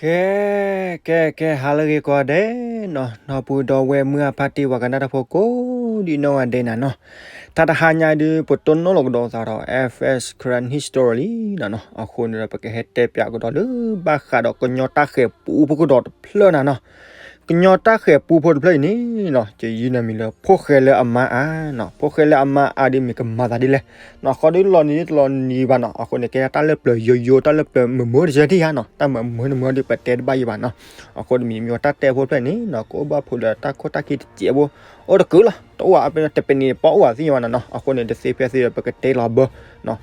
ကဲ ကဲ ကဲ ဟါလၢအဂ့ၤကိးဂၤဒဲးနီၤ, နီၢ်ပုၢ်ဒီဝဲၢ်မုၢ်အဖါတံၢ် ပှၤကနၣ်တၢ်ဖိကိးဒံးနီၢ်ဂၤဒဲးနၤနီၤ, တၢ်တဟါညါဒုး ပတိၢ်နီၣ်လီၤကဒီးသးဒီး F S Karen History လံနၤနီၤ, အဃိန့ၣ်ဒီး ပကဟဲတဲပၠးကဒီးလၢ ဘၣ်ဃးဒီးကညီတၢ်ဃဲၤပူဖိကဒီးတဖျၢၣ်နၤနီၤ, ကညီတၢ်ဃဲၤပူဖိတဖျၢၣ်အံၤန့ၣ်နီၤ, ကယုၢ်န့ၢ်မံၤလၢ ဖိၣ်ဃဲလၢအမါအါနီၤ, ဖိၣ်ဃဲလၢအမါအါဒုးမ့ၢ်ကမၤသးဒ်လဲၣ်နီၤ, အဃိဒုးလီၤနံၤဒ်တလီၤနံၤဘၣ်နီၤ, အဃိန့ၣ် ကဲတၢ်လၢပျၢၤယိယိ တၢ်လၢပျၢၤမုာ်မုာ်တစဲးတံၢ်ဧါနီၤ, တၢ်မုာ်မုာ်တမုာ်ဒုးပတဲတဘၣ်ယံၤဘၣ်နီၤ, အဃိန့ၣ်မ့ၢ်မ့ၢ်ဝဲတၢ်တဲဖိတဖျၢၣ်န့ၣ်နီၤ, ကအိၣ်ဘၣ်ဖုးဒီးတၢ်ခိၣ်တၢ်ခံတစဲးဖိ, အိၣ်တကုာ်လီၤ, တအိၣ်အပတပနံာ်ပီၣ်အိၣ်အသ့ၣ်ညါဘၣ်နီၤနီၤ, အဃိန့ၣ် တသ့ဖဲသ့ဒီးပကတဲလီၤဘၢနီၤ,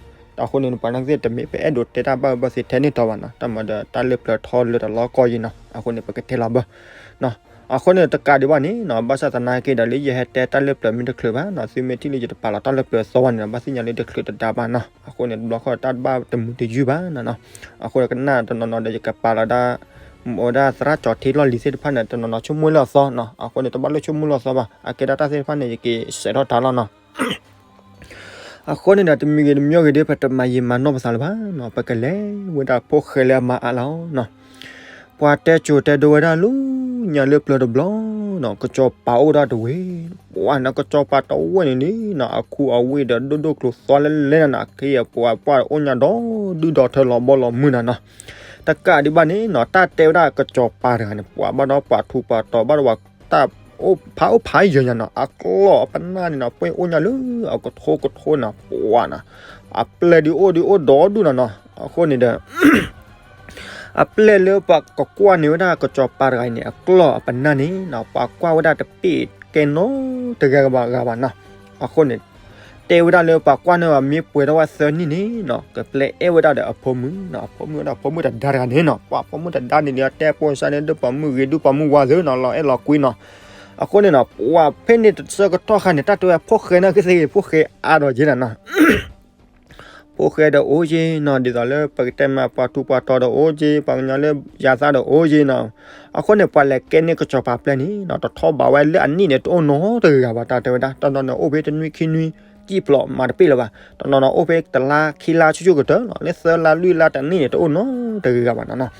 အဃိန့ၣ် ပှၤနာ်က့သ့ၣ်တမ့ၢ်ပအဲၣ်ဒိးတဲတၢ်ဘၣ်ဘၢသ့ထဲန့ၣ်တီဘၣ်နီၤ, တၢ်မၤဒီးတၢ်လၢပျၢၤထီလၢတလီၢ်ကီၢ်ယံၤနီၤ, အဃိန့ၣ် ပကတဲလီၤဘၢနီၤ, အဃိန့ၣ် တကးဒံးဘၣ်န့ၣ်နီၤ, ဘၣ်ဆၣ်သနာ်က့ဒီးလၢယဟဲတဲတၢ်လၢပျၢၤမ့ၢ်တချုးဘၣ်နီၤ, သုမ့ၢ်ထံၣ်လၢယတပာ်လီၤတၢ်လၢပျၢၤသီဘၣ်န့ၣ်ဒီး ဘၣ်သ့ၣ်ညါလၢတချုးတဒါဘၣ်နီၤ, အဃိန့ၣ် တဘျီဃီတၢ်ဘၣ်တမုာ်တယုၢ်ဘၣ်နီၤနီၤ, အဃိန့ၣ် ကနၣ်တနီၤနီၤဒီး ယကပာ်လီၤဒၣ် မ့ၢ်ဝဲဒၣ်သရၣ်ကၠီၤထံလီၢ်လံၤသ့ၣ်တဖၣ်န့ၣ် တနီၤနီၤဆိကမိၣ်လၢအသီနီၤ, အဃိန့ၣ် တဘၣ်လိၣ်ဆိကမိၣ်လၢအသီဘၣ်, အကဲဒၣ်တၢ်သ့ၣ်တဖၣ်န့ၣ် ယက့ၤစဲးထီၣ်တၢ်လီၤနီၤ အဃိန့ၣ်ဒီး တမံၤဂ့ၤတမံၤဂ့ၤဒီး ပတမၤယံာ်မၤနီၢ်ပသးလၢၤဘၣ်နီၤ, ပကလဲၤဝဲဒၣ်ဖိၣ်ဃဲလၢအမါအါလီၤနီၤ, ပှၤတဲစိၤတဲဒိဝဲဒၣ်လၢညါလၢပျၢၤတဘျီနီၤ, ကစီၤပၤအိၣ်ဒၣ်တဝ့ၢ်, ပှၤနီၤ ကစီၤပၤတဝ့ၢ်န့ၣ်လံနီၤ, အခူအဝ့ၢ်ဒီးဒိၣ်ဒိၣ်ကျိၤသွါလဲလဲနၤနီၤ, အခ့အပှၤပှၢ်အိၣ်ညါဒီးဒုၣ်ဒီးထၢလီၤဘီလီၤမုၢ်နၤနီၤ, တကးဒံးဘၣ်န့ၣ်နီၤ, တၢ်တဲဝဲဒၣ်ကစီၤပၤတဂၤန့ၣ် ပှၤဘၣ်ဒီးပှၤထူးပှၤတီၤ ဘၣ်ဒီးပှၤ တၢ်အိၣ်ဖးအိၣ်ဖးယၢၤညါနီၤ, အကျီၢ်အပနၢ်န့ၣ်နီၤ ပှဲၤအိၣ်ညါလၢအကထိကထိနၤ, ပှၤနီၤ, အပျဲၢ်ဒုးအိၣ်ဒုးအိၣ်ဒီဒူၣ်နၤနီၤ, အဃိန့ၣ်ဒီး အပျဲၢ်လၢပှၤကကွၢ်န့ၢ်ဝဲဒၣ်ကစီၤပၤတဂၤအံၤန့ၣ် အကျီၢ်အပနၢ်န့ၣ်နီၤ, ပှၤကွၢ်ဝဲဒၣ်တပ့ၢ်ကဲနီတဂၤဘၣ်ဂၤဘၣ်နီၤ, အဃိန့ၣ် တဲဝဲဒၣ်လၢပှၤကွၢ်န့ၢ်အီၤမ့ၢ်ပှဲၤထီၣ်ဝဲသၢနံၣ်န့ၣ်နီၤ, ကပျဲအဲၣ်ဝဲဒၣ်ဒီးအဖိမုၣ်နီၤ, အဖိမုၣ်ဝဲဒၣ်ဖိမုၣ်တဒါတဂၤန့ၣ်နီၤ, ပှၤဖိမုၣ်တဒါန့ၣ်ဒီး တဲပိာ်စါန့ၣ် ဒုးပိာ်မုၣ်ဂ့ၤ ဒုးပိာ်မုၣ်ဝါသ့နီၤ, လီၤအဲၣ်လီၤကွံနီၤ, အဃိန့ၣ်နီၤ ပှၤဖဲန့ၣ်တဆၢကတီၢ်ခါန့ၣ် တၢ်တဲဝဲဖိၣ်ဃဲနာ်က့သ့ၣ်ဂ့ၤ ဖိၣ်ဃဲအါဒီးက့နၤနီၤ ဖိၣ်ဃဲဒီးအိၣ်က့နီၤ, ဒ်သိးလၢပကတဲမး ပှၤထူးပှၤတီၤဒီးအိၣ်က့, ပှၤကညီလၢယၤသၣ်ဒီးအိၣ်က့နီၤ, အဃိန့ၣ် ပှၤလဲၤကဲန့ၢ်ကစီၤပၤပျဲၢ်န့ၣ်နီၤ, တထီၣ်ဘးဝဲလၢအနံၣ်န့ၣ် တအိၣ်နီတဂၤဘၣ်, တၢ်တဲဝဲဒၣ် တနီၤနီၤအိၣ်ဖဲတနွံခံနွံ စံၣ်ဖျိးမၤတပ့ၢ်လၢၤဘၣ်, တနီၤနီၤအိၣ်ဖဲတလါခံလါဆူၣ်ဆူၣ်ကတၢၢ်နီၤ, လၢသၢလါလွံၢ်လါတနံၣ်န့ၣ် တအိၣ်နီတဂၤဘၣ်နီၤနီၤ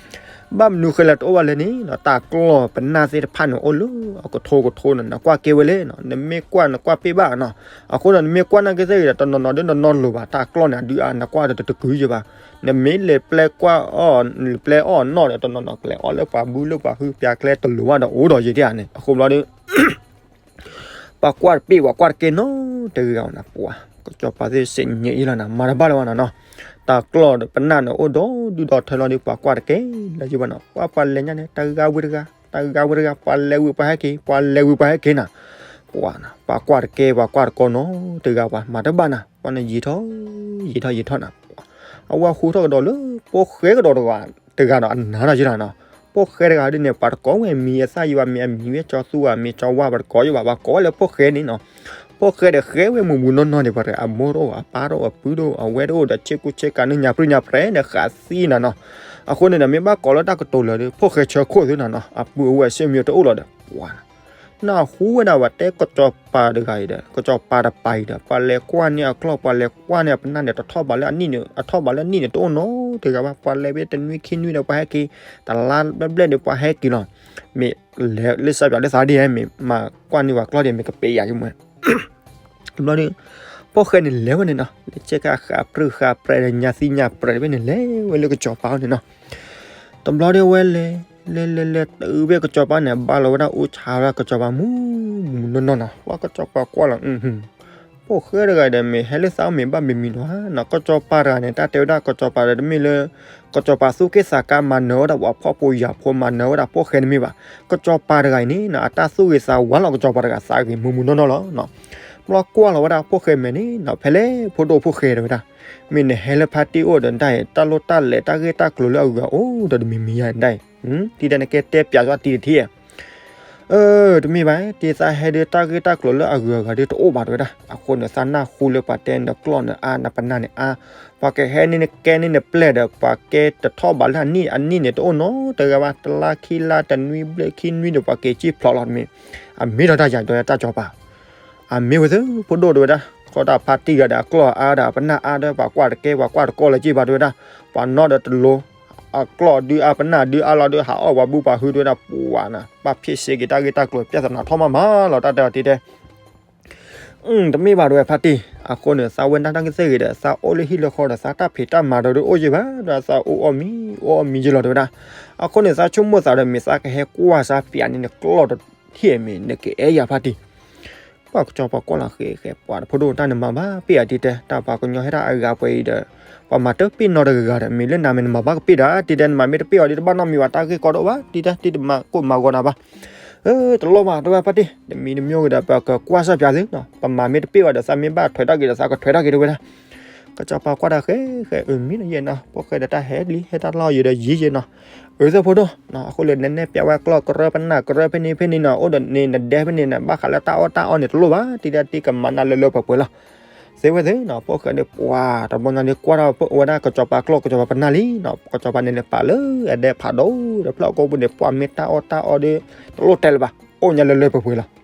ဘၣ်မနုၤဃိလၢတအိၣ်ဘၣ်လဲၣ်န့ၣ်နီၤ, တၢ်ကျီၢ်ပနၢ်သ့ၣ်တဖၣ်န့ၣ် အိၣ်လၢအကထိကထိန့ၣ် နကွၢ်ကဲဝဲလဲၣ်နီၤ, နမ့ၢ်ကွၢ်နကွၢ်ပ့ၢ်ဘၣ်နီၤ, အဃိဒီးနမ့ၢ်ကွၢ်နာ်က့သ့ၣ်ဂ့ၤဒီး တနီၤနီၤဒ်နနီလိၤဘၣ်, တၢ်ကျီၢ်န့ၣ် အဒုးအါ နကွၢ်ဒီးတတကုာ်ယဘၣ်, နမ့ၢ်လဲၤပျဲကွၢ်အီၣ် လဲၤပျဲအီၣ်အနီၣ်ဒီး တနီၤနီၤကလဲၤအီၣ်လၢပှၤဘုလၢပှၤဟု ပျးကျဲတလိၤဘၣ်ဒီးအိၣ်ဒီးယဲၢ်တဧါန့ၣ်, အဃိဘျီဒီး ပှၤကွၢ်တပ့ၢ် ပှၤကွၢ်တကဲနီတဂၤဘၣ်နီၤ, ပှၤကစီၤပၤသ့ၣ်စံးညါအံၤလီၤနီၤ, မၤတဘၣ်လၢၤဘၣ်နီၤနီၤ, တၢ်ကျီၢ်ပနၢ်န့ၣ် အိၣ်ဒီဒူၣ်ဒီထၢလီၤဒီး ပှၤကွၢ်တကဲလၢၤယဘၣ်နီၤ, ပှၤပှၤလဲၤညါန့ၣ် တဂၤဝံၤတဂၤ တဂၤဝံၤတဂၤ ပှၤလဲၤဝံၤပှၤဟဲက့ၤ ပှၤလဲၤဝံၤပှၤဟဲက့ၤနီၤ, ပှၤနီၤ ပှၤကွၢ်တကဲ ပှၤကွၢ်တကဲနီတဂၤ ပှၤမၤတဘၣ်နီၤ, ပှၤန့ၣ်ယံာ်ထီၣ် ယံာ်ထီၣ်ယံာ်ထီၣ်နီၤ, အဝဲဃူထီၣ်ကဒီးလၢ ဖိၣ်ဃဲကဒီးတဂၤ တဂၤဒီးအနၤနီၤယဲၢ်နီၤ, ဖိၣ်ဃဲတဂၤဒ်န့ၣ် ပှၤတကိးဝဲမံၤအသၣ်ယဘၣ် မ့ၢ်အမံၤဝဲကၠီသူဧါ မ့ၢ်ကၠီဝါ ပှၤတကိးယဘၣ် ပှၤကိးဝဲလၢဖိၣ်ဃဲန့ၣ်နီၤ, ဖိၣ်ဃဲဒီးဃဲဝဲမုၢ်မုၢ်နီၢ်နီၢ်န့ၣ် ပှၤတဂၤအမိၢ်တအိၣ် အပၢ်တအိၣ် အပုၢ်တအိၣ် အဝဲတအိၣ်ဒီး ဆ့ကူဆ့ကၤန့ၣ် ညါပြံညါပြဲန့ၣ် ဃးသံနီၤနီၤ, အဃိန့ၣ်ဒီး မ့ၢ်ဘၣ်ကိးလၢတၢ်ကတိၤလၢာ်ဒီး ဖိၣ်ဃဲဆၢခိၣ်သ့နီၤနီၤ အပုၢ်အဝဲၢ်အဆ့ၣ်မံၤတအိၣ်လီၤဒီး ပှၤ နၢ်ဟူဝဲဒၣ်ပှၤတဲကစီၤပၤတဂၤအံၤဒီး ကစီၤပၤတပၤအံၤဒီး ပှၤလဲၤကွၢ်န့ၢ်အကျီၢ် ပှၤလဲၤကွၢ်န့ၢ်အပနၢ်န့ၣ် တထီၣ်ဘးလၢအနံၣ်န့ၣ် အထီၣ်ဘးလၢအနံၣ်န့ၣ် တအိၣ်နီတဂၤဘၣ် ပှၤလဲၤဖဲတနွံခံနွံဒီးပှၤဟဲက့ၤ တလါဘျဲၣ်ဘျဲၣ်ဒီးပှၤဟဲက့ၤလီၤ, မ့ၢ်လဲၤလၢစၢပၠးလၢသးဒ်အံၤ မ့ၢ်မၤကွၢ်န့ၢ်ပှၤကျီၢ်ဒ်အံၤ မ့ၢ်ကပ့းယၤယမွဲ တဘျီဒီး ဖိၣ်ဃဲန့ၣ်လဲၤဝဲန့ၣ်နီၤ လၢဆ့ကၤဃးပြၢဃးပြဲဒီး ညါသံညါပြဲတဘ့ၣ်န့ၣ် လဲၤဝဲလၢကစီၤပၤအအိၣ်န့ၣ်နီၤ, တဘျီဒီးဝဲလဲၤ လဲၤလဲၤလဲၤတုၤဖဲကစီၤပၤန့ၣ် ဘၣ်လီၤဝဲဒၣ်အိၣ်ဆါဝဲဒၣ်ကစီၤပၤမုၢ်မုၢ်နီၢ်နီၢ်နီၤ ပှၤကစီၤပၤကွၢ်လီၤ ဖိၣ်ဃဲတဂၤဒီး မ့ၢ်ဟဲလၢသးအိၣ်မ့ၢ်ဘၣ်မံၤမံၤနီၤ နီၤ ကစီၤပၤတဂၤန့ၣ် တၢ်တဲဝဲဒၣ်ကစီၤပၤဒီးတမ့ၢ်လၢ ကစီၤပၤသူၣ်က့သးကါမၤနၢၤဝဲဒၣ်ပှၤဖှီၣ်ဖိယာ်ဖိ မၤနၢၤဝဲဒၣ်ဖိၣ်ဃဲတမ့ၢ်ဘၣ်, ကစီၤပၤတဂၤအံၤန့ၣ်နီၤ အတၢ်သူၣ်ဂ့ၤသးဝါလီၤကစီၤပၤတဂၤသးဂ့ၤမုၢ်မုၢ်နီၢ်နီၢ်လီၤ ပျီကွၢ်လီၤဝဲဒၣ်ဖိၣ်ဃဲမဲာ်န့ၣ်နီၤ ဖဲလဲၣ်ဖိဒိၣ်ဖိၣ်ဃဲတဲဝဲဒၣ်, မ့ၢ်နဟဲလၢဖါတံၢ်အိၣ်ဒီးတၢ်အံၤ တၢ်လိၣ်တၢ်လဲၤတၢ်ဂ့ၢ်တၢ်ကျိၤလၢအဂုၤအအိၣ်ဒီးတမံၤမံၤယါဒၣ်အံၤ, တံၤဒၣ်နကဲတဲပၠးသွတံၤတထံၣ် အၢ တမ့ၢ်ဘၣ် တံၤသးဟဲဒုးတၢ်ဂ့ၢ်တၢ်ကျိၤလၢအဂုၤအဂၤဒုးတအိၣ်ဘၣ်တဲဝဲဒၣ်, အဃိန့ၣ်သးနၢ်ဟူလၢပှၤတဲနကျီၢ်နအါ နပနၢ်န့ၣ်အါ, ပှၤကဟဲန့ၢ်နကဲန့ၢ်နပျဲၢ်ဒီး ပှၤကဲတထီၣ်ဘးလၢအနံၣ်အနံၣ်န့ၣ် တအိၣ်နီတဂၤဘၣ် တလါခံလါတနွံဘျဲၣ်ခံနွံဒီးပှၤက့ၤစံၣ်ဖျိးလီၤတမံၤ, အမ့ၢ်ဒီးတၢ်ယၤဒီးတၢ်ကစီၤပၤ အမ့ၢ်ဝဲသ့ၣ်ဖိဒိၣ်တဲဝဲဒၣ်, ဃီတၢ်ဖါတံၢ်ဂၤဒီးအကျီၢ်အါဒီးအပနၢ်အါဒီး ပှၤကွၢ်တကဲ ပှၤကွၢ်တကီလၢၤက့ၤဘၣ်တဲဝဲဒၣ်, ပှၤနီၣ်ဒီးတလိၤ, အကျီၢ်ဒုးအပနၢ်ဒုးအလီၢ်ဒုးဟးအီၣ်ပှၤဘုပှၤဟုဒုးဒၣ်ပှၤနၤ ဘၣ်ဖ့းစ့က့ၤတၢ်ဂ့ၢ်တၢ်ကျိၤ ပြဿနာထီၣ်မးမးလီၤ တၢ်တဲအီၤတံၤတဲ တမ့ၢ်ဘၣ်ဒဝဲဖါတံၢ်, အဃိန့ၣ် သးဝဲဒၣ်တၢ်ကသ့ၣ်ဂ့ၤဒီး သးအိၣ်လၢဟံၣ်လၢဃီဒီး သးတၢ်ဖံးတၢ်မၤဒီးဒုးအိၣ်ယဲၢ်ဘၣ် ဒီးသးအိၣ်အီၣ်မံ အိၣ်အီၣ်မံယဲၢ်လီၤတဲဝဲဒၣ်. အဃိန့ၣ် သးဆိကမိၣ်သးဒီး မ့ၢ်သးကဟဲကွၢ်စၢ်ပၠးန့ၣ် နကျီၢ်တထံၣ်မ့ၢ်နကအဲၣ်ယၤဖါတံၢ် ပှၤကစီၤပၤကွၢ်လီၤဃဲဃဲ ပှၤတဖိဒိၣ်တၢ်နမၤဘၣ်ပ့ၢ်အီၤတံၤတဲ တၢ်ပှၤကညီဟဲဒၣ်အဂၤပှဲၤအံၤဒီး ပှၤမၤတပ့ၢ်နီတဂၤဂၤဒီး မ့ၢ်လၢနၤမ့ၢ် နမၤဘၣ်ကပ့ၢ်ဒီး တံၤတဲ နမၤမ့ၢ်တပ့ၢ်အီၤဒီး တဘၣ်နီတမံၤဘၣ် တၢ်ဂ့ၢ်ကီတအိၣ်ဘၣ် တံၤတဲ တံၤတမၤကိၢ်မၤဂီၤနၤဘၣ်. တလိၣ်ဘၣ် တဝဲဖါတံၢ် တမံၤတမံၤဂ့ၤဒီး ပကကွၢ်စၢ်ပၠးသုနီၤ ပမၤမ့ၢ်တပ့ၢ်ဘၣ်ဒီး သးမ့ၢ်ဘၣ်ထွဲတၢ်က့ၤဒီး သးကထွဲတၢ်က့ၤတဝဲဒၣ်. ကစီၤပၤကွၢ်တၢ်ဃဲဃဲ အမံနီၤယဲနီၤ ဖိၣ်ဃဲဒီးတၢ်ဟဲလံ ဟဲတၢ်လီၢ်ယံၤဒီးယံၤယဲနီၤ အၢ သၢဖိဒိၣ်နီၤ အဃိလၢနနဲၣ်ပၠးဝဲကျီၢ်ကရၢပနၢ် ကရၢဖဲန့ၣ်ဖဲန့ၣ်နီၤ အိၣ်ဒီးန့ၣ်နဒဲဖဲန့ၣ်န့ၣ် ဘၣ်ဃးလၢတၢ်အီၣ်တၢ်အီန့ၣ်တလိၣ်ဘၣ် တံၤတဲ တံၤကမၤနၤလၢလၢပှဲၤပှဲၤလီၤ. သ့ဝဲသ့နီၤ ဖိၣ်ဃဲန့ၣ် ပှၤတဘျီညါန့ၣ် ကွၢ်ထီၣ်ဝဲဒၣ်ကစီၤပၤကျီၢ် ကစီၤပၤပနၢ်လံနီၤ ကစီၤပၤန့ၣ်န့ၣ် ပာ်လၢအဒဲဖးဒိၣ်ဒီး ဖျၢၣ်ကိာ်ပူၤန့ၣ် ပှၤမ့ၢ်တၢ်အီၣ်တၢ်အီဒီး တလိၣ်တဲလၢၤဘၣ် အိၣ်ညါလၢလၢပှဲၤပှဲၤလီၤ.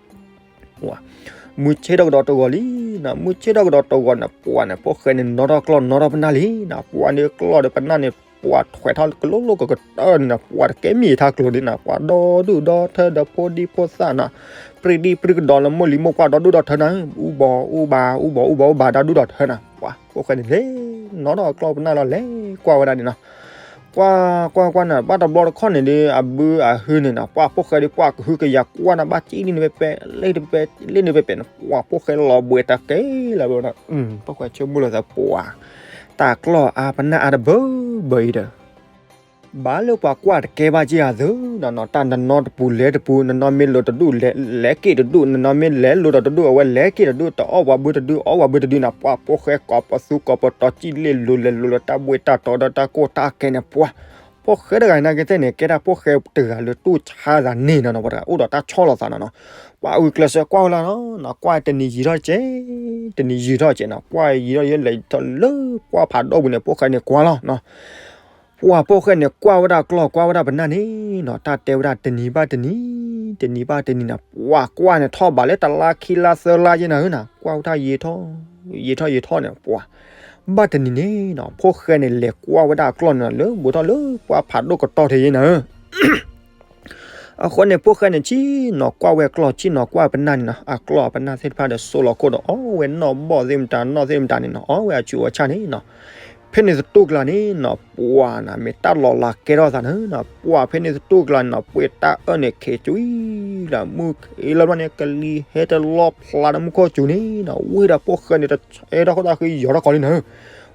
မုၢ်ဆ့ၣ်ထီၣ်ကဒီးတဂီၤလံနီၤ မုၢ်ဆ့ၣ်ထီၣ်ကဒီးတဂီၤန့ၣ် ပှၤန့ၣ် ဖိၣ်ဃဲန့ၣ် နီၣ်ထီၣ်ကျီၢ်နီၣ်ထီၣ်ပနၢ်လံနီၤ ပှၤန့ၣ်ကျီၢ်ဒီးပနၢ်န့ၣ် ပှၤထွဲးထီၣ်ကလိလိကကတၢၢ်န့ၣ်နီၤ ပှၤတကဲမ့ၢ်ထါကျိၤဒ်နီၤ ပှၤဒီဒူၣ်ဒီထၢဒီးဖိဒံဖိသၣ်နီၤ ပြံဒံပြံကဒီးလၢမိၢ်လံၤမိၢ်ပှၢ်ဒီဒူၣ်ဒီထၢနီၤ အူဘီအူဘၣ် အူဘီအူဘၣ် ဒီဒူၣ်ဒီထၢနီၤ ပှၤဖိၣ်ဃဲန့ၣ်လဲၤ နီၣ်ထီၣ်ကျီၢ်ပနၢ်လီၤ လဲၤကွၢ်ဝဲဒၣ်န့ၣ်နီၤ ကွၢ်ကွၢ်ကွၢ်န့ၣ် ဘၣ်တဘျီတခီၣ်န့ၣ်ဒီး အဘုအဟုန့ၣ်နီၤ ပှၤဖိၣ်ဃဲဒီး ပှၤကဟုကယာ်ကွၢ်န့ၣ် ဘၣ်ကံၣ်လံန့ၣ်ပဲပဲ လ့ၣ်တပဲ လ့ၣ်န့ၣ်ပဲပဲန့ၣ် ပှၤဖိၣ်ဃဲလီၤဘှံးတကဲလၢၤဝဲနီၤ ဖိၣ်ဃဲဆိကမိၣ်လီၤသးပှၤ တၢ်ကျီၢ်အါပနၢ်အါတဘၢဘၢအံၤဒီး ဘၣ်လၢပှၤကွၢ်တကဲဘၣ်က့ၤအသးနီၤနီၤ တၢ်နနီတပူၤလဲၤတပူၤ နနီမ့ၢ်လိၤတဒူၣ် လဲၤက့ၤတဒူၣ် နနီမ့ၢ်လဲၤလိၤဒီးတဒူၣ် အဝဲလဲၤက့ၤတဒူၣ် တအီၣ်ပှၤဘုတဒု အီၣ်ပှၤဘုတဒုနီၤ ပှၤဖိၣ်ဃဲကိးပသူကိးပတီၤ ကံၣ်လ့ၣ်လိၤလဲၤလိၤလၢတၢ်ဘှ့ၣ်တၢ်တီဒီးတၢ်ကိၢ်တၢ်ကဲန့ၣ် ပှၤဖိၣ်ဃဲတဂၤနာ်က့သ့ၣ်န့ၣ် ကဲဒၣ်ဖိၣ်ဃဲတဂၤလၢတူၢ်ဆါသးန့ၣ်နီၤနီၤ ပှၤတဂၤအိၣ်ဒီးတၢ်ဆီၣ်လီၤသးနီၤနီၤ ပှၤအုၣ်ကျဲးစၢးကွၢ်ဝဲလီၤနီၤနီၤ ကွၢ်တနံၤယံာ်ထီၣ်တကဲး တနံၤယံာ်ထီၣ်တကဲးနီၤ ကွၢ်ယံာ်ထီၣ်ယံာ်လဲၤထီၣ်လၢပှၢ်ဖးဒိၣ်ပူၤန့ၣ် ဖိၣ်ဃဲန့ၣ်ကွၢ်လီၤနီၤ ပှၤဖိၣ်ဃဲန့ၣ် ကွၢ်ဝဲဒၣ်ကျီၢ် ကွၢ်ဝဲဒၣ်ပနၢ်န့ၣ်နီၤ တၢ်တဲဝဲဒၣ်တနံၤဘၣ်တနံၤ တနံၤဘၣ်တနံၤနီၤ ပှၤကွၢ်န့ၣ်ထီၣ်ဘးလၢတလါခံလါသၢလါယဲနၤဧၢနီၤ ကွၢ်ဝဲဒၣ်ယံာ်ထီၣ် ယံာ်ထီၣ်ယံာ်ထီၣ်န့ၣ် ပှၤ ဘၣ်တနံၤန့ၣ်နီၤ ဖိၣ်ဃဲန့ၣ် လဲၤကွၢ်ဝဲဒၣ်ကျီၢ်န့ၣ် လၢဘူးထီၣ်လၢပှၢ်ဖးဒိၣ်ကတီၢ်ထဲယဲနၤဧၢ အဃိန့ၣ် ဖိၣ်ဃဲန့ၣ် ဆ့ၣ်နီၤကွၢ်ဝဲကျီၢ် ဆ့ၣ်နီၤကွၢ်ပနၢ်န့ၣ်နီၤ အကျီၢ်အပနၢ်သ့ၣ်တဖၣ်ဒီး စိးလီၤခိၣ်ဒီး အီၣ်ဝဲနီၢ်ဘီၣ်သ့ၣ်မတၤ နီၢ်သ့ၣ်မတၤန့ၣ်နီၤ အီၣ်ဝဲအဆူးအဆၣ်န့ၣ်နီၤ ဖဲန့ၣ်သတူၢ်ကျါန့ၣ်နီၤ ပှၤနၤ မ့ၢ်တၢ်လီၤလးကဲထီၣ်သးန့ၣ်နီၤ ပှၤဖဲန့ၣ်သတူၢ်ကျါန့ၣ်နီၤ ပှ့ၤတၢ်အၢၣ်န့ၣ် ခ့ၤကွံာ်လၢမုၢ်ခ့လၢဘျီန့ၣ် ကလံၤဟဲတလီၢ်ဖျါဒီးမုၢ်ခိၣ်စူၤန့ၣ်နီၤ ဝံၤဒီးဖိၣ်ဃဲန့ၣ် တအဲၣ်ဒိးခိၣ်တၢ်ဃံ ယီၤထီၣ်ကီးလံနၤဧၢ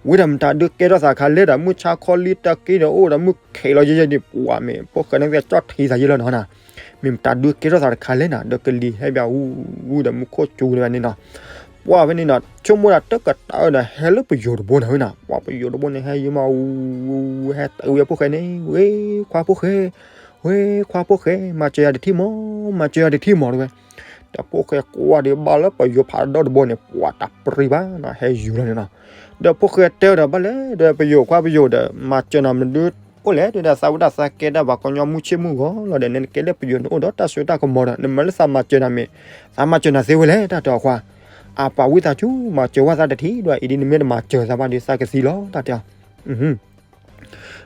ဝံၤဒီးမတၤဒုးကဲထီၣ်သးခါလဲၣ်ဒီး မုၢ်ဆါခီလံတၢ်က့ဒီးအိၣ်ဒီးမုၢ်ခ့လီၤယဲယဲန့ၣ် ပှၤမ့ၢ်ဖိၣ်ဃဲန့ၣ် ကၠီၣ်ထံသးယဲလီၤနီၤ မ့ၢ်မတၤဒုးကဲထီၣ်သးတခါလဲၣ်နၤ ဒီးကလံၤဟဲဘၣ်ဝူဝူဒီးမုၢ်ခိၣ်စူၤန့ၣ်ဘၣ်န့ၣ်နီၤ ပှၤဖဲန့ၣ်နီၤ ဆိကမိၣ်ဒၣ်တကတၢၢ်ဒီး ဟဲလၢပယိၤတဘိနၤဧၢနီၤ ပှၤပယိၤတဘိန့ၣ် ဟဲယံၤမးဝူ ဟဲတဝံၤဖိၣ်ဃဲန့ၣ် ဝဲခွါဖိၣ်ဃဲ ဝဲခွါဖိၣ်ဃဲ မၤစၢၤယၤတထံၣ်မး မၤစၢၤယၤတထံၣ်မးတဝဲ ဒီးဖိၣ်ဃဲကွၢ်ဒီးဘၣ်လၢပယိၤဖးဒိၣ်တဘိန့ၣ် ပှၤတပြံဘၣ်နီၤ ဟဲယူၤလီၤန့ၣ်နီၤ ဒီးဖိၣ်ဃဲတဲဒီးဘၣ်လဲၣ် ဒီးပယိၤခွါပယိၤဒီး မၤစၢၤနၤမနုၤအိၣ်လဲၣ် တဲဝဲဒၣ် သးဝဲဒၣ်သးကဲဒၣ်ပှၤကညီမုၢ်ဆ့ၣ်မုၢ်ဂီၤလီၤဒီး နကဲလၢပယိၤနအိၣ်ဒီးတၢ်စိတၢ်ကမီၤဒီး နမၤလၢသးမၤစၢၤနၤမ့ၢ် သးမၤစၢၤနၤသ့ဝဲလဲၣ် တၢ်တဲအီၤခွါ အပှၤဝံသးစူၤ မၤစၢၤဝဲသးတထံၣ်ဒီး အံၤဒ်နမ့ၢ်တမၤစၢၤသးဘၣ်ဒီး သးကသံလီၤ တၢ်တဲအီၤ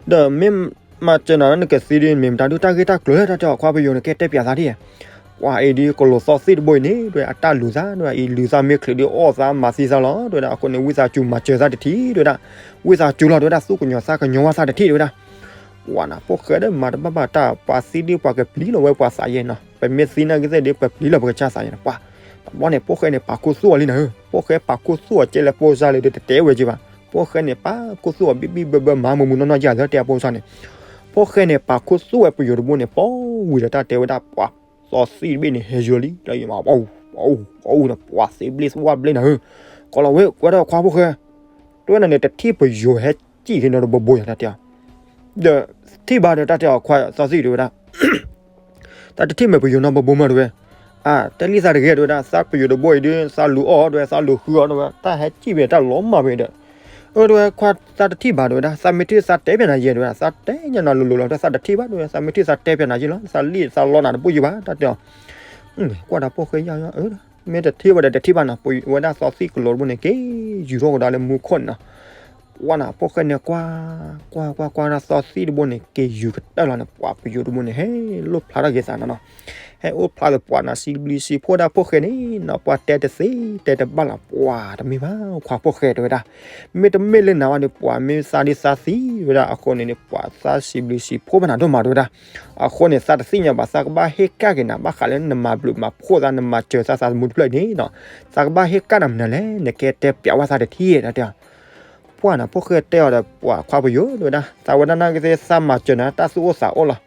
ဒီးမ့ၢ်မၤစၢၤနၤလၢနကသံဒီး မ့ၢ်မတၤဒုးတၢ်ဂ့ၢ်တၢ်ကျိၤလၢတၢ်တဲအီၤခွါပယိၤန့ၣ် ကဲတဲပၠးသးဒ် ပှၤအံၤဒ်ကလိာ်သီသံၣ်တဘိအံၤန့ၣ် တဲဝဲဒၣ် အတၢ်လူၤသး တဲဝဲဒၣ် အံၤလူၤသးမ့ၢ်ချုးဒီးအီၣ်သးမၤသံသးလီၤ တဲဝဲဒၣ် အဃိန့ၣ် ဝံသးစူၤမၤစၢၤသးတထံၣ် တဲဝဲဒၣ် ဝံသးစူၤလီၤ တဲဝဲဒၣ် သူၣ်ကညီၤသးကညီၤဝဲသးတထံၣ် တဲဝဲဒၣ် ပှၤနၤ ဖိၣ်ဃဲဒီးမၤတဘၣ်ဘၣ်တၢ် ပှၤသံဒ်ပှၤကပျံၤလီၤဝဲပှၤသးယဲနီၤ ပမ့ၢ်သံနာ်က့သ့ၣ်ဒီး ပပျံၤလီၤပကစၢ်သးယဲနီၤ ပှၤ တဘျီန့ၣ် ဖိၣ်ဃဲန့ၣ် ပာ်ခူသူၣ်အီၤလံနၤဧၢ ဖိၣ်ဃဲပာ်ခူသူၣ်အီၤ ကဲလၢဖိစါလံဒီး တတဲဝဲက့ၤဘၣ် ဖိၣ်ဃဲန့ၣ် ပာ်ခူသူၣ်အီၤ ဘံၣ်ဘံၣ်ဘၢဘၢ မၤမုာ်မုာ်နီၢ်နီၢ်ယၤသၢတဲအဖိစါန့ၣ် ဖိၣ်ဃဲန့ၣ် ပာ်ခူသူၣ်ဝဲပယိၤတဘိန့ၣ် ပီဝံၤဒီးတၢ်တဲဝဲဒၣ် ပှၤသီသံၣ်တဘ့ၣ်န့ၣ် ဟဲယိၤလံ လၢယမၤ ပီအူ ပီအူ ပီအူဒီး ပှၤသံဘျ့သဝၣ်ဘျ့နၤဧၢ ကီလီၤဝဲ ကွဲထီၣ်ခွါဖိၣ်ဃဲ တဲဝဲနၤန့ၣ် တထံၣ်ပယိၤဟဲစံၣ်က့ၤနီတဘိဘိယၤတၢ်တဲအီၤ ဒီးထံၣ်ဘၣ်ဒီးတၢ်တဲအီၤခွါသီသံၣ်တဲဝဲဒၣ် တၢ်တထံၣ်မ့ၢ်ပယိၤနီတဘိဘိမးတဲဝဲ, အါ တဲလံသးတဂ့ၤတဲဝဲဒၣ် သးပယိၤတဘိအံၤဒုး သးလူၤအီၣ်တဲဝဲ သးလူၤဃုအီၣ်တဲဝဲ တၢ်ဟဲစံၣ်ဝဲတၢ်လီၤမၢ်ဝဲဒီး, အၢ တဲဝဲ ခွါသးတထံၣ်ဘၣ်တဲဝဲဒၣ် သးမ့ၢ်ထံၣ်သးတဲပၠးနၤယဲတဲဝဲဒၣ် သးတဲညါနၤလိၤလိၤလီၤ သးတထံၣ်ဘၣ်တဲဝဲ သးမ့ၢ်ထံၣ်သးတဲပၠးနၤယဲလီၤ သးလံၣ်သးလီနၤတဘိယဲဘၣ် တၢ်တဲအီၤ ကွၢ်တၢ်ဖိၣ်ဃဲယါယါ အၢ မ့ၢ်တထံၣ်ဘၣ်ဒီးတထံၣ်ဘၣ်နီၤ ပဝဲဒၣ်သီသံၣ်ကလိၤတဘိန့ၣ် က့ၤယူၤထီၣ်ကဒါလၢမူခိၣ်န့ၣ်နီၤ ကွၢ်နၤ ဖိၣ်ဃဲန့ၣ်ကွၢ်, ကွၢ်ကွၢ်ကွၢ်ဒၣ်သီသံၣ်တဘိန့ၣ် က့ၤယူၤကတၢၢ်လီၤန့ၣ် ပှၤပယိၤတဘိန့ၣ် ဟဲလိၣ်ဖျါထီၣ်က့ၤသးနီၤနီၤ, ဟဲအိၣ်ဖျါသပှၢ်နၤ စံးဘျုးစံးဖှိၣ်ဒၣ်ဖိၣ်ဃဲန့ၣ်နီၤ ပှၤတဲတသ့တဲတဘၣ်လီၤ ပှၤတမ့ၢ်ဘၣ် ခွါဖိၣ်ဃဲတဲဝဲဒၣ်, မ့တမ့ၢ်လၢနၤဘၣ်န့ၣ် ပှၤမ့ၢ်သးဒ်သးသံဝဲဒၣ် အဃိန့ၣ်န့ၣ် ပှၤသးစံးဘျုးစံးဖှိၣ်ဘၣ်နၤဒိၣ်မးတဲဝဲဒၣ်, အဃိန့ၣ် သးတသ့ၣ်ညါဘၣ် သးကဘၣ်ဟ့ၣ်ကၣ်က့ၤနၤ ဘၣ်ဃးလၢနမၤဘျုးမၤဖှိၣ်သး နမၤစၢၤသးသးသမူတဖျၢၣ်အံၤန့ၣ်နီၤ, သးကဘၣ်ဟ့ၣ်ကၣ်နၤမနုၤလဲၣ် နကဲတဲပျးဝဲသးတထံၣ်တဲဝဲဒၣ် ပှၢ်နၤ ဖိၣ်ဃဲတဲအီၤဒီး ပှၤခွါပယိၤတဲဝဲဒၣ် သးဝဲဒၣ်နာ်က့သ့ၣ် သးမၤစၢၤနၤ တၢ်သူၣ်အိၣ်သးအိၣ်လီၤ,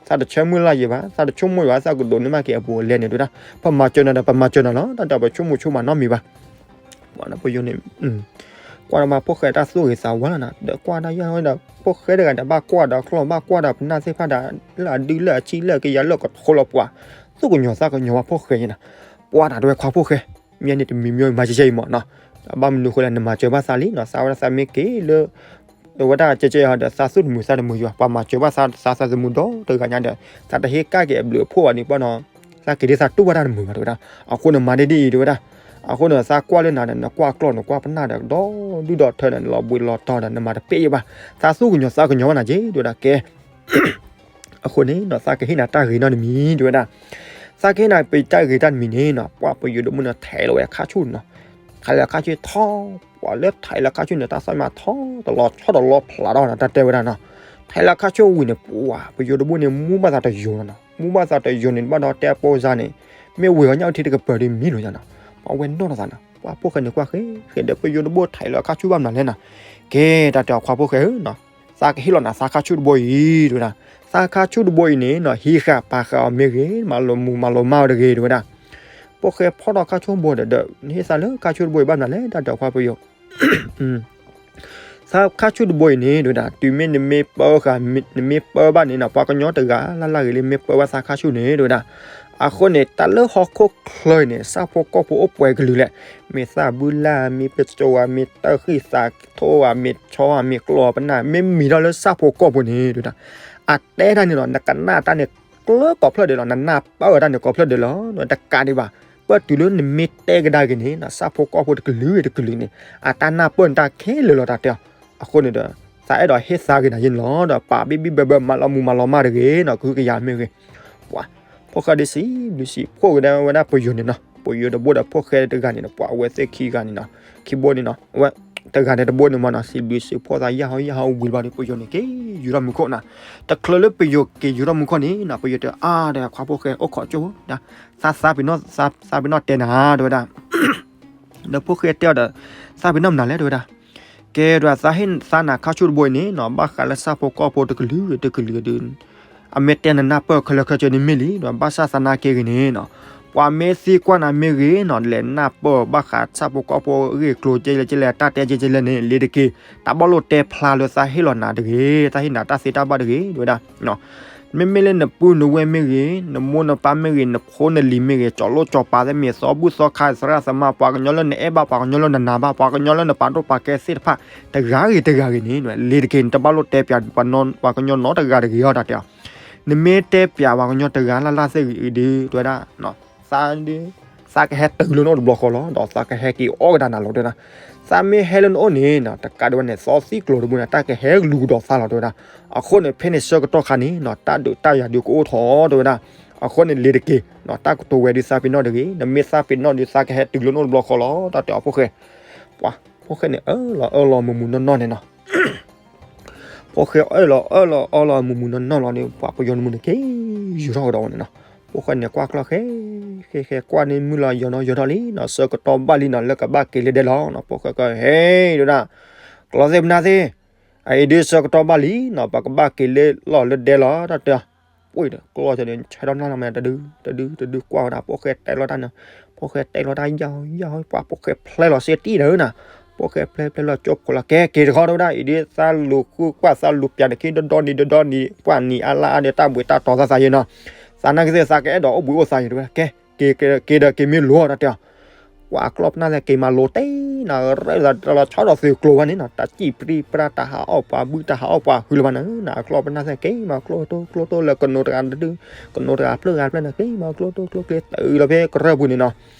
သးတဆၢမုၢ်လၢ်ယံၤဘၣ် သးတဆိကမိၣ်ယံၤဘၣ် သးကဒိးန့ၢ်ဘၣ်က့ၤအဘူးအလဲန့ၣ်တဲဝဲဒၣ်, ပမၤစၢၤနၤဒီး ပမၤစၢၤနၤလီၤ တၢ်ဒီးပဆိကမိၣ်ဆိကမးနီတမံၤဘၣ် ပှၢ်နၤ ပယိၤန့ၣ် ကွၢ်ဒီးမၤဖိၣ်ဃဲတၢ်သူၣ်ဂ့ၤသးဝါလီၤနၤ ဒီးကွၢ်ဒၣ်ယၤဒီး ဖိၣ်ဃဲတဂၤဒီး ဘၣ်ကွၢ်ဒီးကျီၢ် ဘၣ်ကွၢ်ဒီးပနၢ်သ့ၣ်တဖၣ်ဒီး လၢအဒုလၢအဆံးလၢအကယၤလၢကထိလီၤပှၤ, သူၣ်ကညီၤသးကညီၤဘၣ်ဖိၣ်ဃဲယဲနီၤ, ပှၢ်နၤတဲဝဲခွါဖိၣ်ဃဲ မ့ၢ်န့ၣ်တမံၤမံၤမၤကဲကဲအံၤမးနီၤ, ဘၣ်မနုၤဃိလဲၣ် နမၤစၢၤဘၣ်သးလံနီၤ သးဝဲဒၣ်သးမ့ၢ်က့ၤလၢ အဝဲဒၣ်ကဲကဲအီၤဒီး သးသူၣ်တမုာ်သးတမုာ်ယံၤဘၣ် ပှၤမၤစၢၤဘၣ်သး သးသးသမူဒီတဂၤညါဒီး သးတဟ့ၣ်ကၣ်က့ၤအဘျုးအဖှိၣ်ဘၣ်န့ၣ် ပှၢ်နီၤ သးက့ၤဒ်သးတူၢ်ဘၣ်တၢ်တမုာ်ဘၣ်တဲဝဲဒၣ်, အဃိန့ၣ်မၤဒ်ဒ်အံၤတဲဝဲဒၣ်, အဃိန့ၣ် သးကွၢ်လၢနၤဒီး နကွၢ်ကျီၢ်နကွၢ်ပနၢ်ဒီး ဒီဒုၣ်ဒီထၢဒီး နလီၤဘှံးလီၤတီၤဒီး နမၤတပ့ၢ်ယံၤဘၣ်, သးသူၣ်ကညီၤသးကညီၤဘၣ်နၤက့ၤတဲဝဲဒၣ်ကဲ အဃိန့ၣ်နီၤ သးကဟ့ၣ်နၤတၢ်ဂ့ၤနီတမံၤတဲဝဲဒၣ်, သးကဟ့ၣ်နၤပတၢ်ဂ့ၤတၢ်တမံၤန့ၣ်နီၤ ပှၢ်ပယိၤတဘိန့ၣ် ထဲးလီၤဝဲခါဆူၣ်နီၤ, ထဲးလီၤခါဆူၣ်ထီ, ပှၢ်လၢထဲးလီၤခါဆူၣ်န့ၣ် တၢ်သီၣ်မးထီ တလီၤဆီတလီၤဖျးထီၣ်နီၤ တၢ်တဲဝဲဒၣ်နီၤ, ထဲးလီၤခါဆူၣ်ဝံၤန့ၣ် ပှၢ်ပယိၤတဘိန့ၣ် မူဘၣ်သးတယိၤနီၤနီၤ, မူဘၣ်သးတယိၤန့ၣ် ဘၣ်ဒီးတဲပိစါန့ၣ် မ့ၢ်ဝ့ၤအီၤညၣ်အိၣ်ထံတကပၤဒီးမံလိာ်ညါနီၤ, ပှၢ်ဝဲနီၢ်နသးနီၤ ပှၢ်ဖိၣ်ဃဲန့ၣ်ကွၢ်ဃဲဃဲဒီး ပယိၤတဘိထဲးလီၤခါဆူၣ်ဘၣ်မနုၤလဲၣ်နီၤ, ကဲတၢ်တဲအီၤခွါဖိၣ်ဃဲဧၢနီၤ သးကဟ့ၣ်လီၤနၤသးခါဆူၣ်တဘိအံၤတဲဝဲဒၣ်, သးခါဆူၣ်တဘိအံၤန့ၣ်နီၤ ဟံးဃာ်ပာ်ဃာ်အီၤမ့ၢ်ဂ့ၤ မၤလိာ်မူမၤလိာ်မၢ်အီၤတဂ့ၤတဲဝဲဒၣ်, ဖိၣ်ဃဲဖီၣ်ထီၣ်ခါဆူၣ်ဘိဒီး နဟ့ၣ်သးလၢခါဆူၣ်တဘိအံၤဘၣ်မနုၤလဲၣ် တၢ်တဲအီၤခွါပယိၤ သးခါဆူၣ်တဘိအံၤန့ၣ်တဲဝဲဒၣ် တုၤမ့ၢ်နမ့ၢ်ပၢဃာ် နမ့ၢ်ပၢဘၣ်န့ၣ်နီၤ ပှၤကညီတဂၤလၢ်လၢ်ဂ့ၤလၢမ့ၢ်ပၢဘၣ်သးခါဆူၣ်န့ၣ်တဲဝဲဒၣ်, အဃိန့ၣ် တၢ်လၢဟီၣ်ခိၣ်ချၢအံၤန့ၣ် ဆၣ်ဖိကီၢ်ဖိအိၣ်ပှဲၤကလုာ်လဲၣ်, မ့ၢ်သၣ်ဘုလၢ် မ့ၢ်ပစိာ်ဧါ မ့ၢ်တၢ်ဃံၢ်သးထိဧါ မ့ၢ်ဆီဧါ မ့ၢ်ကျီၢ်ပနၢ် မ့ၢ်မံၤထီၣ်လၢဆၣ်ဖိကီၢ်ဖိန့ၣ်တဲဝဲဒၣ်, အတဲတၢ်န့ၣ်လီၤ နကနၣ်တၢ်န့ၣ် ကျၢကိးဖျၢၣ်ဒဲးလီၤ နနၢ်ပၢၢ်တၢ်န့ၣ်ကိးဖျၢၣ်ဒဲးလီၤ တကးဒံးဘၣ်, ပၢၢ်တုၤလၢနမ့ၢ်တဲကဒါက့ၤန့ၣ် ဆၣ်ဖိကီၢ်ဖိတကလုာ်တကလုာ်န့ၣ် အတၢ်နၢ်ပၢၢ်န့ၣ်တၢ်ခဲလၢာ်လီၤတၢ်တဲအီၤ, အဃိန့ၣ်ဒီး သးအဲၣ်ဒိးဟ့ၣ်သးဂ့ၤနၤယဲန့ၣ်လီၤ ဒီးပာ်ဘံၣ်ဘံၣ်ဘၢဘၢမၤလီၤမူမၤလီၤမၢ်တဂ့ၤနီၤ ကဟုကယာ်မ့ၢ်ဂ့ၤ, ပှၤ ဖိၣ်ဃဲဒ်စံးဘျုးစံးဖှိၣ်ကဒါဝဲဒၣ်ပယိၤန့ၣ်နီၤ ပယိၤတဘိဒီးဖိၣ်ဃဲတဂၤန့ၣ်နီၤ ပှၤအဝဲသ့ၣ်ခံဂၤန့ၣ်နီၤ ခံဘိန့ၣ်နီၤ အဝဲ တဂၤန့ၣ်တဘိန့ၣ်မ့ၢ်နီၤ စံးဘျုးစံးဖှိၣ်သးယၢ်ဟီယၢ်ဟီဝံၤဘၣ်ဒီး ပယိၤန့ၣ်က့ၤယူၤထီၣ်မူခိၣ်နီၤ, တချုးလၢပယိၤက့ၤယူၤထီၣ်မူခိၣ်န့ၣ်နီၤ ပယိၤတဲအါဒီးခွါဖိၣ်ဃဲအိၣ်ခိးကၠိ သးသးပ့ၤနီၣ်တဲနၤတဲဝဲဒၣ် ဒီးဖိၣ်ဃဲတဲအီၤဒီး သးပ့ၤနီၣ်မနုၤလဲၣ်တဲဝဲဒၣ်, ကဲဒၣ်သးဟ့ၣ်သးနၤခါဆူၣ်တဘိအံၤန့ၣ်နီၤ ဘၣ်ဃးလၢဆၣ်ဖိကီၢ်ဖိတကလုာ်တကလုာ်ဒုး အမ့ၢ်တဲနနၢ်ပၢၢ်ခဲလၢာ်ခဲဆ့န့ၣ်မ့ၢ်လံ ဒီးဘၣ်ဆၣ်သနာ်က့ဂ့ၤန့ၣ်နီၤ ပှၤမ့ၢ်သံကွၢ်နၤမ့ၢ်ဂ့ၤနီၤ လဲၤနၢ်ပၢၢ်ဘၣ်ဃးဆၣ်ဖိကီၢ်ဖိအဂ့ၢ်အကျိၤကဲလဲၣ်ကဲလဲၣ် တၢ်တဲကဲကဲလဲၣ်န့ၣ် လ့ၤတက့ၤ တၢ်ဘၣ်လိၣ်တဲဖျါလၢသးဟ့ၣ်လီၤနၤတဂ့ၤ သးဟ့ၣ်နၤတၢ်သ့တၢ်ဘၣ်တဂ့ၤ တဲဝဲဒၣ် မ့မ့ၢ်လၢနပုၢ်နဝဲၢ်မ့ၢ်ဂ့ၤ နမိၢ်နပၢ်မ့ၢ်ဂ့ၤ နဖိနလံၤမ့ၢ်ဂ့ၤ ကၠီၤလိၣ်ကၠီၤပၤသ့ၣ်မ့ၢ် သီဘူၣ်သီခါသရၣ်သမါ ပှၤကညီလၢနအဲၣ်ဘၣ် ပှၤကညီလၢနနာ်ဘၣ် ပှၤကညီလၢနပာ်ဒိၣ်ပာ်ကဲသ့ၣ်တဖၣ် တဂၤဂ့ၤတဂၤဂ့ၤန့ၣ် လ့ၤတက့ၤ နတဘၣ်လိၣ်တဲပၠး ပှၤကညီနီတဂၤတဂ့ၤအီၤတၢ်တဲအီၤ နမ့ၢ်တဲပၠးပှၤကညီတဂၤလၢ်လၢ်သ့ၣ်ဂ့ၤဒုး တဲဝဲဒၣ် သးဒုး သးကဟဲတုၤလၢနအိၣ်တဘျီဃီလီၤ ဒီးသးကဟဲက့ၤအီၣ်ကဒါနၤလီၤတဲဝဲဒၣ် သးမ့ၢ်ဟဲလၢနအိၣ်န့ၣ် တကးဒံးဘၣ်န့ၣ် သီသံကျိၤတဘိန့ၣ် တၢ်ကဟဲလူၤကဒီးသးလီၤတဲဝဲဒၣ် အဃိန့ၣ် ဖဲန့ၣ်ဆၢကတီၢ်ခါန့ၣ် တၢ်ဒုးတၢ်ယၤဒုးကအိၣ်ထီၣ်တဲဝဲဒၣ် အဃိန့ၣ် လ့ၤတက့ၤ တၢ်ကတိၤဝဲဒုးသးပ့ၤနီၣ်တဂ့ၤ နမ့ၢ်သးပ့ၤနီၣ်ဒုးသးကဟဲတုၤလၢနအိၣ်တဘျီဃီလီၤ တၢ်တဲအီၤဖိၣ်ဃဲ ပှၤ ဖိၣ်ဃဲန့ၣ် အၢၣ်လီၤအၢၣ်လီၤမုာ်မုာ်နီၢ်နီၢ်န့ၣ်နီၤ ဖိၣ်ဃဲအၢၣ်လီၤအၢၣ်လီၤအၢၣ်လီၤမုာ်မုာ်နီၢ်နီၢ်လီၤန့ၣ် ပှၤပယီၤတမုၢ်န့ၣ်က့ၤယူၤထီၣ်ကဒီးဝဲန့ၣ်နီၤ ဖိၣ်ဃဲန့ၣ်ကွၢ်ကျီၢ်ဃဲ ဃဲဃဲကွၢ်န့ၣ်မုၢ်လီၤ ယီၤနီၤယီၤထီၣ်လံနီၤ ဆၢကတီၢ်ဘၣ်လံနီၤ လၢကဘၣ်က့ၤလၢဒဲလီၤနီၤ ဖိၣ်ဃဲကဟဲဒိဒၣ် ကျီၢ်သ့ၣ်ပနၢ်သ့ၣ် အအံၤဒုးဆၢကတီၢ်ဘၣ်လံနီၤ ပကဘၣ်က့ၤလၢလီၢ်လၢဒဲလီၤ တၢ်တဲ ပှ့ၤဒီး ကျီၢ်ဆၢဒီး ဆဲထီၣ်နၢ်လီၤမး တဒု တဒု တဒု ကွၢ်ဝဲဒၣ် ဖိၣ်ဃဲတဲလီၤတၢ်န့ၣ် ဖိၣ်ဃဲတဲလီၤတၢ်ယၢ်ယၢ် ပှၤဖိၣ်ဃဲဖျဲလီၤစ့တံၢ်ဒီးနၤ ဖိၣ်ဃဲဖျဲဖျဲလီၤကၠိဖိလီၤ ကဲ က့ၤတခီတဝဲဒၣ် အံၤဒုးသးလူၤဃုကွၢ်သးလူၤပျးတခံ ဒဒီနံၤ ဒဒီနံၤ ပှၤနံၤအါလါအါဒီး တၢ်ဘှံးတၢ်တီၤသးသးယဲနီၤ သးနာ်က့သ့ၣ် သးကအဲၣ်ဒိးအိၣ်ဘှံးအိၣ်သးယဲတဝဲ ကဲ က့ၤဒီးက့ၤမ့ၢ်လိၤ တၢ်တဲ ကွၢ်အကျီၢ်ပနၢ်သ့ၣ် က့ၤမၤလိၤတ့ၢ်နၤ ရဲၣ်လီၤဆီဒီးသုးကျိၤဘၣ်န့ၣ်နီၤ တၢ်စံၣ်ပြံပြါ တၢ်ဟးအီၣ်ပှၤဘုၣ် တၢ်ဟးအီၣ်ပှၤဟုလၢၤဘၣ်န့ၣ် နအကျီၢ်ပနၢ်သ့ၣ် က့ၤမၤကျိၣ်တိၢ်ကျိၣ်တိၢ်လၢ ကနိးတဂၤတဒု ကနိးတဂၤဖျၢၣ်ဂၤဖျၢၣ်န့ၣ် က့ၤမၤကျိၣ်တိၢ်ကျိၣ်ကျ့ တုၤလီၤဖဲကရၢၢ်ပူၤန့ၣ်နီၤ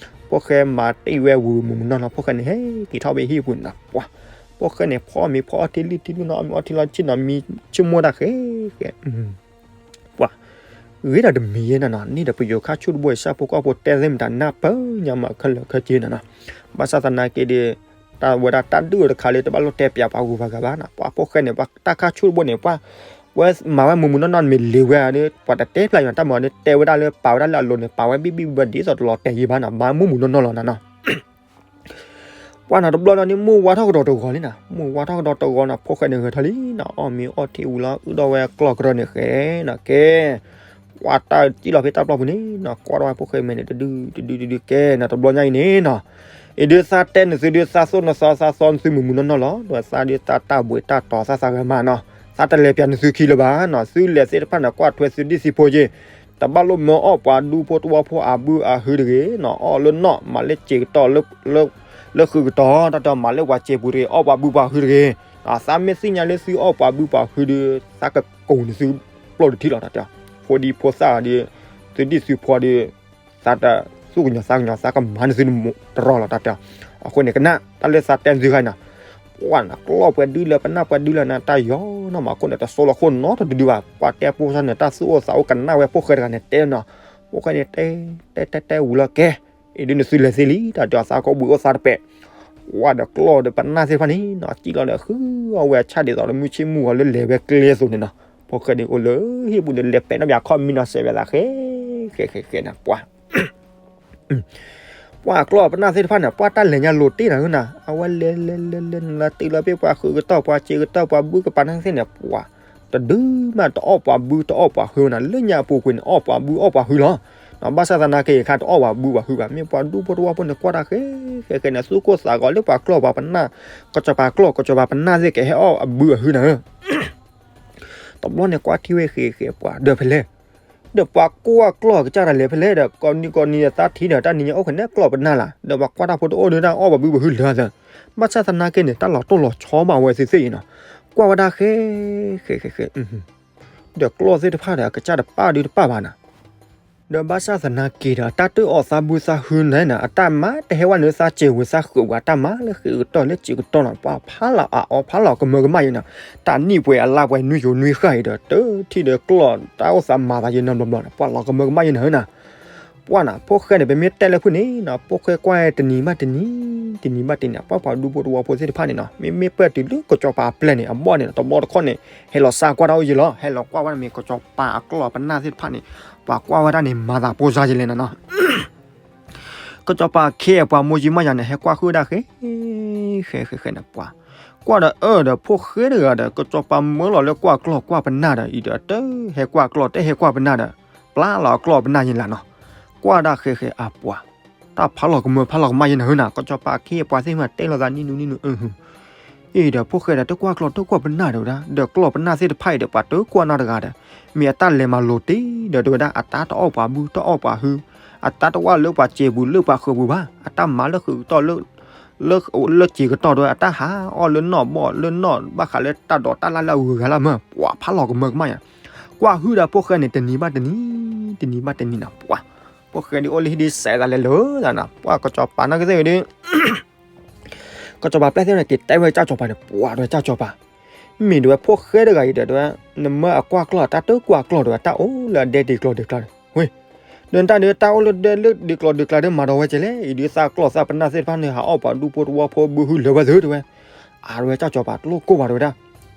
ဖိၣ်ဃဲမၤတံၢ်ဝဲဝံၤမုၢ်မုၢ်နီၢ်နီၢ် ဖိၣ်ဃဲန့ၣ် ဟဲက့ၤထီၣ်ဖဲဟံၣ်ပူၤန့ၣ်နီၤ ပှၤ ဖိၣ်ဃဲန့ၣ် ဖီအီၣ်မ့ၤ ဖီအီထံလံၣ်ထံလူၢ်နီၤ အီၣ်မ့ၤအီထံလီၤဆ့ၣ်နီၤ မံဆိကမိၣ်တၢ်ဃဲဃဲ ပှၤ ဂ့ၤဒီးတမံၤယဲၢ်နၤနီၤ န့ၣ်ဒီးပယိၤခါဆူၣ်တဘိအံၤ ဆၣ်ဖိကီၢ်ဖိတဲသ့ၣ်မတၤနၢ်ပၢၢ်ညါမးခဲလၢာ်ခဲဆ့နၤနီၤ, ဘၣ်ဆၣ်သနာ်က့ဒီး တၢ်ဝဲဒၣ်တၢ်ဒုးတခါလၢတဘၣ်လိၣ်တဲပၠးပှၤဂုၤပှၤဂၤဘၣ်နီၤ ပှၤဖိၣ်ဃဲန့ၣ် ပှၤတၢ်ခါဆူၣ်တဘိန့ၣ် ပှၤ ဝဲမၤဝဲမုာ်မုာ်နီၢ်နီၢ်န့ၣ်မ့ၢ်လ့ၤဝဲဒီး ပှၤတတဲဖျါယွၤတၢ်မၤန့ၣ် တဲဝဲဒၣ်လၢပာ်ဝဲဒၣ်လၢအလိၤန့ၣ် ပာ်ဝဲဘံၣ်ဘံၣ်ဘၢဒ်သိးတလီၤတဲာ်ယံၤဘၣ်နီၤ မၤမုာ်မုာ်နီၢ်နီၢ်လီၤနၤနီၤ ပှၤနီၤတဘျီနီၤန့ၣ် မိၢ်ဝါထီၣ်ကဒီးတဂီၤလံနၤ, မိၢ်ဝါထီၣ်ကဒီးတဂီၤနီၤ ဖိၣ်ဃဲန့ၣ်ဂဲၤထီၣ်လံနီၤ အီၣ်မ့ၤအီထံဝံၤလီၤ အုၣ်ဒီးဝဲကျီၢ်ကရၢန့ၣ်ဃဲနီၤ ကဲ ပှၤတၢ်စံၣ်လီၤဖဲတၢ်ပျီပူၤန့ၣ်နီၤ ကွၢ်ထီၣ်ဝဲဖိၣ်ဃဲမဲာ်န့ၣ် တဒု တဒု တဒု ကဲနီၤ တဘျီညါအံၤန့ၣ်နီၤ အံၤဒုးသးတဲနသုဒုး သးသိၣ်နသီ သးသီနသုမုာ်မုာ်နီၢ်နီၢ်လီၤ ဒီးသးဒုးသးတၢ်ဘှံးတၢ်တီၤသးသးဂဲၤမးနီၤ သးတလဲၤပၠးနသုခံလၢၤဘၣ်နီၤ သုလဲၤသ့ၣ်တဖၣ်န့ၣ် ကွၢ်ထွဲသုဒံၣ်သုဖိက့ၤ တဘၣ်လိၣ်မၢအီၣ်ပှၤဒူဖိတဝီဖိအဘုအဟုတဂ့ၤနီၤ အီၣ်လၢနီၣ် မၤလၢစံာ်ကတီၢ် လၢဃုာ်ကတီၢ် တၢ်တမၤလၢပှၤစံာ်ပူၤတဂ့ၤ အီၣ်ပှၤဘုပှၤဟုတဂ့ၤ သးမ့ၢ်သ့ၣ်ညါလၢသုအီၣ်ပှၤဘုပှၤဟုဒုး သးကကိးနသုပျိၢ်တထံၣ်လီၤ တၢ်တဲ ဖိဒံဖိသၣ်ဒီး သုဒံၣ်သုဖိဒီး သးတသူၣ်ကညီၤသးကညီၤ သးကမၤနသုတရီလီၤ တၢ်တဲ အဃိန့ၣ်ကနၣ် တၢ်လၢသးတဲနသုခါအံၤနီၤ ပှၤနီၤ ကျီၢ်ပှဲၤဒုလၢပနၢ်ပှဲၤဒုလၢနၤ တၢ်ယီၤနီၢ်မး အဃိန့ၣ် တစိလီၤခိၣ်နီတဒုဒုဘၣ် ပှၤတဲပိာ်စၢ်န့ၣ် တၢ်သူၣ်အိၣ်သးအိၣ်ကနၣ်ဝဲဖိၣ်ဃဲတဂၤန့ၣ်တဲနီၤ ဖိၣ်ဃဲန့ၣ်တဲ တဲတဲတဲဝံၤလီၤကဲ အံၤဒုးနသုလဲၤသ့လံ တၢ်တဲသးကဘှံးအိၣ်သးတပဲာ် ပှၤဒီးကျီၢ်ဒီးပနၢ်သ့ၣ်တဖၣ်န့ၣ်နီၤ စံၣ်လီၤဒီးဃုအီၣ်ဝဲအဆၣ်ဒ်သိးလၢမုၢ်ဆ့ၣ်မုၢ်ဂီၤလၢလဲၤဝဲကျဲအသိးန့ၣ်နီၤ ဖိၣ်ဃဲဒုးအိၣ်လၢဟံၣ်ပူၤဒီးလဲၤပဲာ်နီၣ်ပၠးခီၣ်မံနီၤ စဲးဝဲသးဃဲ ဃဲဃဲဃဲန့ၣ် ပှၤ ပှၤကျီၢ်ပနၢ်သ့ၣ်တဖၣ်န့ၣ် ပှၤတၢ်လဲၤညါလိၤတ့ၢ်နၤဧၢနၤ အဝဲလဲၤလဲၤလဲၤလဲၤနၤတုၤလီၤဖဲပှၤဃုာ်ကတီၢ်ပှၤစံာ်ကတီၢ်ပှၤဘုကပၤနၢ်သ့ၣ်န့ၣ် ပှၤ တဒုမးတအီၣ်ပှၤဘုတအီၣ်ပှၤဟုဝဲနၤ လၢညါအပူၤကွံာ်န့ၣ် အီၣ်ပှၤဘုအီၣ်ပှၤဟုလီၤ. ဘၣ်ဆၣ်သနာ်က့အခါတအီၣ်ပှၤဘုပှၤဟုဘၣ် မ့ၢ်ပှၤဒူဖိတဝီဖိန့ၣ် ကွၢ်တၢ်ဃဲဃဲဃဲန့ၣ် သူၣ်ကိၢ်သးဂီၤလၢပှၤကျီၢ်ပှၤပနၢ် ကစီၤပၤကျီၢ် ကစီၤပၤပနၢ်သ့ၣ်ကဟဲအီၣ်အဘုအဟုနၤဧၢ တဘျီန့ၣ်ကွၢ်ထံၣ်ဝဲဃဲဃဲပှၤဒီးဖဲလဲၣ် ဒီးပှၤကွၢ်ကျီၢ်ကစၢ်တၢ်လဲၤဖဲလဲၣ်ဒီး ကိးနံၤကိးနံၤသးထံၣ်ဒီးတၢ်နံၤညါအိၣ်ဖဲန့ၣ်ကျီၢ်ပနၢ်လၢ် ဒီးပှၤကွၢ်တၢ်ဖိတအိၣ်ဒုးတၢ်အီၣ်ပှၤဘုပှၤဟုလၢာ်သၢ ဘၣ်ဆၣ်သနာ်က့န့ၣ် တၢ်လီၤတိၢ်လီၤဆီဘၣ်ဝဲသ့ၣ်သ့ၣ်အံၤနီၤ ကွၢ်ဝဲဒၣ်ဃဲ ဃဲဃဲဃဲ ဒီးကျီၢ်သ့ၣ်တဖၣ်ဒီးအကစၢ်တပၣ်ဒုတပၣ်ဘၣ်နၤ ဒီးဘၣ်ဆၣ်သနာ်က့ဒီး အတၢ်တအီၣ်သးဘုသးဟုန့ၣ်နီၤ အတၢ်မၤတဟဲဝဲနုာ်သးစဲးဝံၤသးဃုာ်ဝဲ အတၢ်မၤလၢဃ့ကတီၢ်လၢစံာ်ကတီၢ်နီၤ ပှၤဖးလီၤအအီဖးလီၤကမၢကမၣ်ယဲနီၤ တၢ်နံၣ်ပှဲၤအလါပှဲၤနွံယိၤနွံဃၣ်အံၤဒီး တထံၣ်ဒီးကျီၢ်တၢ်အိၣ်သးမၤသးယဲနီတဘျီဘျီနီၤ ပှၤလီၤကမၢကမၣ်ယဲနၤဧၢနၤ ပှၤနၤ ဖိၣ်ဃဲန့ၣ် ပမ့ၢ်တဲလၢဖုၣ်န့ၣ်နီၤ ဖိၣ်ဃဲကွၢ်တနံၤဘၣ်တနံၤ တနံၤဘၣ်တနံၤ ပှၤပှၤဒူဖိတဝီဖိသ့ၣ်တဖၣ်န့ၣ်နီၤ မ့မ့ၢ်ပၢၢ်တုၤလၢကစီၤပၤအပျဲၢ်န့ၣ် အဘီၣ်န့ၣ် တဘျီတခီၣ်န့ၣ် ဟဲလီၤစၢ်ကွၢ်တၢ်အိၣ်ယံၤလီၤ ဟဲလီၤကွၢ်ဝဲဒၣ်မ့ၢ်ကစီၤပၤအကျီၢ်ပနၢ်သ့ၣ်တဖၣ်န့ၣ် ပှၤကွၢ်ဝဲဒၣ်န့ၣ် မၤသးပိၢ်စၢ်ယလဲၣ်နၤနီၤ ကစီၤပၤခ့အပှၤမိၢ်ယံမးယၤန့ၣ် ဟဲကွၢ်ဃုာ်ဝဲဒၣ်ဃဲ ဃဲဃဲဃဲန့ၣ် ပှၤ ကွၢ်ဒီးအၢဒီးဖိၣ်ဃဲတဂၤဒီး ကစီၤပၤမၢလီၤလၢကွၢ်ကျီၢ်ကွၢ်ပနၢ်ဒီး အံၤဒီးတဟဲကွၢ်ကျီၢ် တဟဲကွၢ်ပနၢ်ဒီး ပျၢ်လီၤအကျီၢ်ပနၢ်ယဲလၢ်နီၤ ကွၢ်ဒၣ်ဃဲဃဲအပှၤ တၢ်ဖးလီၤကမၢဖးလီၤကမၣ်ယဲနၤဧၢနၤ ကစီၤပၤခ့အပှၤသ့ၣ်မးတဲလိာ်သးနံၣ်နူနံၣ်နူ အၢ အံၤဒီးဖိၣ်ဃဲဒီးတကွၢ်ကျီၢ်တကွၢ်ပနၢ်ဒီးဝဲဒၣ် ဒီးကျီၢ်ပနၢ်သ့ၣ်တဖၣ်အံၤဒီး ပှၤတကွၢ်နီတဂၤဒီး မ့ၢ်အတၢ်လဲၤမၤလိၤတ့ၢ်ဒီးတဝဲဒၣ် အတၢ်တအီၣ်ပှၤဘုတအီၣ်ပှၤဟု အတၢ်တဝၣ်လၢပှၤစဲးပူၤလၢပှၤဃုာ်ပူၤဘၣ် အတၢ်မၤလၢဃုာ်ကတီၢ် လၢစံာ်ကတီၢ်တဝဲ အတၢ်ဟးအီၣ်လၢနီၣ်ဘီၣ်လၢနီၣ် ဘၣ်ဃးလၢတၢ်ဒိးတၢ်လၢ်လၢအဂုၤအဂၤလၢ်မၢ် ပှၤဖးလီၤကမၢကမၣ်ယၤ ကွၢ်ဟုဒီးဖိၣ်ဃဲန့ၣ် တနံၤဘၣ်တနံၤ တနံၤဘၣ်တနံၤနီၤ ပှၤ ဖိၣ်ဃဲဒုးအိၣ်လၢဟံၣ်ဒုးစဲးသးလဲၤလၢာ်သးနၤ ပှၤကစီၤပၤနီၢ်ကသ့ၣ်ဝဲဒုး ကစီၤပၤပျဲၢ်သ့ၣ်န့ၣ် က့ၤတဲဝဲကစၢ်စီၤပၤန့ၣ် ပှၤဒီးကစၢ်စီၤပၤ မ့ၢ်ဒဝဲဖိၣ်ဃဲတဂၤအံၤဒီး ဒဝဲ နမၢအကွၢ်ကျီၢ် တၢ်တကွၢ်ကျီၢ်ဒီး တၢ်အိၣ်လၢအဒဲဒ့ကျီၢ်ဒ့ကျါ ဝ့ၢ် ဒီးတၢ်ဒုးတၢ်အိၣ်လၢဒဲလၢဒ့ကျီၢ်ဒ့ကျါဒီး မၤဒီးဝဲကဲလဲၣ် အံၤဒုးသးကျီၢ်သးပနၢ်သ့ၣ်တဖၣ်န့ၣ် ဟးအီၣ်ပှၤဒူဖိတဝီဖိဘုဟုလၢာ်ဝဲသ့ၣ်တဝဲ အါဒဝဲကစၢ်စီၤပၤတလိၣ်ကိၢ်ဘၣ်တဝဲဒၣ်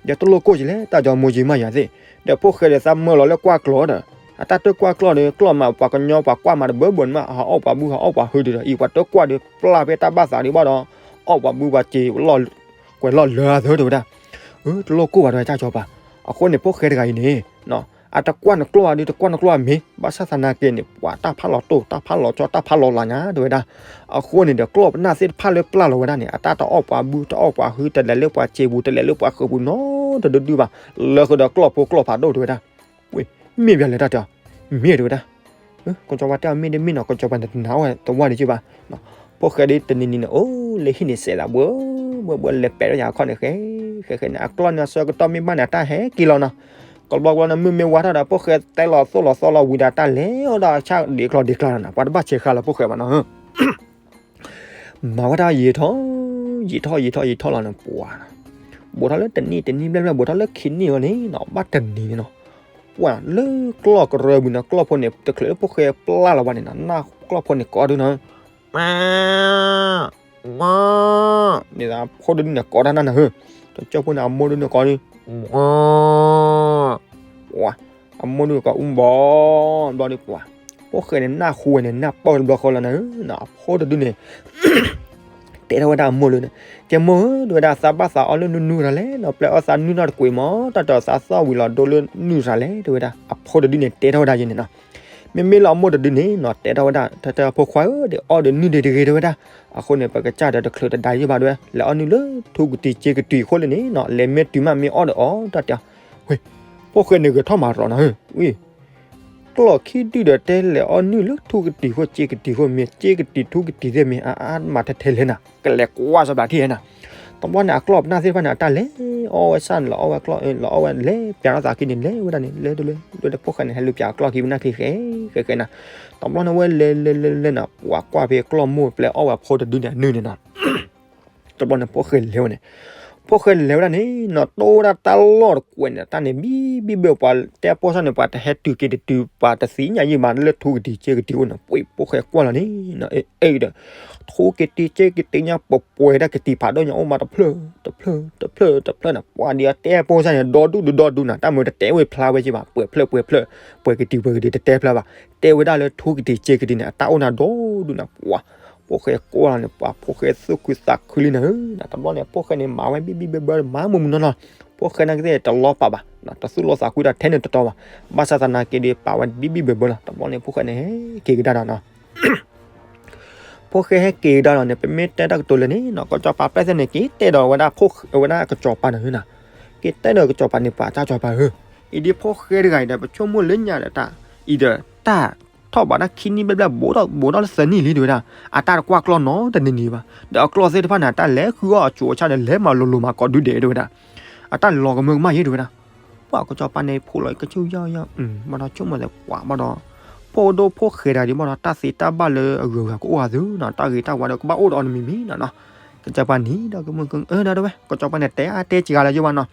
ဒီးတလိၣ်ကိၢ်ကဲလဲၣ် တၢ်ဒီးမိၢ်ယံမးယၤသ့ၣ် ဒီးဖိၣ်ဃဲဒီးသးမၢလီၤလၢကွၢ်ကျီၢ်ဒီး အတၢ်တကွၢ်ကျီၢ်ဒီး ကျီၢ်မးပှၤကညီပှၤကွၢ်မးတဘၢဘၢန့ၣ်မး ဟးအီၣ်ပှၤဘုဟးအီၣ်ပှၤဟုဒုးဒီး အံၤပှၤတကွၢ်ဒီးပျၢ်ဖဲတၢ်ဘၣ်သးဒံးဘၣ်ဒီး အီၣ်ပှၤဘုပှၤစဲး ကွဲးလီၢ်လၢာ်သ့ၣ်တဝဲဒၣ် တလိၣ်ကိၢ်ဘၣ်တဝဲကစၢ်စီၤပၤ အဃိန့ၣ် ဖိၣ်ဃဲတဂၤအံၤန့ၣ် အတကွၢ်နကျီၢ်အဒုး တကွၢ်နကျီၢ်အမ့ၢ် ဘၣ်ဆၣ်သနာ်က့န့ၣ် ပှၤတၢ်ဖးလီၤတိၢ် တၢ်ဖးလီၤကၠီ တၢ်ဖးလီၤလးညါတဝဲဒၣ် အဃိန့ၣ်ဒီး ကျီၢ်ပနၢ်သ့ၣ်တဖၣ်လၢပျၢ်လီၤဝဲဒၣ်န့ၣ် အတၢ်တအီၣ်ပှၤဘု တအီၣ်ပှၤဟု တလဲၤလၢပှၤစဲးပူၤ တလဲၤလၢပှၤဃုာ်ပူၤနီတဒုဒုဘၣ် လၢဃုာ်ဒီးကျီၢ်ဖိကျီၢ်ဖးဒိၣ်တဝဲဒၣ် ဝ့ၢ် မ့ၢ်ဘၣ်လဲၣ်တၢ်တဲအီၤ မ့ၢ်တဝဲဒၣ် ကစီၤပၤတဲအီၤမ့ၢ်တမ့ၢ်နီၤ ကစီၤပၤနတနာ်ဝဲတဝၢ်ဒံးက့ဘၣ် ဖိၣ်ဃဲဒ်တနံၤနံၤန့ၣ် အိၣ်လၢဟံၣ်န့ၣ်စဲးသးဘှၢဘှၢဘှၢ လဲၤပဲာ်ထီၣ်ယၤအခီၣ်န့ၣ် ဃဲ ဃဲဃဲန့ၣ် အကျီၢ်န့ၣ်အဆၢကတီၢ်မ့ၢ်ဘၣ်န့ၣ် အတၢ်ဟဲက့ၤလီၤနီၤ ကဘျီကဘျီန့ၣ် မုၢ်မ့ၢ်ဝါထီၣ်ဒီး ဖိၣ်ဃဲတဲလီၤသိၣ်လီၤသီလီၤဝံၤဒီး တၢ်လဲၤအီၣ်ဒီးအဆၣ်ဒ့ကျီၢ်ဒ့ကျါလီၤနီၤ ပှၤတဘၣ်ဆဲးဃာ်လၢဖိၣ်ဃဲဘၣ်နီၤ မၤဝဲဒၣ်ယံာ်ထီၣ် ယံာ်ထီၣ်ယံာ်ထီၣ်ယံာ်ထီၣ်လီၤန့ၣ် ပှၤ ဘူးထီၣ်လၢတနံၣ်တနံၣ်ဘျဲၣ်ဘျဲၣ် ဘူးထီၣ်လၢခံနံၣ်ဝဲန့ၣ်နီၤ ဘၣ်တနံၤန့ၣ်နီၤ, ပှၤလၢကျီၢ်ကရၢဘုးနီၤ ကျီၢ်ဖိန့ၣ် တချုးလၢဖိၣ်ဃဲပျၢ်လီၤဘၣ်န့ၣ်နီၤ နၢ်ကျီၢ်ဖိန့ၣ်ကိးဒုနီၤ, မၤ မၤ န့ၣ် အဖိတဒုန့ၣ်ကိးတၢ်နၢ်နၤဧၢ, တကၠိဖိန့ၣ် အမိၢ်ဒုန့ၣ်ကိးဒု မၤ အမိၢ်ဒုန့ၣ်ကိးအူဘီ ဘျီဒုပှၤ, ဖိၣ်ဃဲန့ၣ် နၢ်ဟူဝဲန့ၣ် နၢ်ပၢၢ်တဘျီဃီလီၤနၤဧၢ, အဖိတဒုန့ၣ် တဲထီၣ်ဝဲဒၣ်အမိၢ်လၢန့ၣ်, ကဲမိၢ်ဧၢ တဲဝဲဒၣ် သးဘၣ်သးအီၣ်လၢနုၢ်နုၢ်တၢ်လဲၣ်နီၤ ပျဲအီၣ်သးနုၢ်နီၢ်တကွံာ်မး တၢ်တၢ်သးသီၣ်ဝံၤလီၤဒိလၢနုၢ်တၢ်လဲၣ် တဲဝဲဒၣ် အဖိတဒုန့ၣ် တဲထီၣ်ဝဲဒၣ်ယဲန့ၣ်နီၤ, မ့မ့ၢ်လၢအမိၢ်တဒုန့ၣ်နီၤ တဲထီၣ်ဝဲဒၣ် တၢ်တဲအဖိခွါဧၢ ဒ်အီၣ်ဒီးနုၢ်ဒံးတဂ့ၤ တဲဝဲဒၣ်, အဃိန့ၣ် ပကစၢ်ဒီးတချုးတဒါယံာ်ဘၣ်ဒဝဲ လဲၤအီၣ်နုၢ်လၢထူကတံၤစ့ကတံၤအဃိလၢန့ၣ်နီၤ လဲၤမ့ၢ်တုၤမးမ့ၢ်အီၣ်ဒီးအီၣ်တၢ်တဲ, ဝ့ၢ်, ဖိၣ်ဃဲန့ၣ်ဂဲၤထီၣ်မၤရီၤနၤဧၢ, ဝ့ၢ် ကျီၢ်ခံဒုဒီးတဲလဲၤအီၣ်နုၢ်လၢထူကတံၤဃိ စ့ကတံၤဃိ မ့ၢ်စ့ကတံၤထူကတံၤသ့ၣ်မ့ၢ် အါအါမးထဲထဲလဲၣ်နၤ ကလဲၤကွၢ်စီၤဘျးထံၣ်ဟဲနၤ, တဘျီန့ၣ် အကျီၢ်ပနၢ်သ့ၣ်တဖၣ်န့ၣ် အတၢ်လဲၤအီၣ်ဝဲစၢ်န့ၣ် လီၤအီၣ်ဝဲကျီၢ် လီၤအီၣ်ဝဲလဲၤပျးထီၣ်သးခံန့ၣ် လဲၤဝဲဒၣ်န့ၣ် လဲၤတလၢ လၢဖိၣ်ဃဲန့ၣ် ဟဲလူၤပျးအကျီၢ်ခံပနၢ်ခံဃဲဃဲဃဲနၤ, တဘျီန့ၣ် ဝဲလဲၤလဲၤလဲၤလဲၤနၤ ပှၤကွၢ်ဖဲကျီၢ်မိၢ်ပျဲအီၣ်ဝဲဖိတဒုန့ၣ်အနုၢ်န့ၣ်နီၤ တဘျီန့ၣ် ဖိၣ်ဃဲလဲၤဝဲန့ၣ်, ဖိၣ်ဃဲလဲၤဝဲဒၣ်န့ၣ်နီၤ တိၢ်ဝဲဒၣ်တၢ်လီၢ်တကွဲးန့ၣ် တၢ်န့ၣ် ဘံၣ်ဘံၣ်ဘၢ ပှၤတဲပိၢ်စၢ်န့ၣ် ပှၤတဟဲတုၤက့ၤတတုၤ ပှၤတသ့ၣ်ညါယံာ်မးလၢထူကတံၤစ့ကတံၤအိၣ်န့ၣ် ပှ့ၤဖိၣ်ဃဲကွၢ်လီၤန့ၣ်နီၤ အဲၣ်ဒီး ထူကတံၤစ့ကတံၤညါ ပှဲၤပှဲၤဒၣ်ကတံၤဖးဒိၣ်ညါအိၣ်မးတဖျၢၣ် တဖျၢၣ် တဖျၢၣ် တဖျၢၣ်န့ၣ် ပှၤဒ်အတဲပိၢ်စၢ်န့ၣ် ဒီဒူၣ်ဒူၣ်ဒီဒူၣ်နၤ တၢ်မ့ၢ်တတဲဝဲဖျါဝဲက့ဘၣ် ပှဲၤဖျၢၣ် ပှဲၤဖျၢၣ် ပှဲၤကတံၤ ပှဲၤကတံၤ တတဲဖျါဘၣ် တဲဝဲဒၣ်လၢထူကတံၤစ့ကတံၤန့ၣ် အတၢ်အိၣ်နၤဒီဒူၣ်နၤ ပှၤ ဖိၣ်ဃဲကိးလီၤန့ၣ် ပှၤဖိၣ်ဃဲသူၣ်ခုသးခုလံနၤဧၢ, တဘျီန့ၣ် ဖိၣ်ဃဲန့ၣ် မၤဝဲဘံၣ်ဘံၣ်ဘၢဘၢ မၤမုာ်မုာ်နီၢ်နီၢ်, ဖိၣ်ဃဲနာ်က့သ့ၣ်တလီၤပာ်ဘၣ်, တသူၣ်လီၤသးကွံတၢ်ထဲန့ၣ်တတီၤဘၣ်, ဘၣ်ဆၣ်သနာ်က့ဒီး ပာ်ဝဲဘံၣ်ဘံၣ်ဘၢဘၢလီၤ, တဘျီန့ၣ် ဖိၣ်ဃဲန့ၣ် ဟဲက့ၤကဒါဒီးနီၤ ဖိၣ်ဃဲဟဲက့ၤကဒါဒီးန့ၣ် ပမ့ၢ်တဲတၢ်ကတိၤလၢန့ၣ်နီၤ ကစီၤပၤပျဲၢ်သ့ၣ်န့ၣ် က့ၤတဲဒီးဝဲဒၣ် ဝဲဒၣ်ကစီၤပၤန့ၣ်ဧၢနီၤ, က့ၤတဲဒီးကစီၤပၤန့ၣ် ပှၤတၢ်ကစီၤပၤဧၢ, အံၤဒ်ဖိၣ်ဃဲတဂၤအံၤဒီး ပဆိကမိၣ်လၢညါဒီးတၢ် အံၤဒီးတၢ်ထီၣ်ဘးဒၣ်ခံနံၣ်ဘျဲၣ်ဘျဲၣ် ဘူးထီၣ်ဘူးထီၣ်လၢသၢနံၣ်လံ တဲဝဲဒၣ်, အတၢ်တကွၢ်ကျီၢ်နီတနံၤနံၤဘၣ်, ဒီးအကျီၢ်သ့ၣ်တဖၣ်န့ၣ် အတၢ်လဲၤဃုအီၣ်အစိၤအဆၣ်ဒီး လဲၤမၤလိၤလိၤမၤကိးဒုဒဲး တဲဝဲဒၣ်, အတၢ်လီၤကမၢကမၣ်ယဲ တဲဝဲဒၣ် ပှၤကစီၤပၤန့ၣ် ဖိးလီၤကဆူၣ်ယီၢ်ယီၢ် ဘၣ်ဒီးဆိကမိၣ်သးပှၤဘၣ်ဒီး ဖိဒိၣ်ဖိၣ်ဃဲတဂၤဒ်ဘၣ်ဒီး တၢ်သ့တၢ်ဘၣ်လၢအဂုၤအဂၤကအိၣ်အသိးနီၤ တၢ်ဂ့ၤတၢ်ဝါဒီးကဘၣ်အိၣ်ဒီးအီၤတမံၤမံၤနီၤနီၤ ကစီၤပၤန့ၣ်ဒီးကမၢကမၣ် အၢ ဒီးဝဲ ကစီၤပၤန့ၣ် တဲအါတဲစှၤလၢယဘၣ်နီၤ,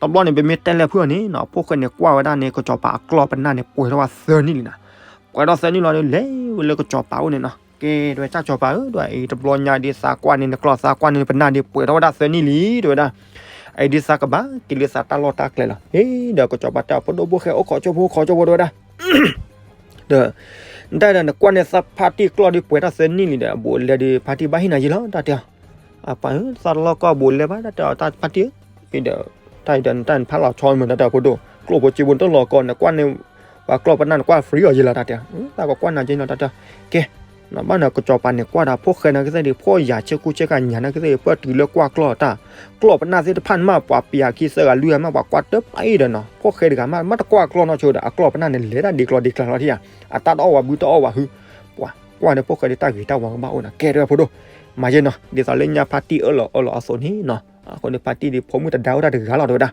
တဘျီန့ၣ် ပမ့ၢ်တဲလဲၤဖုၣ်အီၤန့ၣ်နီၤ ဖိၣ်ဃဲန့ၣ်ကွၢ်ဝဲဒၣ်န့ၣ် ကစီၤပၤအကျီၢ်ပနၢ်န့ၣ် ပှဲၤထီၣ်ဝဲသၢနံၣ်လံနီၤ, ပှဲၤထီၣ်သၢနံၣ်လီၤဒီး လဲၤဝဲလၢကစီၤပၤအိၣ်န့ၣ်နီၤ ကဲ ဒီးဝဲ ကစီၤပၤဧၢ ဒီးအံၤတဘျီညါဒ်သးကွၢ်န့ၣ် နကျီၢ်သးကွၢ်န့ၣ် ပနၢ်ဒ်ပှဲၤထီၣ်ဝဲဒၣ်သၢနံၣ်လံ တဲဝဲဒၣ်, အံၤဒ်သးကဘၣ်က့ၤလၢသးတၢ်လီၢ်တၢ်ကျဲလီၤ ဟ့ ဒီးကစီၤပၤတဲအီၤ ဖိဒိၣ်ဖိၣ်ဃဲ အိၣ်ခိးကၠိဖိအိၣ်ခိးကၠိဖိ တဲဝဲဒၣ် ဒီး နတၢ်ဒီးနကွၢ်န့ၣ် သးဖါတံၢ်ကျီၢ်ဒ်ပှဲၤထီၣ်သၢနံၣ်လံဒီး အဘူးအလဲဒ်ဖါတံၢ်ဘၣ်ဟ့ၣ်နၤယံာ်လီၤ တၢ်တဲအီၤ, အပှၤဧၢ သးတလီၢ်ကီၢ်ဘူးလဲဘၣ် တၢ်တဲအီၤ တၢ်ဖါတံၢ်ဧၢ, ဒီး တၢ်အံၤဒီးနတၢ်နဖးလီၤဆီမ့ၢ် တၢ်တဲအီၤ ဖိဒိၣ် ကျိၣ်ဖိစ့ဖိတလီၢ်ကီၢ် နကွၢ်န့ၣ် ပှၤကျီၢ်ပနၢ်နကွၢ် free အီၤယံာ်လီၤ တၢ်တဲအီၤ, သးကကွၢ်နၤယံာ်လီၤ တၢ်တဲအီၤ, ကဲ နဘၣ်န့ၣ် ကစီၤပၤန့ၣ်ကွၢ်ဒီး ဖိၣ်ဃဲနာ်က့သ့ၣ်ဒီး ဖိၣ်ယၤဆ့ကူဆ့ကၤညါနာ်က့သ့ၣ်ဒီး ပၢၢ်တုၤလၢကွၢ်ကျီၢ်တၢ်, ကျီၢ်ပနၢ်သ့ၣ်တဖၣ်န့ၣ်မး ပှၤပျးခံသၢဂၤလွံၢ်ဂၤမး ပှၤကွၢ်တပာ်အံၤဒီးနီၤ ဖိၣ်ဃဲတဂၤမး မ့ၢ်တကွၢ်ကျီၢ်နီၢ်ဆိဒီး အကျီၢ်ပနၢ်န့ၣ် လဲၤတၢ်ဒ်ကျီၢ်ဒ်ကျဲၤလီၤထံၣ်ဧါ, အတၢ်တအီၣ်ဝဲဘုတအီၣ်ဝဲဟု, ပှၤကွၢ်ဒီးဖိၣ်ဃဲဒီး တၢ်ဂ့ၤတၢ်ဝါကဘၣ်အိၣ်နီၤ ကဲ တဲဝဲ ဖိဒိၣ်, မၤယဲနီၤ ဒ်သိးလၢညါဖါတံၢ်အၢၣ်လီၤအီလီၤအသိးန့ၣ်နီၤ, အဃိန့ၣ် ဖါတံၢ်ဒီး ဖိမုၣ်တဒါအိၣ်တၢ်တဂၤလီၤ တဲဝဲဒၣ်,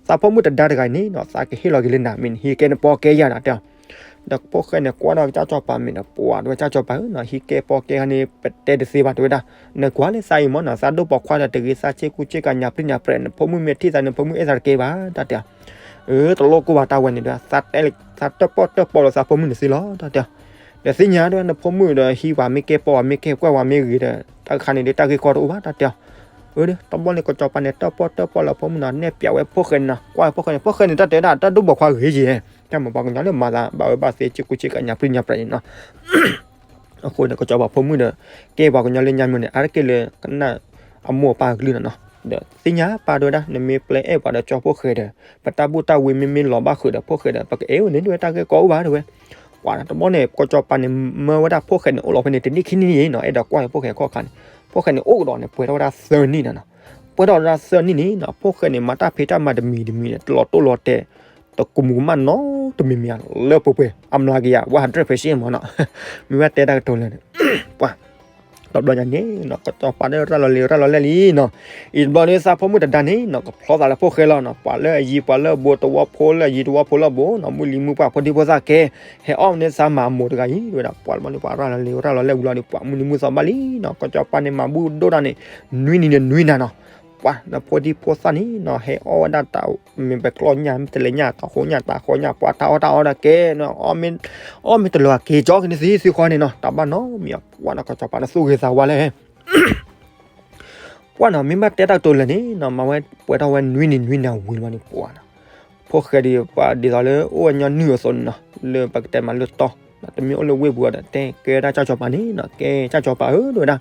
သးဖိမုၣ်တဒါတဂၤန့ၣ်နီၤ သးကဟ့ၣ်လီၤက့ၤလၢနၤ မ့ၢ်နဟံးကဲနပီကဲယၤနီၤ တဲအီၤ ဒီးဖိၣ်ဃဲန့ၣ် ကွၢ်ဒီးကစၢ်စီၤပၤမ့ၢ်ဒီး ပှၤတဲဝဲ ကစၢ်စီၤပၤဧၢနီၤ ဟံးကဲပီကဲခါန့ၣ် ပတဲတသ့ဘၣ် တဲဝဲဒၣ်, နကွၢ်လၢသးအံၤမ့ၢ်နီၤ သးဒိၣ်ပိာ်ခွါဒီး တဂ့ၤသးဆ့ကူဆ့ကၤညါပြံညါပြဲးန့ၣ် ဖိမုၣ်မ့ၢ်ထံၣ်သးန့ၣ် ဖိမုၣ်အဲၣ်သးတကဲဘၣ် တၢ်တဲအီၤ, အၢ တလိၣ်ကိၢ်ဘၣ် တၢ်ဝဲန့ၣ်ဒီး သးတၢၣ်ပီၣ်တၢၣ်ပီလီၤသးဖိမုၣ်န့ၣ်သ့လီၤ တၢ်တဲအီၤ, ဒီးသ့ၣ်ညါတဲဝဲ နဖိမုၣ်ဒီး ဟံးပှၤမ့ၢ်ကဲပီ ပှၤမ့ၢ်ကဲကွၢ်ပှၤမ့ၢ်ဂ့ၤဒီး တၢ်တခါန့ၣ်ဒီး တၢ်ဂ့ၢ်ကီတအိၣ်ဘၣ် တၢ်တဲအီၤ အၢ တဘျီန့ၣ် ကစီၤပၤန့ၣ် တၢၣ်ပီၣ်တၢၣ်ပီလီၤဖိမုၣ်နီၤ နဲၣ်ပၠးဝဲဖိၣ်ဃဲန့ၣ်နီၤ ကွၢ်ဝဲဖိၣ်ဃဲန့ၣ် ဖိၣ်ဃဲန့ၣ် တၢ်တဲဒၣ် တၢ်ဒိၣ်ပိာ်ခွါဂ့ၤယဲၢ်, တၢ်မၤပှၤကညီလၢမၤသး ဘၣ်ဝဲဘၣ်သ့ ဆ့ကူဆ့ကၤညါပြံညါပြဲးန့ၣ်နီၤ အဃိန့ၣ် ကစီၤပၤဖိမုၣ်ဒီး ကဲပှၤကညီလၢညါမ့ၢ်န့ၣ် အါတက့ၢ်လၢ ကနၣ်အမိၢ်အပၢ်ကလုၢ်နီၤနီၤ, ဒီးသ့ၣ်ညါပၢ်တဲဝဲဒၣ် နမ့ၢ်ပျဲအဲၣ်ပှၤဒီးကၠီဖိၣ်ဃဲဒီး ပတၢ်ဘူၣ်တၢ်ဝံမ့မ့ၢ်လီၤဘၣ်ဃုာ်ဒီးဖိၣ်ဃဲဒီး ပကအဲၣ်ဝဲန့ၣ်တဲဝဲ တၢ်ဂ့ၢ်ကီအိၣ်ဘၣ်တဲဝဲ, ပှၤတဘျီန့ၣ် ကစီၤပၤန့ၣ် မၢဝဲဒၣ်ဖိၣ်ဃဲန့ၣ် အိၣ်လီၤဖဲန့ၣ် တနံၣ်ခံနံၣ်န့ၣ်နီၤ အဲၣ်ဒိးကွၢ်ဖိၣ်ဃဲခီၣ်ခါန့ၣ်, ဖိၣ်ဃဲန့ၣ် အိၣ်ကဒီးန့ၣ် ပှဲၤထီၣ်ဝဲဒၣ်သၢနံၣ်နီၤနီၤ, ပှဲၤထီၣ်ဝဲဒၣ်သၢနံၣ်န့ၣ်နီၤ ဖိၣ်ဃဲန့ၣ် မၤတၢ်ဖံးတၢ်မၤတမံၤတမံၤန့ၣ် တလီၤတိၢ်လီၤတဲာ် တကမူၤကမၣ်နီတမံၤမံၤဧါ လၢပှဲၤပှဲၤ အမျးကယၤ one hundred percent မ့ၢ်နီၤ, မ့ၢ်ဝဲတဲတၢ်ကတိၤလၢာ်န့ၣ်, ပှၤ တဘျီညါန့ၣ်နီၤ ကစီၤပၤဒီးရၤလီၤလံ ရၤလီၤလဲၢ်လံနီၤ, အံၤတဘျီန့ၣ် သးဖိမုၣ်တဒါန့ၣ်နီၤ ကဖျီသးလၢဖိၣ်ဃဲလီၤနီၤ, ပှၤလၢအယံၤ ပှၤလၢအဘူး တဝီဖိလၢအယံၤတဝီဖိလၢအဘူးနီၤ မုၢ်လံၤမုၢ်ပှၢ် ဖိဒံဖိသၣ်ကဲ ဟဲအီၣ်န့ၢ်သးမၤအမိၢ်တဂၤအံၤ တဲဝဲဒၣ်, ပှၤတဘျီန့ၣ် ပှၤရၤလီၤလံ ရၤလီၤလဲၢ်ဝံၤလီၤဒီး ပှၤမုၢ်နံၤမုၢ်သီဘၣ်လံနီၤ, ကစီၤပၤန့ၣ် မၤဘူၣ်ဒိၣ်ဒၣ်န့ၣ် နွံနံၤန့ၣ်နွံနၤနီၤ, ပှၤ နဖိဒံဖိသၣ်န့ၣ်နီၤ ဟဲအီၣ်ဝဲဒၣ်တၢ် မ့ၢ်ပကျီၢ်ညၣ် မ့ၢ်တလဲၤညၣ် တၢ်ဃိညၣ် တၢ်ဃီညၣ် ပှၤတၢ်အီၣ်တၢ်အီဒၣ်ကဲနီၤ အီၣ်မ့ၢ်တလၢာ်က့ၤကၠီက့ၤန့ၣ်သ့သ့ဃီန့ၣ်နီၤ တၢ်ဘၣ်နီတမံၤ ပှၤနီၤ ကစီၤပၤန့ၣ်သူၣ်ဂ့ၤသးဝါလဲၣ် ပှၤနီၤ မ့ၢ်ဘၣ်တဲတၢ်ကတိၤလၢာ်န့ၣ်နီၤ မၤဝဲပှဲၤထီၣ်ဝဲနွံနံၤနွံနၤဝံၤလီၤန့ၣ် ပှၤနီၤ ဖိၣ်ဃဲဒီး ပှၤဒ်သိးလၢအိၣ်ဝဲညီနုၢ်အသိးန့ၣ်နီၤ လၢပကတဲမးလၢတီ တမ့ၢ်အိၣ်လၢဝ့ၢ်ပူၤဒီး တဲကဲဝဲဒၣ်ကၠၢ်ကၠီၤပၤန့ၣ်နီၤ ကဲကၠၢ်ကၠီၤပၤဧၢ တဲဝဲဒၣ်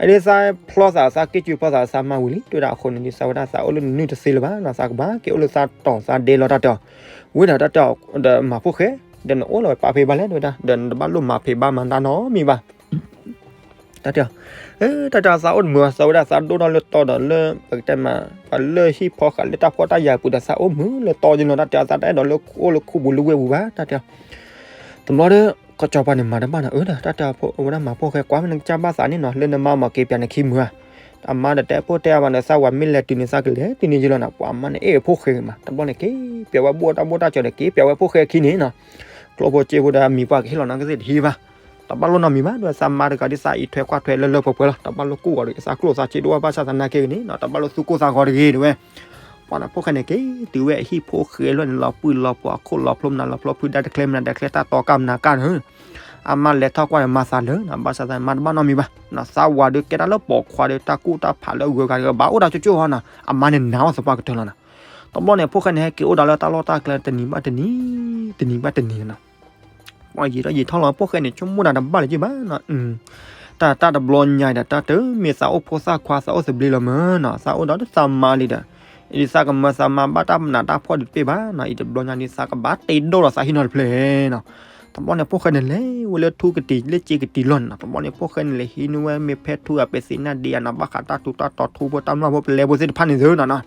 အဒ်သးဖျီသး သးက့ၢ်စူဖျီသးသးမါဝံၤလံ တဲဝဲဒၣ် အဃိန့ၣ် ဒ်သးဝဲဒၣ်သးအိၣ်လၢနနုၢ်တသ့လၢၤဘၣ်နီၤ သးကဘၣ်က့ၤအိၣ်လၢသးတီၤသးဒဲလီၤတၢ်တဲအီၤ ဝံၤဒီးတၢ်တဲအီၤဒီးမၤဖိၣ်ဃဲ ဒီးနအိၣ်လီၤဝဲပာ်ဖဲဘၣ်လဲၣ် တဲဝဲဒၣ် ဒီးနတဘၣ်လိၣ်မၤဖံးဘၣ်မၤတၢ်နီတမံၤဘၣ် တၢ်တဲအီၤ တၢ်တဲအီၤသးအိၣ်တမုာ် သးဝဲဒၣ်သးဒိၣ်ထီၣ်လၢတီဒီးလၢ ပကတဲမး ပှၤလၢဟံၣ်ဖီဃးလၢတၢ်ဖှီၣ်တၢ်ယာ်ပူၤဒီးသးအိၣ်မုာ်လၢတီက့ၤနီၤ တၢ်တဲအီၤသးတအဲၣ်ဒိးလၢအိၣ်လၢခူပူၤလၢဝ့ၢ်ပူၤဘၣ် တၢ်တဲအီၤ တဘျီဒီး ကစီၤပၤန့ၣ်မၤတဘၣ်နီၤ အၢဒီး တၢ်တဲအီၤဝဲဒၣ်မၤဖိၣ်ဃဲကွၢ်မ့ၢ်နကစၢ်ဘၣ်သးန့ၣ်နီၤ လၢနမါမၤက့ၤပၠးနခံမုာ်ဧါ အမါဒီးတဲဖိတဲအါဘၣ်ဒီးသးဝၤမ့ၢ်လဲၤတုၤန့ၣ် သးကလဲၤတုၤန့ၣ်ယ့လီၤနီၤ ပှၤမါန့ၣ်အဲၣ်ဖိၣ်ဃဲဂ့ၤမး တဘျီန့ၣ်က့ၤပၠးဝဲဘိၣ်တၢ်ဘိၣ်တၢ်စၢၤဒီးက့ၤပၠးဝဲဖိၣ်ဃဲခံန့ၣ်နီၤ ကျိဖိစ့ဖိဒီးအမံၤပှၢ်ကဟ့ၣ်လီၤနီၤကသ့ၣ်တဟံးဘၣ် တဘၣ်လိၣ်နီတမံၤဘၣ် ဒီးသးမါတဂၤဒ်သးအံးထွဲကွၢ်ထွဲလၢလၢပှဲၤပှဲၤလီၤ တဘၣ်လိၣ်ကူၣ်အီၤဒီး သးကျိၣ်သးစ့တအိၣ်ဘၣ်ဆၣ်သနာ်က့ဂ့ၤန့ၣ်နီၤ တဘၣ်လိၣ်သူၣ်ကိၢ်သးဂီၤတဂ့ၤတဝဲ ပှၤနီၤဖိၣ်ဃဲန့ၣ်က့ၤတုၤဝဲအဟံၣ်ဖိၣ်ဃဲလီၤန့ၣ် လီၤပှံၢ်လီၤပှီၤအခိၣ်လီၤဖျိမနုၤလီၤဖျိဖုဒၣ်တချဲမနုၤတချဲတၢ်တီကၢ်မနုၤကၢ်န့ၣ် အမါလဲၤထီၣ်ကွၢ်န့ၣ် မၤသးလၢၤနီၤ ဘၣ်ဆၣ်သးမါတဘၣ်နီတမံၤဘၣ် သးဝၤဒီးကဲတၢ်လၢပိာ်ခွါဒီးတၢ်ကူၣ်တၢ်ဖးလၢအဂုၤအဂၤတဂ့ၤ ဘၣ်အိၣ်ဒီးကၠိကၠိဟီနီၤ အမါန့ၣ်နာ်အီၤသပှၢ်ကတၢၢ်လီၤနီၤ တဘျီန့ၣ် ဖိၣ်ဃဲန့ၣ် ဟဲက့ၤအိၣ်ဒီးလၢတၢ်လီၢ်တၢ်ကျဲတနံၤဘၣ်တနံၤ တနံၤဘၣ်တနံၤနီၤ ပှၤယံာ်ထီၣ်ယံာ်ထီၣ်လီၤ ဖိၣ်ဃဲန့ၣ် ဆိကမိၣ်တၢ်တဘၣ်လၢၤက့ဘၣ်နီၤ တၢ်တၢ်တဘျီညါဒီး တၢ်တမ့ၢ်သးအိၣ်ဖိသၣ်ခွါသးအိၣ်သဘျ့လီၤမ့ၢ်နီၤ သးအိၣ်ဒီးသးမါလံဒီး အံၤသးကမၢသးမါဘၣ်တၢ်ပနးတၢ်ဖှီၣ်ဒုးတပ့ၢ်ဘၣ်နီၤ အံၤတဘျီညါန့ၣ် သးကဘၣ်တ့ဒိၣ်လီၤသးဟံၣ်နီတဖျၢၣ်နီၤ တဘျီန့ၣ် ဖိၣ်ဃဲန့ၣ်လဲၤဝဲလၢထူကတံၤလၢစ့ကတံၤလီၢ်န့ၣ်နီၤ တဘျီန့ၣ် ဖိၣ်ဃဲန့ၣ်လဲၤဟံးန့ၢ်ဝဲမ့ၢ်ဖဲထူအပသ့ၣ်နၢ်ဒ့ယါနီၤ ဘၣ်ဃးတၢ်ထူးတၢ်တီၤထူဖိတၢ်မျၢ်ဖိပလဲဖိသ့ၣ်တဖၣ်န့ၣ်သ့နီၤ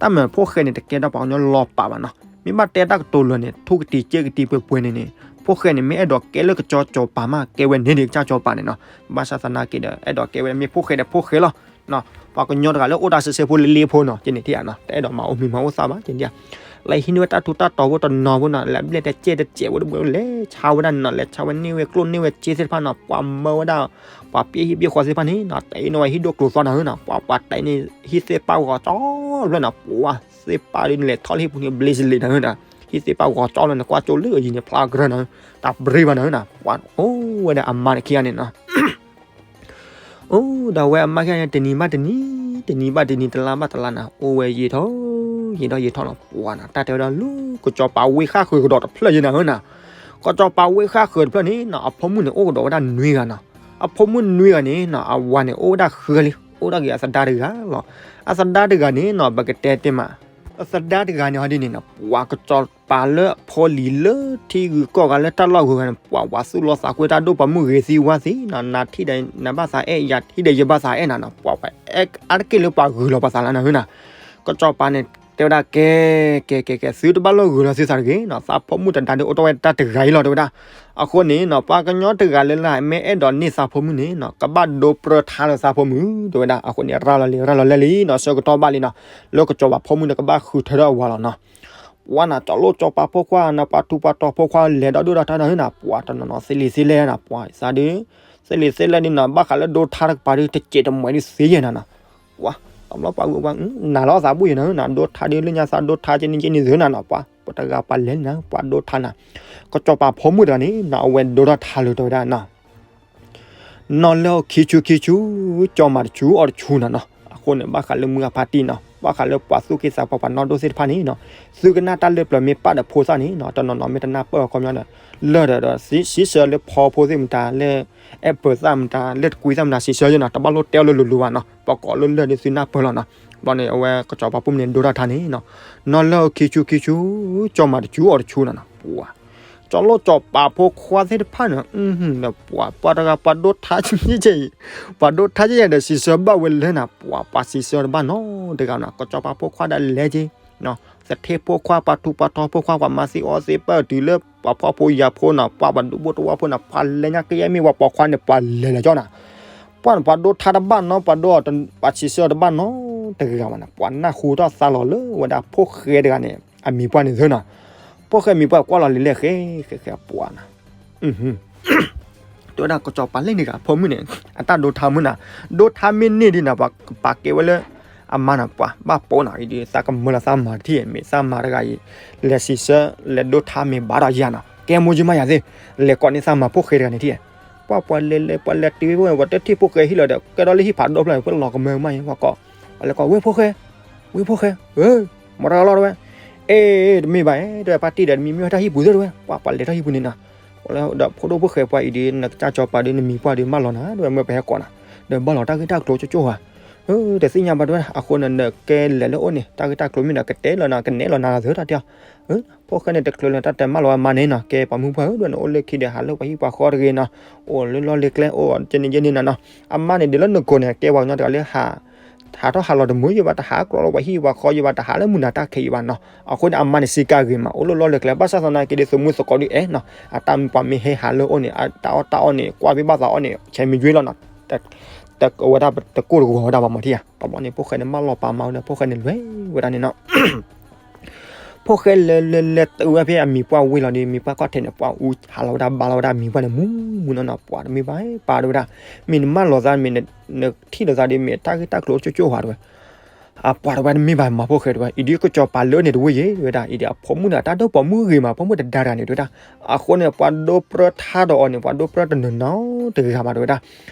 တၢ်မ့ၢ်ဖိၣ်ဃဲန့ၣ် တကဲထီၣ်ပှၤကညီလီၤပာ်ဘၣ်နီၤ မ့ၢ်ဘၣ်တဲတၢ်ကတိၤလၢာ်န့ၣ် ထူကတံၤစ့ကတံၤပှဲၤပှဲၤန့ၣ်န့ၣ် ဖိၣ်ဃဲန့ၣ် မ့ၢ်အဲၣ်ဒိးကဲလၢကစီၤကၠီၤပၤမး ကဲဝဲန့ၣ်ဒ်ကစၢ်ကၠီၤပၤန့ၣ်နီၤ ဘၣ်ဆၣ်သနာ်က့ဒီး အဲၣ်ဒိးကဲဝဲမ့ၢ်ဖိၣ်ဃဲဒီးဖိၣ်ဃဲလီၤ ပှၤကညီတဂၤလၢအိၣ်တၢ်စဲးစဲးဖိလ့လ့ဖိနီၤ ကန့ၣ်ထံၣ်ဧါနီၤ တအဲၣ်ဒိးမၤအိၣ်မံၤမၤအိၣ်သၣ်ဘၣ် ကန့ၣ်ထံၣ်ဧါ လၢဟံးန့ၢ်ဝဲတၢ်ထူးတၢ်တီၤဖိတနီၤဖိနီၤ လဲၤဘျဲၣ်တဲကဲတဲကဲဝဲတဘျီ လဲၤဆါဝဲဒၣ်နီၤ လဲၤဆါဝဲန့ၢ်ဝဲကျိၣ်န့ၢ်ဝဲစ့သ့ၣ်တဖၣ်နီၤ ပှၤမၢဝဲဒၣ် ပှၤပျဲဟံၣ်ပျဲဃီသ့ၣ်တဖၣ်န့ၣ်နီၤ တအံၤန့ၢ်ဝဲဟံၣ်ဒိၣ်ကျိၤသီနီၤနီၤ ပှၤပှၤတအံၤန့ၣ် ဟံၣ်သ့ၣ်ပၣ်ဂီၤကၠီလၢနီၤ ပှၤသ့ၣ်ပၣ်ဒ်န့ၣ်လဲၤထီၣ်လၢဟံၣ်ပူၤန့ၣ် ဘျ့စလံးနီၤနီၤ ဟံၣ်သ့ၣ်ပၣ်ဂီၤကၠီလၢန့ၣ် ကွၢ်ကၠိလၢအယံၤန့ၣ် ဖျါကြၢနီၤ တၢ်ဘြ့ဘၣ်နီၤနီၤ ပှၤအိၣ်ဝဲဒၣ်အမါန့ၣ်ခံဂၤန့ၣ်နီၤ အိၣ်ဒီးဝဲအမါခံဂၤန့ၣ် တနံၤဘၣ်တနံၤ တနံၤဘၣ်တနံၤ တလါဘၣ်တလါနီၤ အိၣ်ဝဲယံာ်ထီၣ် ယံာ်ထီၣ်ယံာ်ထီၣ်လီၤ ပှၤနီၤ တၢ်တဲဝဲဒၣ်လၢ ကစီၤပၤဝ့ၢ်ဃၣ်ဃၢၤကဒီးတဖျၢၣ်ယဲနီၤနီၤ ကစီၤပၤဝ့ၢ်ဃၣ်ဃၢၤတဖျၢၣ်န့ၣ်နီၤ အဖိမုၣ်န့ၣ် အိၣ်ကဒီးဝဲဒၣ်နွံဂၤနီၤ အဖိမုၣ်နွံဂၤန့ၣ်နီၤ အဝၤန့ၣ် အိၣ်ဝဲဒၣ်ဃၢလံ အိၣ်ဒၣ်က့ၤအသဒါတဂၤလီၤ အသဒါတဂၤန့ၣ်နီၤ ပကတဲတ့ၢ်မး အသဒါတဂၤန့ၣ် ဟီဒ်န့ၣ်နီၤ ပှၤကစီၤပၤလၢအဖိလံၤလၢထံဂုၤကီၢ်ဂၤလၢတၢ်လီၢ်ဂုၤဂၤန့ၣ် ပှၤဝၤသူၣ်လီၤသးကွံတၢ်ဒိၣ် ပှၤမုၢ်ဂ့ၤသံဝါသံနီၤ နၤထံၣ်ဒီးနဘၣ်သးအဲၣ် ယၤထံၣ်ဒီးယဘၣ်သးအဲၣ်နၤနီၤ ပှၤပှၤအဲၣ်အါတက့ၢ်လၢပှၤဂုၤလီၤပှၤသးလၢနၤနီၤ ကစီၤပၤန့ၣ် တဲဝဲဒၣ်ကဲ ကဲ ကဲ ကဲ သုတဘၣ်လိၣ်ဂုၤလီၤသုသးတဂ့ၤနီၤ သးဖိမုၣ်တဒါဒုးအိၣ်ထီၣ်ဝဲတၢ်တဂၤအံၤလီၤ တဲဝဲဒၣ် အဃိန့ၣ်နီၤ ပှၤကညီတဂၤလၢ်လၢ် မ့ၢ်အဲၣ်ဒိးန့ၢ်သးဖိမုၣ်န့ၣ်နီၤ ကဘၣ်ဒိပြၢထါလၢသးဖိမုၣ် တဲဝဲဒၣ် အဃိန့ၣ် ရၤလီၤလံ ရၤလီၤလဲၢ်လံနီၤ ဆၢကတီၢ်ဘၣ်လံနီၤ လၢကစီၤပၤဖိမုၣ်န့ၣ် ကဘၣ်ဃုထၢထီၣ်အဝၤလီၤနီၤ ပှၤနီၤ ကၠီၤလိၣ်ကၠီၤပၤဖိခွါနီၤ ပှၤထူးပှၤတီၤဖိခွါ လဲၤဒီဒိၣ်ဒီထါနီၤ ဟဲနီၤ ပှၤတနီၤနီၤ သ့လံာ်သ့လဲၢ်နီၤ ပှၤသးဒုး သ့လံာ်သ့လဲၢ်ဒုးနီၤ ဘၣ်ဃးလၢဒိထါတကပၤဒုး တစဲးတမှဲးဒုးသ့ယဲနီၤနီၤ ပှၤ တဘျီပှၤဂုၤပှၤနၤလီၤသးဘူၣ်ယဲနီၤ ဒိထါဒုးလၢညါသးဒိထါကဲန့ၣ်ကဲန့ၣ်သ့နီၤနီၤ ပှၤ ပှၤတဂၤပှၤလဲၤန့ၣ် ပှၤဒိထါနီၤ ကစီၤပၤဖိမုၣ်တဂၤန့ၣ်နီၤ အဝဲဒိထါထါလၢၤတဲဝဲဒၣ်နီၤ နီၢ်လၢအခံဆူခံဆူ ကၠီၤမၤတဆူအီၤတဆူနီၤနီၤ အဃိန့ၣ် ဘၣ်ဃးလၢမုၢ်ဂၤဖါတံၢ်နီၤ ဘၣ်ဃးလၢပှၤသူၣ်က့သးပှၢ်ပှၤနီၢ်ဒိၣ်သ့ၣ်တဖၣ်န့ၣ်နီၤ သုကနၣ်တၢ်လၢပျၢၤမ့ၢ်ပာ်ဒီးဖိသၣ်န့ၣ်နီၤ တနီၤနီၤမ့ၢ်တနၢ်ပၢၢ်အီၤခီပညီဒီး လၢာ်ဒီးဒီး စံးဆၢလၢဖီဖိသ့ၣ်မတၤ လၢအဲၣ်ပၢၤသၣ်မတၤ လၢတကွံသၣ်မတၤ စံးဆၢယဲနီၤ တဘၣ်လိၣ်တဲအီၤလၢလိၤလိၤဘၣ်နီၤ ပှၤကိးလၢလၢာ်ဒုးသုနၢ်ပၢၢ်လီၤနီၤ ဘျီန့ၣ် အဝဲကစီၤပၤဖိမုၣ်န့ၣ် ဒိထါထါန့ၣ်နီၤ နီၢ်လၢအခံဆူခံဆူ ကၠီၤမၤတဆူအီၤတဆူနီၤနီၤ ပှၤ ကၠီၤလိၣ်ကၠီၤပၤဖိခွါသ့ၣ်တဖၣ်န့ၣ် ဒီးပှၤ ပှၤတဂၤပှၤဒိထါ ပှၤဒိထါကဲယဲဒီး စံးဆၢဘၣ်ဝဲလၢနီၤ ပှၤပှၤစံးဆၢတဘၣ်နီတဂၤနီၤ ကစီၤပၤဖိခွါဒီးလဲၤက့ၤ သထ့ဖိခွါ ပှၤထူးပှၤတီၤဖိခွါ ပှၤမၤသံအီသံပၢၢ်တုၤလၢ ပှၤဖှီၣ်ဖိယာ်ဖိနီၤ ပှၤပှၤဒူဖိတဝီဖိနီၤ ပှၤလဲၤညါကယဲၢ်မ့ၢ်ဝဲပှၤခွါန့ၣ် ပှၤလဲၤလၢၤကၠီနီၤ ပှၤန့ၣ် ပှၤဒိထါတဘၣ်နီၤ ပှၤဒိ ပှၤစံးဆၢတဘၣ်နီတဂၤဘၣ်နီၤ ပှၤနၢ်ဟူထီၣ်သါလီၤလၢဝဲဒၣ်ဖိၣ်ဃဲတဂၤန့ၣ် အမံၤပှၢ်န့ၣ်သ့နီၤ ဖိၣ်ဃဲမံၤပှၢ်ကွၢ်လီၤလံၤလဲၣ်ဃဲ ဃဲဃဲပှၤနီၤ တဲဝဲဒၣ်ကစီၤပၤလၢန့ၣ်ဂၤ ဖိမုၣ်န့ၣ် အတၢ်ဒိထါမုၣ်နၤ ဒိထါမ့ၢ်န့ၢ်ဒ်နၤ ပှၤကပာ်ကဲဝဲလၢ အမါန့ၣ် ပှၤဘၣ်ပိာ်နီၤ အံၤဒီး သးကမၢလီၤသးမၤတထံၣ် မ့ၢ်သးမၤတဂၤအံၤ လဲၤစံးဆၢ လဲၤဒိထါမ့ၢ်ဘၣ်ဒီးယၤနီၤ ကဲမိၢ်ယမါယၤသ့ၣ် လဲၤကိးန့ၢ်သးမၤဖိၣ်ဃဲတဂၤန့ၣ်ထံၣ် ပှၤပှၤလဲၤလဲၤပှၤလဲၤတုၤ ပှၤတထံၣ်ဖိၣ်ဃဲဟံၣ်လီၤဒီး ကဲထီၣ်လၢဟံၣ်ဖးဒိၣ်ဖျၢၣ်န့ၣ် ပှၤလီၤကမၢမး ပှၤကိး ပှၤလဲၤကိး ဝဲၢ်ဖိၣ်ဃဲ ဝဲၢ်ဖိၣ်ဃဲ ဧၢ မတၤလီၤတဝဲ အ့ တမ့ၢ်ဘၣ် တဝဲ ပၢ်တံၢ်ဒီး တမံၤမ့ၢ်ဝဲတၢ်ဟံၣ်ပူၤသ့ၣ်တဝဲ ပှၤပှၤလဲၤထီၣ်ဟံၣ်ပူၤန့ၣ်နီၤ ဒီးဖိဒိၣ်ဖိၣ်ဃဲပှၤအံၤဒီး နကစၢ်စီၤပၤဒီး နမံၤပှၢ်ဒီး မၢလီၤနၤ တဝဲ မၢပဟဲကိးနၤ ဒီးဘၣ်လီၤတၢ်ဂ့ၢ်တၢ်ကျိၤကၠိကၠိဧါ တသ့ၣ်ညါဘၣ်တဝဲ အဃိန့ၣ် နကဲလဲၤလၢအိၣ်န့ၣ် တၢ်ဂ့ၢ်တၢ်ကျိၤမ့ၢ်ဒီး ကတဲလီၤနၤ ကနဲလီၤနၤဂၤသ့တၢ်တဲအီၤ ဖိၣ်ဃဲန့ၣ် တချုးလၢတၢ်တဲမၢလီၤဝဲမါန့ၣ်နီၤ ကဲပှၤမုၢ်ပှၢ်ဧၢ ဒွဲၣ်နအိၣ်လၢခံဒီး ဟးလၢပှၤဟံၣ်ပှၤဃီတဂ့ၤနီၤ အိၣ်လၢလီၢ်လၢကျဲ အိၣ်ကဲန့ၣ်ယဲန့ၣ်နီၤနီၤ အမါန့ၣ် ဒ်လၢနကိာ်န့ၣ် ကဲပှၤကညီတဂၤလၢ ဟးထီၣ်ဟးလီၤတမုာ်ယဘၣ် တဟးကျီလၢပှၤဟံၣ်ပှၤဃီယဘၣ် တဟးလၢမုၢ်နၤတၢ်ခံးယဘၣ်နီၤ အဃိန့ၣ် အမါန့ၣ် စံးကါဂ့ၤမး အိၣ်လၢလီၢ်လၢကျဲ ဘၣ်ဆၣ်သနာ်က့ဒီး သမူသကိးဒုးအဲၣ်နီၤ အတၢ်မုၢ်ပှၢ်မ့ၢ်ဟဲဟးလၢအိၣ်န့ၣ် အတၢ်အီၣ်တၢ်အီန့ၣ် ကွၢ်ဘ့ၣ်ဘၣ်သးအီၣ်န့ၣ် ဆဲးမံၤယွ့လီၤနီၤ တဝဲဒၣ်တကိၢ်တဂီၤဝဲဒၣ်ဘၣ်မၤထံၣ်ဧါ တဘျီန့ၣ် ဖိၣ်ဃဲန့ၣ် မၢလီၤပာ်မၤဝဲဒီး ဖိၣ်ဃဲန့ၣ် လဲၤဝဲဒၣ်န့ၣ်နီၤ ဖိၣ်ဃဲလဲၤလဲၤလဲၤတုၤဝဲဖဲအမံၤပှၢ်ဝ့ၢ်လီၤဒီး မံၤပှၢ်ခီၣ်ထံးန့ၣ် ပှၤအူဟးလီၤဝဲဒၣ်ဘါလီၤဝဲဒၣ်မံၤပှၢ်န့ၣ် မူမူနီၢ်နီၢ် ပှၤတမ့ၢ်ဘၣ်ပၢ်တဝဲဒၣ် မ့ၢ်နမၢလီၤသးမ့ၢ်နထံၣ်လိာ်သးဒီး မ့ၢ်တၢ်ဂ့ၢ်တၢ်ကျိၤကၠိကၠိဧါတဝဲ အပှၤတဝဲတမ့ၢ်ဘၣ်မၤဖိၣ်ဃဲတဝဲ အံၤဒီးကစီၤပၤလၢန့ၣ်တဝ့ၢ်ယဲၢ်တဝဲဒၣ် အံၤဒီးအဖိမုၣ်န့ၣ် တၢ်ဒိၣ်ပိာ်မုၣ်ဂ့ၤမး ဖိမုၣ်တဒါတဂၤန့ၣ်တဝဲဒၣ် အဃိန့ၣ် ပှၤဒိပြၢထါဒီးအီၤန့ၣ် ပှၤဒိပြၢတနီၤနီၤတဂၤဘၣ်တဝဲဒၣ်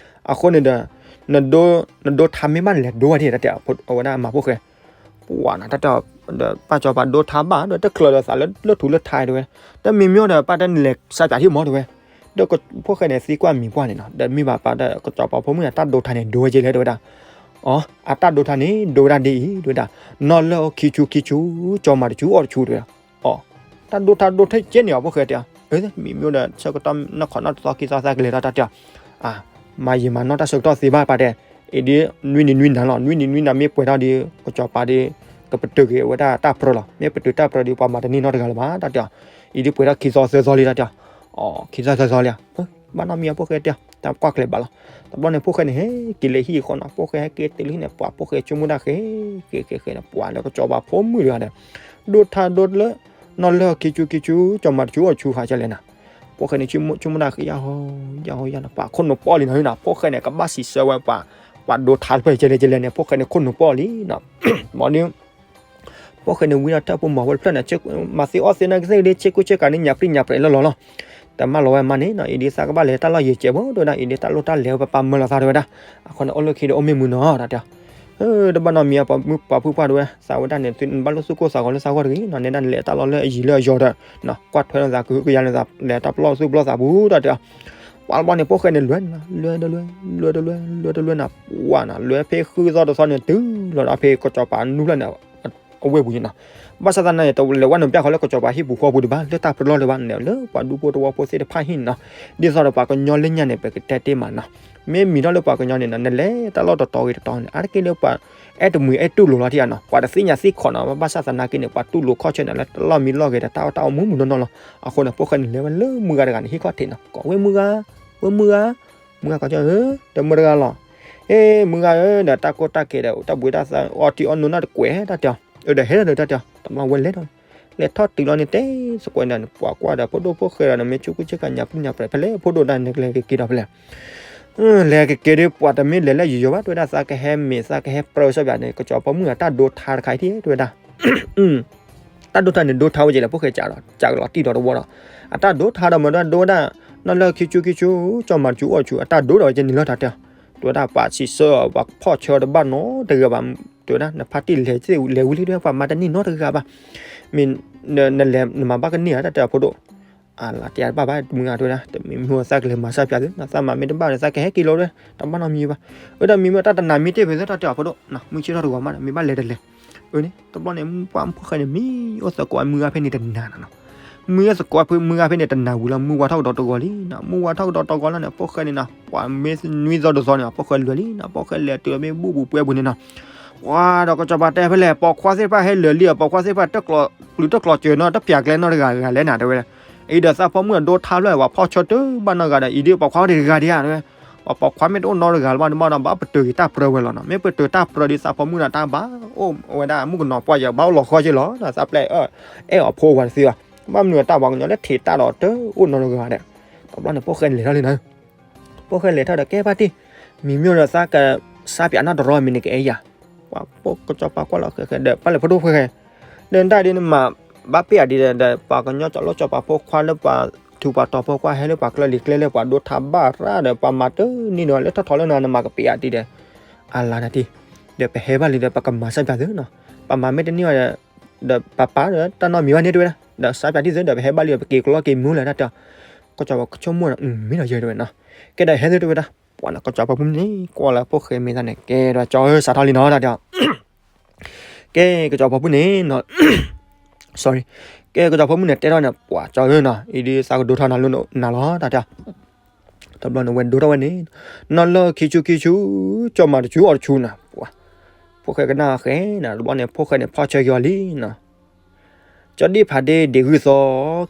အဃိန့ၣ်ဒီး နဒိထါမ့ၢ်ဘၣ်န့ၣ် လဲၤဒိဝဲဒၣ်တၢ်တဲ အဝဲဒၣ်မၤဖိၣ်ဃဲ ပှၤနတၢ်တဲ ဒီးပၢ်စီၤပၤဒိထါဘၣ်ဒီး တချုးဒီးသးလၢထူလၢထါတဝဲ တမံၤမ့ၢ်ဒီး ပၢ်တဲနလဲၤစးပၠးထံၣ်မီၢ်တဝဲ ဒီးဖိၣ်ဃဲန့ၣ်သံကွၢ်မံၤပှၢ်န့ၣ်နီၤ ဒီးမ့ၢ်ဘၣ်ပၢ်တဲ ကစီၤပၤဖိမုၣ်န့ၣ် တၢ်ဒိထါန့ၣ် ဒိဝဲကဲလဲၣ်တဝဲဒၣ် အတၢ်ဒိထါန့ၣ် ဒိဝဲဒၣ်ဒ်အံၤတဝဲဒၣ် နီၢ်လၢခံဆူခံဆူ ကၠီၤမၤတဆူအီၣ်တဆူတဝဲ တၢ်ဒိထါဒိထဲကဲန့ၣ်အီၤ ဖိၣ်ဃဲတဲ မံၤမ့ၢ်ဒီး ဆၢကတီၢ်နီၢ်ခီနီၢ်တသီခံသီသၢကလဲၤထီၣ်တၢ်တဲ မၤယံာ်မၤနီၢ်တၢ်ဆၢကတီၢ်သ့ဘၣ်ပၢ်တဲ အံၤဒ် နွံနံၤနွံနၤလီၤ နွံနံၤနွံနၤမ့ၢ်ပှဲၤထီၣ်ဒီး ကစီၤပၤဒီး ကပတုာ်က့ၤဝဲဒၣ်တၢ်ပြၢလီၤ မ့ၢ်ပတုာ်တၢ်ပြၢဒီး ပှၤမၤတန့ၢ်နီတဂၤလၢၤဘၣ်တၢ်တဲ အံၤဒ်ပှဲၤထီၣ်ခံသီသၢသီလံတၢ်တဲ ခံသီသၢသီလံ ဘၣ်နီတမံၤအီၤ ဖိၣ်ဃဲတဲ တၢ်ကွၢ်ကျဲၤဘၣ်လီၤ တဘျီန့ၣ် ဖိၣ်ဃဲန့ၣ် ဟဲက့ၤလၢဟံၣ်အဃီနီၤ ဖိၣ်ဃဲဟဲက့ၤတုၤလၢဟံၣ်န့ၣ် ပှၤဖိၣ်ဃဲဆိကမိၣ်တၢ်ဃဲ ဃဲဃဲဃဲန့ၣ် ပှၤလၢကစီၤပၤဖိမုၣ်တဂၤဒီး ဒိထါဒိလၢ နီၢ်လၢခံဆူခံဆူ ကၠီၤမၤတဆူအီၣ်တဆူဃာ်ကဲလဲၣ်နၤ ဖိၣ်ဃဲန့ၣ် ဆိကမိၣ်တၢ်ဃဲယၤဟီ ယၤဟီယၤန့ၣ် ပှၤခိၣ်နူာ်ပီၣ်လံနီၤ ဖိၣ်ဃဲန့ၣ် ကဘၣ်စံးဆၢဝဲ ပှၤဒိထါတဖျၢၣ်ကဲလဲၣ်ကဲလဲၣ်န့ၣ် ဖိၣ်ဃဲန့ၣ်ခိၣ်နူာ်ပီၣ်လံနီၤ မ့ၢ်ဒ် ဖိၣ်ဃဲန့ၣ် ဝံထီၣ်တၢ်ဖိမၤဝဲတဖျၢၣ်န့ၣ် မၤသ့အီၣ်သ့နာ်က့သ့ၣ်ဒ် ဆ့ကူဆ့ကၤန့ၣ် ညၣ်ပြံညၣ်ပြဲးလီၤလီၤလီၤ တမၢလီၤဝဲမါန့ၣ်နီၤ အံၤဒ်သးကဘၣ်လဲၤတၢ်လီၢ်ယံၤကဲး ဖိဒိၣ်ဒၣ် အံၤဒ်တၢ်လိၣ်တၢ်လဲၤဝဲပၢ်မၢလီၤသးတဝဲဒၣ် အဃိန့ၣ် အိၣ်လၢခံဒီးအိၣ်မ့ၢ်မုာ်နီၤ တၢ်တဲ တဘၣ်နီတမံၤအီၤ ပှၤဖုပှၢ်တဝဲ သးဝဲဒၣ်န့ၣ် သုဘၣ်လိၣ်သူၣ်ကိၢ်သးဂီၤလၢသးဂီၢ်တဂ့ၤနီၤ နဲဒၣ်နလဲၤတၢ်လီၢ်လၢအယံၤလၢအ ယီၤဒီး ကွၢ်ထွဲလိာ်သး ကဟုကယာ်လိာ်သး လဲၤတၢ်ပလီၢ်သူၣ်ပလီၢ်သးပူၤ တၢ်တဲ ပှၤတဘျီန့ၣ် ဖိၣ်ဃဲန့ၣ် လဲၤတလဲၤ လဲၤတလဲၤ လဲၤတလဲၤ လဲၤတလဲၤနၤ ပှၤနၤ လဲၤဖဲဃုသီတသီန့ၣ် တုၤလီၤဒီးဖဲကစီၤပၤနူဖျၢၣ်န့ၣ် အဝ့ၢ်ပူၤန့ၣ်နီၤ ဘၣ်ဆၣ်သနာ်က့ တလဲၤဝဲနုာ်ပျၢ်ဃီလၢကစီၤပၤဟံၣ်ပူၤဃီပူၤဒံးဘၣ် လၢတၢ်ပလီၢ်လၢၤဘၣ် နလဲၤလၢပှၤဒူဖိတဝီဖိသ့ၣ်တဖၣ်ဟံၣ်န့ၣ်နီၤ ဒ်သိးဒီးပှၤကညီလၢညါန့ၣ် ပကတဲတ့ၢ်မးနီၤ မ့ၢ်မံၤထီၣ်လၢပှၤကညီန့ၣ်နီၤ နလဲၤတၢ်လီၢ်တတီၤဂ့ၤတတီၤန့ၣ် အါတက့ၢ်လၢပှၤအဲၣ်တမှံၤအဲၣ်တူၢ်လိာ်လီၤထံၣ်ဧါနီၤ ပှၤတသ့ၣ်ညါသ့ၣ်ခီၣ်နီၤ ဘၣ်ဆၣ်သနာ်က့န့ၣ် ပှၤတူၢ်လိာ်ခီၣ်ဆၢန့ၣ် လၢတၢ်လီၢ်မံလီၢ်ဂ့ၤဒီး တၢ်အီၣ်တၢ်အီမုာ်မုာ်နီၢ်နီၢ်လီၤ အဃိန့ၣ် ဖိၣ်ဃဲန့ၣ် လဲၤဝဲလၢမုၢ်ဂၤတဂၤန့ၣ် ဟံၣ်ခီၣ်ထံးနီၤ ကိးဝဲမုၢ်ဂၤ ဝဲမုၢ်ဂၤ မုၢ်ဂၤကိးကၠီ ဧၢ တမုၢ်တဂၤလီၤ ဟ့ၣ် မုၢ်ဂၤဧၢ ဒီးတၢ်ကိၢ်တၢ်ကဲဒီး တၢ်ဘှံးတၢ်သး အီထံအီနိနၢ်တကွဲး တၢ်တဲအီၤ အၢ ဒီးဟဲဒီးတၢ်တဲအီၤ တဘျီဝဲလဲၤထီၣ် လဲၤထီၣ်တုၤလီၤန့ၣ် တဲသကိးန့ၣ် ပှၤကွၢ်ဒီး ဖိဒိၣ်ဖိၣ်ဃဲဒီး နမ့ၢ်ဆူကူဆ့ကၤညၣ်ပူညၣ်ပြဲး ဖဲလဲၣ်ဖိဒိၣ်တၢ်န့ၣ် ကလဲၤကက့ၤဒီးဖဲလဲၣ် လဲၤကက့ၤဒီး ပှၤတမ့ၢ်လဲၤလၢယံၤယီၤဘၣ် တဲဝဲဒၣ် သးကဟဲမ့ၢ် သးကဟဲပြၢဝဲစီဘၣ်န့ၣ် ကစီၤပၤမုၣ်ဂၤ တၢ်ဒိထါတခါအံၤထံၣ် တဲဝဲဒၣ် တၢ်ဒိထါန့ၣ် ဒိထါဝဲကဲလဲၣ် ဖိၣ်ဃဲ ကးဒီး ကးကလီၤတံၢ်ဒီးတဝီဒီး အတၢ်ဒိထါဒီးမ့ၢ်ဒၣ်ဒိဝဲဒၣ် နီၢ်လၢခံဆူခံဆူ ကၠီၤမၤတဆူအီၣ်တဆူ အတၢ်ဒိဒီးဝဲကဲန့ၣ်လီၤ တၢ်တဲအီၤ တဲဝဲဒၣ် ပှၤစံးဆၢအီၤ ပှၤဖီၣ်ဆၢတဘၣ်နီတဂၤဘၣ် တဲဝဲဒၣ် နဖါတံၢ်လဲၤသ့ၣ်လဲၤဝံၤလံ တဲဝဲ ပှၤမၤတန့ၢ်နီတဂၤဘၣ် မ့ၢ်နလဲၤနမၤဘၣ်ကန့ၢ်ဧါ တၢ်တဲအီၤ ဖိဒိၣ် အလၤတယၤတဘၣ်ဘၣ် မုၢ်ဂၤတဲဝဲဒၣ် တမ့ၢ်မ့ၢ်ဝဲသးကလဲၤမၤစၢ်ပၠးသု နသးမၤမ့ၢ်တဘၣ်ဒီး သးကဟဲက့ၤလီၤဝဲ တဘၣ်နီတမံၤဘၣ် အၢ ဒီးမ့ၢ်မ့ၢ်တၢ်တနၤမ့ၢ်တ့ၢ်ဖဲသ့ၣ် တၢ်တဲအီၤ ဖိဒိၣ် မုၢ်ဆ့ၣ်ထီၣ်တဂီၤမးဒီး မ့ၢ်ဘၣ်လဲၤတလဲၤ အၢန့ၣ် တဘျီန့ၣ် ပှၤဖိၣ်ဃဲန့ၣ် မံအိၣ်သကိးဝဲမုၢ်ဂၤဖဲန့ၣ် တနၤနီၤနီၤ မံအိၣ်သကိးဝဲမုၢ်ဂၤဖဲန့ၣ် တနၤဝံၤလီၤ မုၢ်ဝါထီၣ်ကဒီးတဂီၤလံနီၤ မုၢ်ဝါထီၣ်ကဒီးတဂီၤလီၤန့ၣ် ဖိၣ်ဃဲန့ၣ်နီၤ ပှၤမ့ၢ်နွံသီတသီန့ၣ် ဖိၣ်ဃဲလဲၤလံနီၤ ဖိၣ်ဃဲလဲၤတုၤလီၤမ့ၢ်ဘူၣ်ပူၤပှဲၤပူၤန့ၣ်နီၤ ပှၤဒီးကစီၤပၤတဲဖဲလဲၣ် ပိာ်ခွါသ့ၣ်တဖၣ်ဟဲလၢာ်လံ ပိာ်ခွါသ့ၣ်တဖၣ် တကျိၤပျုၤတကျိၤစၢၤနီၤ တပျၢ်ကျဲနီတဂၤဂၤလဲၣ်နၤ တဲဝဲ အံၤဒီးသးဖိမုၣ်အဒိထါဖျၢၣ် ပှၤဖီၣ်ဆၢတဘၣ်နီတဂၤဒီး အံၤဒ်ပိာ်ခွါတဂၤဒံးဧါ တဲဝဲ ပှၤပိာ်ခွါမ့ၢ်တအိၣ်နီတဂၤလၢၤဘၣ်န့ၣ်ဘၣ်ဒီး ဘၣ်ပတုာ်က့ၤတၢ်ပြၢဝဲလီၤနီၤ မ့ၢ်ပတုာ်တၢ်ပြၢဒ်သးဖိမုၣ်န့ၣ် တၢ်ဘၣ်အိၣ်ဝဲဒၣ်မုၣ်ကနီၤပှၢ်ယဲ ဘၣ်အိၣ်လီၤဃီက့လီၤ သးပျဲၢ်အဲၣ်အီၤဖိဝဲတသ့ဘၣ် ဘၣ်မနုၤတၢ်ပှၤကညီလၢထံးတၢ်ဒီးတအိၣ်နီတဂၤဒီး တဘျီန့ၣ် ဖိၣ်ဃဲလဲၤထီၣ်လံနီၤ ဖိၣ်ဃဲလဲၤထီၣ်ဒီး ကဲဖါတံၢ် မံၤမ့ၢ်ဒီးသးကစၢ်ပၠးနီတရီမ့ၢ်န့ၣ်ကအဲၣ်ယၤ ကစီၤပၤကွၢ်လီၤဃဲဃဲဒီး ပၢ်လဲၤဖိဒိၣ်ဖိဃဲ, ဒီးနတၢ်ဒ်န့ၣ်မၤဘၣ်ပ့ၢ်အဒံးဒီး ပှၤကညီကၠီၤလိၣ်ကၠီၤပၤဖိခွါလၢပှၤထူးပှၤတီၤဖိခွါဟဲလၢပှၤကျဲလံၤကျဲလဲၢ် ပှၤဒိထါဘၣ်ရၣ်ဒီး ပှၤမၤတန့ၢ်ဒီးလၢထီၣ်ထီလၢနၤ နမၤကပ့ၢ်အဒံးဒီး အလါနၤတံၢ်, ဒီးပဟဲဘၣ်လံဒီး ပကမၤစၢၤပၠးသုနီၤ, ပမၤမ့ၢ်တန့ၢ်ဒီး ဒီးပပၢ်ဒီး တၢ်နီတမံၤဘၣ်န့ၣ်တဝဲဒၣ်, ဒီးစၢၤပၠးတံၢ်သု ဒီးပဟဲဘၣ်လံဒီး ပက့ၤကလီက့ၤမူလၢတၢ်တဲအီၤ, ကစီၤပၤကဆိကမိၣ်ဒီး မ့ၢ်ဒီးယဲတဝဲနီၤ, ကဲဒီးဟဲသုတဝဲဒၣ်, ပှၤနီၤ ကစီၤပၤဖိမုၣ်န့ၣ် ကွၢ်လၢဖိၣ်ဃဲမ့ၢ်တၢ်န့ၣ် ကဲဒီးကၠီဧၢ စးထီၣ်လံနီၤ တၢ်တဲအီၤ ကဲ ကစီၤပၤဖိမုၣ်န့ၣ်နီၤ, sorry, ကဲ ကစီၤပၤဖိမုၣ်န့ၣ် တဲထီၣ်န့ၣ် ပှၤကၠီဧၢနီၤ, အံၤဒ်သးကဒိထါနၤလၢနၤလီၤ တၢ်တဲအီၤ, တဘျီန့ၣ် ဝဲဒိထီၣ်ဝဲန့ၣ်, နီၢ်လၢၢ်ခံဆူခံဆူ, ကၠီမၤတဆူအီၤတဆူနီၤ, ပှၤ, ဖိၣ်ဃဲကနၣ်ဃဲနီၤ တဘျီန့ၣ် ဖိၣ်ဃဲန့ၣ် ဖီၣ်ဆၢက့ၤအီၤလံနီၤ ကၠီဒံၣ်ဖးဒ့ဒံးဂုၢ်သီ,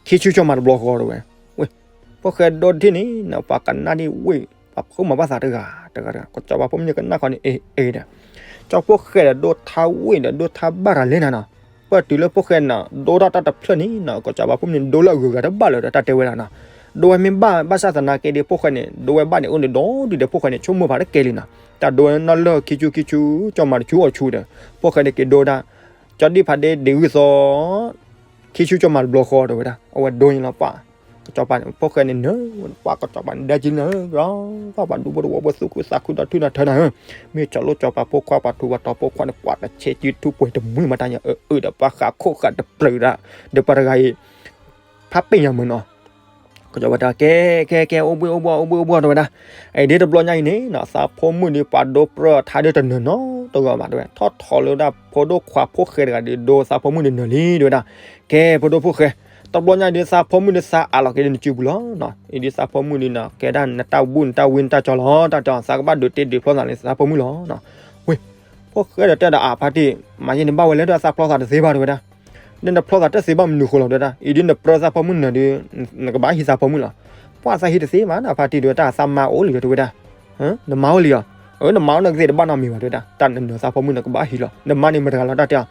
ခံဆူကၠီမၤတဘျီဃီတဝဲ, ဝ့ၢ်, ဖိၣ်ဃဲဒိတထံၣ်န့ၣ်နီၤ ပှၤကနၣ်ဒံးဝ့ၢ်, ပှၤဖုးမၤဘၣ်သးတဂၤတဂၤတဂၤ, ကစီၤပၤဖိမုၣ်န့ၣ်ကနၣ်ဃီန့ၣ် အ့ၣ်အ့ၣ်ဒီး, ကၠီဖိၣ်ဃဲဒီးဒိထါဝ့ၢ်ဒီးဒိထါဘၣ်တၢ်လဲၣ်နၤနီၤ, ပၢၢ်တုၤလၢဖိၣ်ဃဲနီၤ ဒိထီၣ်တၢ်တဖျၢၣ်န့ၣ်နီၤ ကစီၤပၤဖိမုၣ်န့ၣ် ဒိလၢအဂုၤအဂၤတဘၣ်လၢၤဒီး တၢ်တဲဝဲဒၣ်နီၤ, ဒိဝဲမ့ၢ်ဘၣ်ဘၣ်ဆၣ်သနာ်က့ဒီး ဖိၣ်ဃဲန့ၣ် ဒိဝဲဘၣ်န့ၣ် အိၣ်န့ၣ်ဒီးဒုးဒီး ဖိၣ်ဃဲန့ၣ် ဆိကမိၣ်ဖးတကဲလံနီၤ, တၢ်ဒိဝဲနီၢ်လၢၢ်ခံဆူခံဆူ, ကၠီမၤတဆူအီၤတဆူဒီး, ဖိၣ်ဃဲန့ၣ်က့ၤဒိဒၣ်, ကၠီဒံၣ်ဖးဒ့ဒံးဂုၢ်သီ ခံဆူကၠီမၤတဘျီဃီတဝဲဒၣ် အဝဲဒိန့ၣ်လီၤပှၤ, ကစီၤပၤဖိၣ်ဃဲန့ၣ်နၢၤ, ပှၤကစီၤပၤန့ၣ်ဒဲကံလၢ, ပှၤဒူဖိတဝီဖိသူၣ်ခုသးခုဒီးထုနၤထၢနၤဧၢ, မ့ၢ်ကၠီၤလိၣ်ကၠီၤပၤဖိခွါပှၤထူးပှၤတီၤဖိခွါန့ၣ် ပှၤတဆဲးစုထူပှဲၤတမှံၤမတၤညါ အၢအၢဒီးပှၤဃးခိၣ်ဃးတပျၢၤဒၣ်, ဒီးပှၤတဂၤအံၤ, ဖးပ့ၢ်ညါမုၢ်နီၤ ကစီၤပၤတဲ ကဲ ကဲ ကဲ အိၣ်ဘှံးအိၣ်ဘှီၣ် အိၣ်ဘှံးအိၣ်ဘှီၣ်တဝဲဒၣ်, အံၤဒ်တဘျီညါအံၤန့ၣ်နီၤ သးဖိမုၣ်ဒီးပှၤဒိပြၢအထါဒ်တနၢၤနီတဂၤဘၣ်တဝဲ, ထီၣ်ထီလၢဒၣ်ဖိဒိၣ်ခွါဖိၣ်ဃဲတဂၤဒီး ဒိသးဖိမုၣ်န့ၣ်နၢၤလံတဝဲဒၣ်, ကဲ ဖိဒိၣ်ဖိၣ်ဃဲ, တဘျီညါအံၤဒီးသးဖိမုၣ်ဒီးသးအးလီၤက့ၤလၢနစုပူၤလီၤ, အံၤဒ်သးဖိမုၣ်ဒီးနီၤ ကဲဒၣ်နတၢ်ဘူၣ်နတၢ်ဝံနတၢ်ကၠီလီၤ တၢ်တဲအီၤ သးကဘၣ်ဒုးတ့ဒုးဖျီသးလၢသးဖိမုၣ်လီၤ, ဝ့ၢ်, ဖိၣ်ဃဲဒီးတဲဒီးအဖါတံၢ်, မၤယဲန့ၣ်ဘၣ်ဝဲလၢဒၣ်သးဖျီသးတသ့ဘၣ်တဝဲဒၣ် ဒီးနဖျီသးတသ့ဘၣ်မနုၤဃိလီၤတဝဲဒၣ်, အံၤဒ်နပြၢသးဖိမုၣ်နၢၤဒီး, နကဘၣ်ဟံးသးဖိမုၣ်လီၤ, ပှၤသးဟံးတသ့ဘၣ်နီၤ ဖါတံၢ်တဝဲဒၣ် သးမါအိၣ်လံတဝဲဒၣ်, နမါအိၣ်လံအီၤ, အၢ နမါအိၣ်နာ်ကသ့ၣ်တဘၣ်နီတမံၤဘၣ်တဝဲဒၣ်, တၢ်နနၢၤသးဖိမုၣ်နကဘၣ်ဟံးလီၤ နမါန့ၣ်မတၤတဂၤလီၤတၢ်တဲအီၤ,